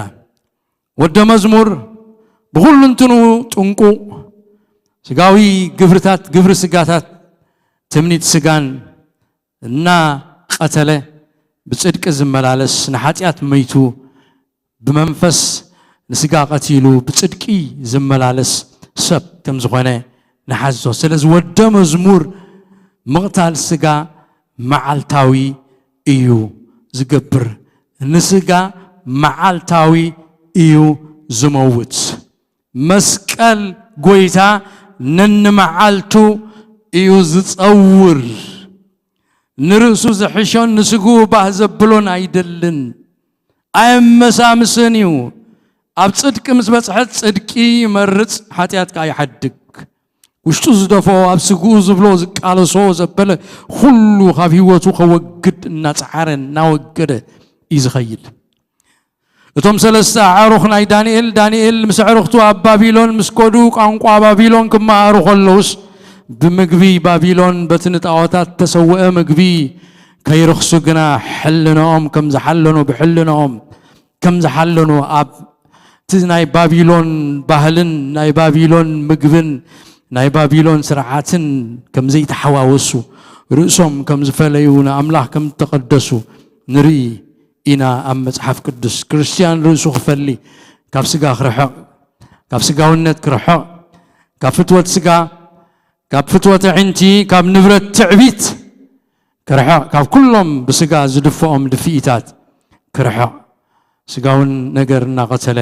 ወደ መዝሙር ብኹሉ እንትኑ ጥንቁቕ፣ ስጋዊ ግብርታት፣ ግብሪ ስጋታት፣ ትምኒት ስጋን እናቐተለ ብጽድቂ ዝመላለስ፣ ንሓጢኣት መይቱ ብመንፈስ ንስጋ ቀቲሉ ብጽድቂ ዝመላለስ ሰብ ከም ዝኾነ ንሓዞ። ስለዚ ወደ መዝሙር ምቕታል ስጋ መዓልታዊ እዩ ዝገብር። ንስጋ መዓልታዊ እዩ ዝመውት። መስቀል ጎይታ ነንመዓልቱ እዩ ዝጸውር። ንርእሱ ዝሕሾን ንስግኡ ባህ ዘብሎን ኣይደልን፣ ኣየመሳምስን እዩ። ኣብ ጽድቂ ምስ በጽሐት ጽድቂ ይመርጽ፣ ሓጢኣት ከኣ ይሓድግ። ውሽጡ ዝደፍኦ፣ ኣብ ስግኡ ዝብሎ ዝቃለሶ ዘበለ ኩሉ ካብ ህይወቱ ከወግድ እናጸዓረ እናወገደ እዩ ዝኸይድ። እቶም ሰለስተ ኣዕሩኽ ናይ ዳንኤል፣ ዳንኤል ምስ ኣዕሩኽቱ ኣብ ባቢሎን ምስ ከዱ ቋንቋ ባቢሎን ክመሃሩ ከለውስ፣ ብምግቢ ባቢሎን በቲ ንጣዖታት ተሰውአ ምግቢ ከይርኽሱ ግና ሕልናኦም ከም ዝሓለኑ፣ ብሕልናኦም ከም ዝሓለኑ፣ ኣብ እቲ ናይ ባቢሎን ባህልን ናይ ባቢሎን ምግብን ናይ ባቢሎን ስርዓትን ከም ዘይተሓዋወሱ፣ ርእሶም ከም ዝፈለዩ፣ ንኣምላኽ ከም ዝተቐደሱ ንርኢ ኢና ኣብ መጽሓፍ ቅዱስ። ክርስትያን ርእሱ ክፈሊ፣ ካብ ስጋ ክርሕቕ፣ ካብ ስጋውነት ክርሕቕ፣ ካብ ፍትወት ስጋ፣ ካብ ፍትወት ኣዒንቲ፣ ካብ ንብረት ትዕቢት ክርሕቕ፣ ካብ ኩሎም ብስጋ ዝድፍኦም ድፍኢታት ክርሕቕ፣ ስጋውን ነገር እናቐተለ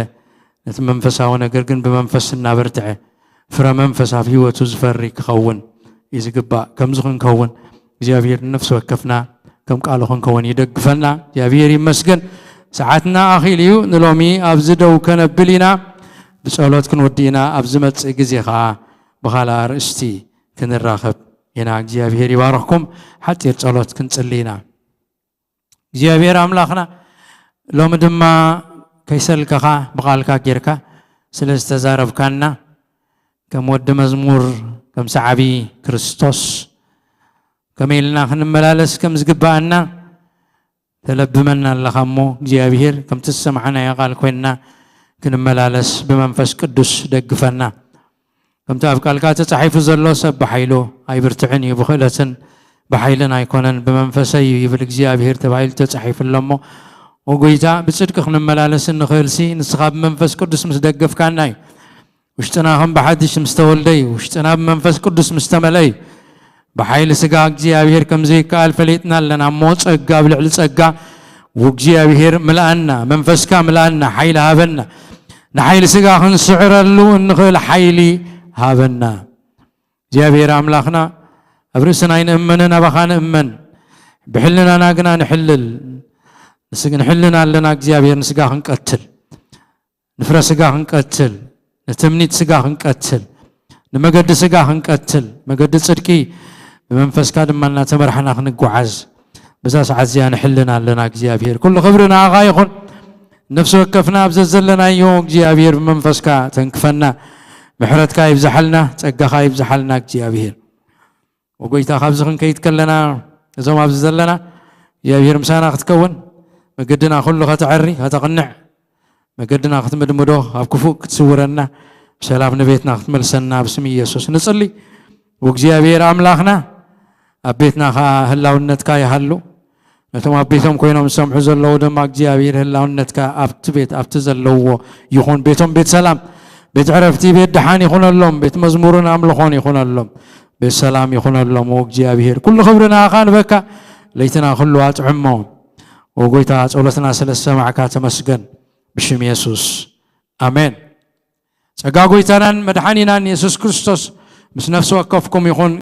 ነቲ መንፈሳዊ ነገር ግን ብመንፈስ እናበርትዐ ፍረ መንፈስ ኣብ ህይወቱ ዝፈሪ ክኸውን እዩ ዝግባእ። ከምዚ ክንከውን እግዚኣብሔር ንነፍሲ ወከፍና ከም ቃሉ ክንከውን ይደግፈና። እግዚኣብሔር ይመስገን። ሰዓትና ኣኺሉ እዩ። ንሎሚ ኣብዚ ደው ከነብል ኢና። ብጸሎት ክንወዲ ኢና። ኣብ ዝመጽእ ግዜ ኸዓ ብኻልእ ኣርእስቲ ክንራኸብ ኢና። እግዚኣብሔር ይባርኽኩም። ሓጺር ጸሎት ክንጽሊ ኢና። እግዚኣብሔር ኣምላኽና፣ ሎሚ ድማ ከይሰልከኻ ብቓልካ ጌርካ ስለ ዝተዛረብካና፣ ከም ወዲ መዝሙር፣ ከም ሰዓቢ ክርስቶስ፣ ከመይ ኢልና ክንመላለስ ከም ዝግብኣና ተለብመና ኣለኻ እሞ፣ እግዚኣብሔር፣ ከምቲ ዝሰማዕናዮ ቃል ኮይንና ክንመላለስ ብመንፈስ ቅዱስ ደግፈና። ከምቲ ኣብ ቃልካ ተጻሒፉ ዘሎ፣ "ሰብ ብሓይሉ ኣይብርትዕን እዩ፣ ብኽእለትን ብሓይልን ኣይኮነን፣ ብመንፈሰይ እዩ" ይብል እግዚኣብሔር ተባሂሉ ተጻሒፉ ኣሎ እሞ፣ ኦ ጎይታ፣ ብጽድቂ ክንመላለስ እንኽእልሲ ንስኻ ብመንፈስ ቅዱስ ምስ ደገፍካና እዩ። ውሽጥና ከም ብሓድሽ ምስ ተወልደ እዩ። ውሽጥና ብመንፈስ ቅዱስ ምስ ተመልአ እዩ። ብሓይሊ ስጋ እግዚኣብሔር ከም ዘይከኣል ፈሊጥና ኣለና እሞ፣ ጸጋ ኣብ ልዕሊ ጸጋ፣ ወእግዚኣብሔር፣ ምልኣና፣ መንፈስካ ምልኣና፣ ሓይሊ ሃበና። ንሓይሊ ስጋ ክንስዕረሉ እንኽእል ሓይሊ ሃበና። እግዚኣብሔር ኣምላኽና፣ ኣብ ርእስና ኣይንእመንን፣ ኣባኻ ንእመን። ብሕልናና ግና ንሕልል። ንስግ-፣ ንሕልና ኣለና እግዚኣብሔር፣ ንስጋ ክንቀትል፣ ንፍረ ስጋ ክንቀትል፣ ንትምኒት ስጋ ክንቀትል፣ ንመገዲ ስጋ ክንቀትል፣ መገዲ ጽድቂ ብመንፈስካ ድማ እናተመርሕና ክንጓዓዝ፣ በዛ ሰዓት እዚኣ ንሕልና ኣለና እግዚኣብሔር። ኩሉ ክብሪ ንኣኻ ይኹን። ነፍሲ ወከፍና ኣብ ዘዘለናዮ እግዚኣብሔር ብመንፈስካ ተንክፈና። ምሕረትካ ይብዝሓልና፣ ጸጋኻ ይብዝሓልና እግዚኣብሔር። ወጎይታ፣ ካብዚ ክንከይድ ከለና፣ እዞም ኣብዚ ዘለና እግዚኣብሔር ምሳና ክትከውን፣ መገድና ኩሉ ከተዐሪ፣ ከተቕንዕ፣ መገድና ክትምድምዶ፣ ኣብ ክፉእ ክትስውረና፣ ብሰላም ንቤትና ክትመልሰና ብስም ኢየሱስ ንጽሊ። ወእግዚኣብሔር ኣምላኽና፣ ኣብ ቤትና ኸኣ ህላውነትካ ይሃሉ። ነቶም ኣብ ቤቶም ኮይኖም ዝሰምዑ ዘለዉ ድማ እግዚኣብሔር ህላውነትካ ኣብቲ ቤት፣ ኣብቲ ዘለውዎ ይኹን። ቤቶም ቤት ሰላም፣ ቤት ዕረፍቲ፣ ቤት ደሓን ይኹነሎም። ቤት መዝሙርን ኣምልኾን ይኹነሎም። ቤት ሰላም ይኹነሎም። ወእግዚኣብሔር፣ ኩሉ ክብሪ ንኣኻ ንበካ። ለይትና ኩሉ ኣጥዕሞ። ወጎይታ፣ ጸሎትና ስለ ዝሰማዕካ ተመስገን። ብሽም የሱስ፣ ኣሜን። ጸጋ ጎይታናን መድሓኒናን የሱስ ክርስቶስ ምስ ነፍሲ ወከፍኩም ይኹን።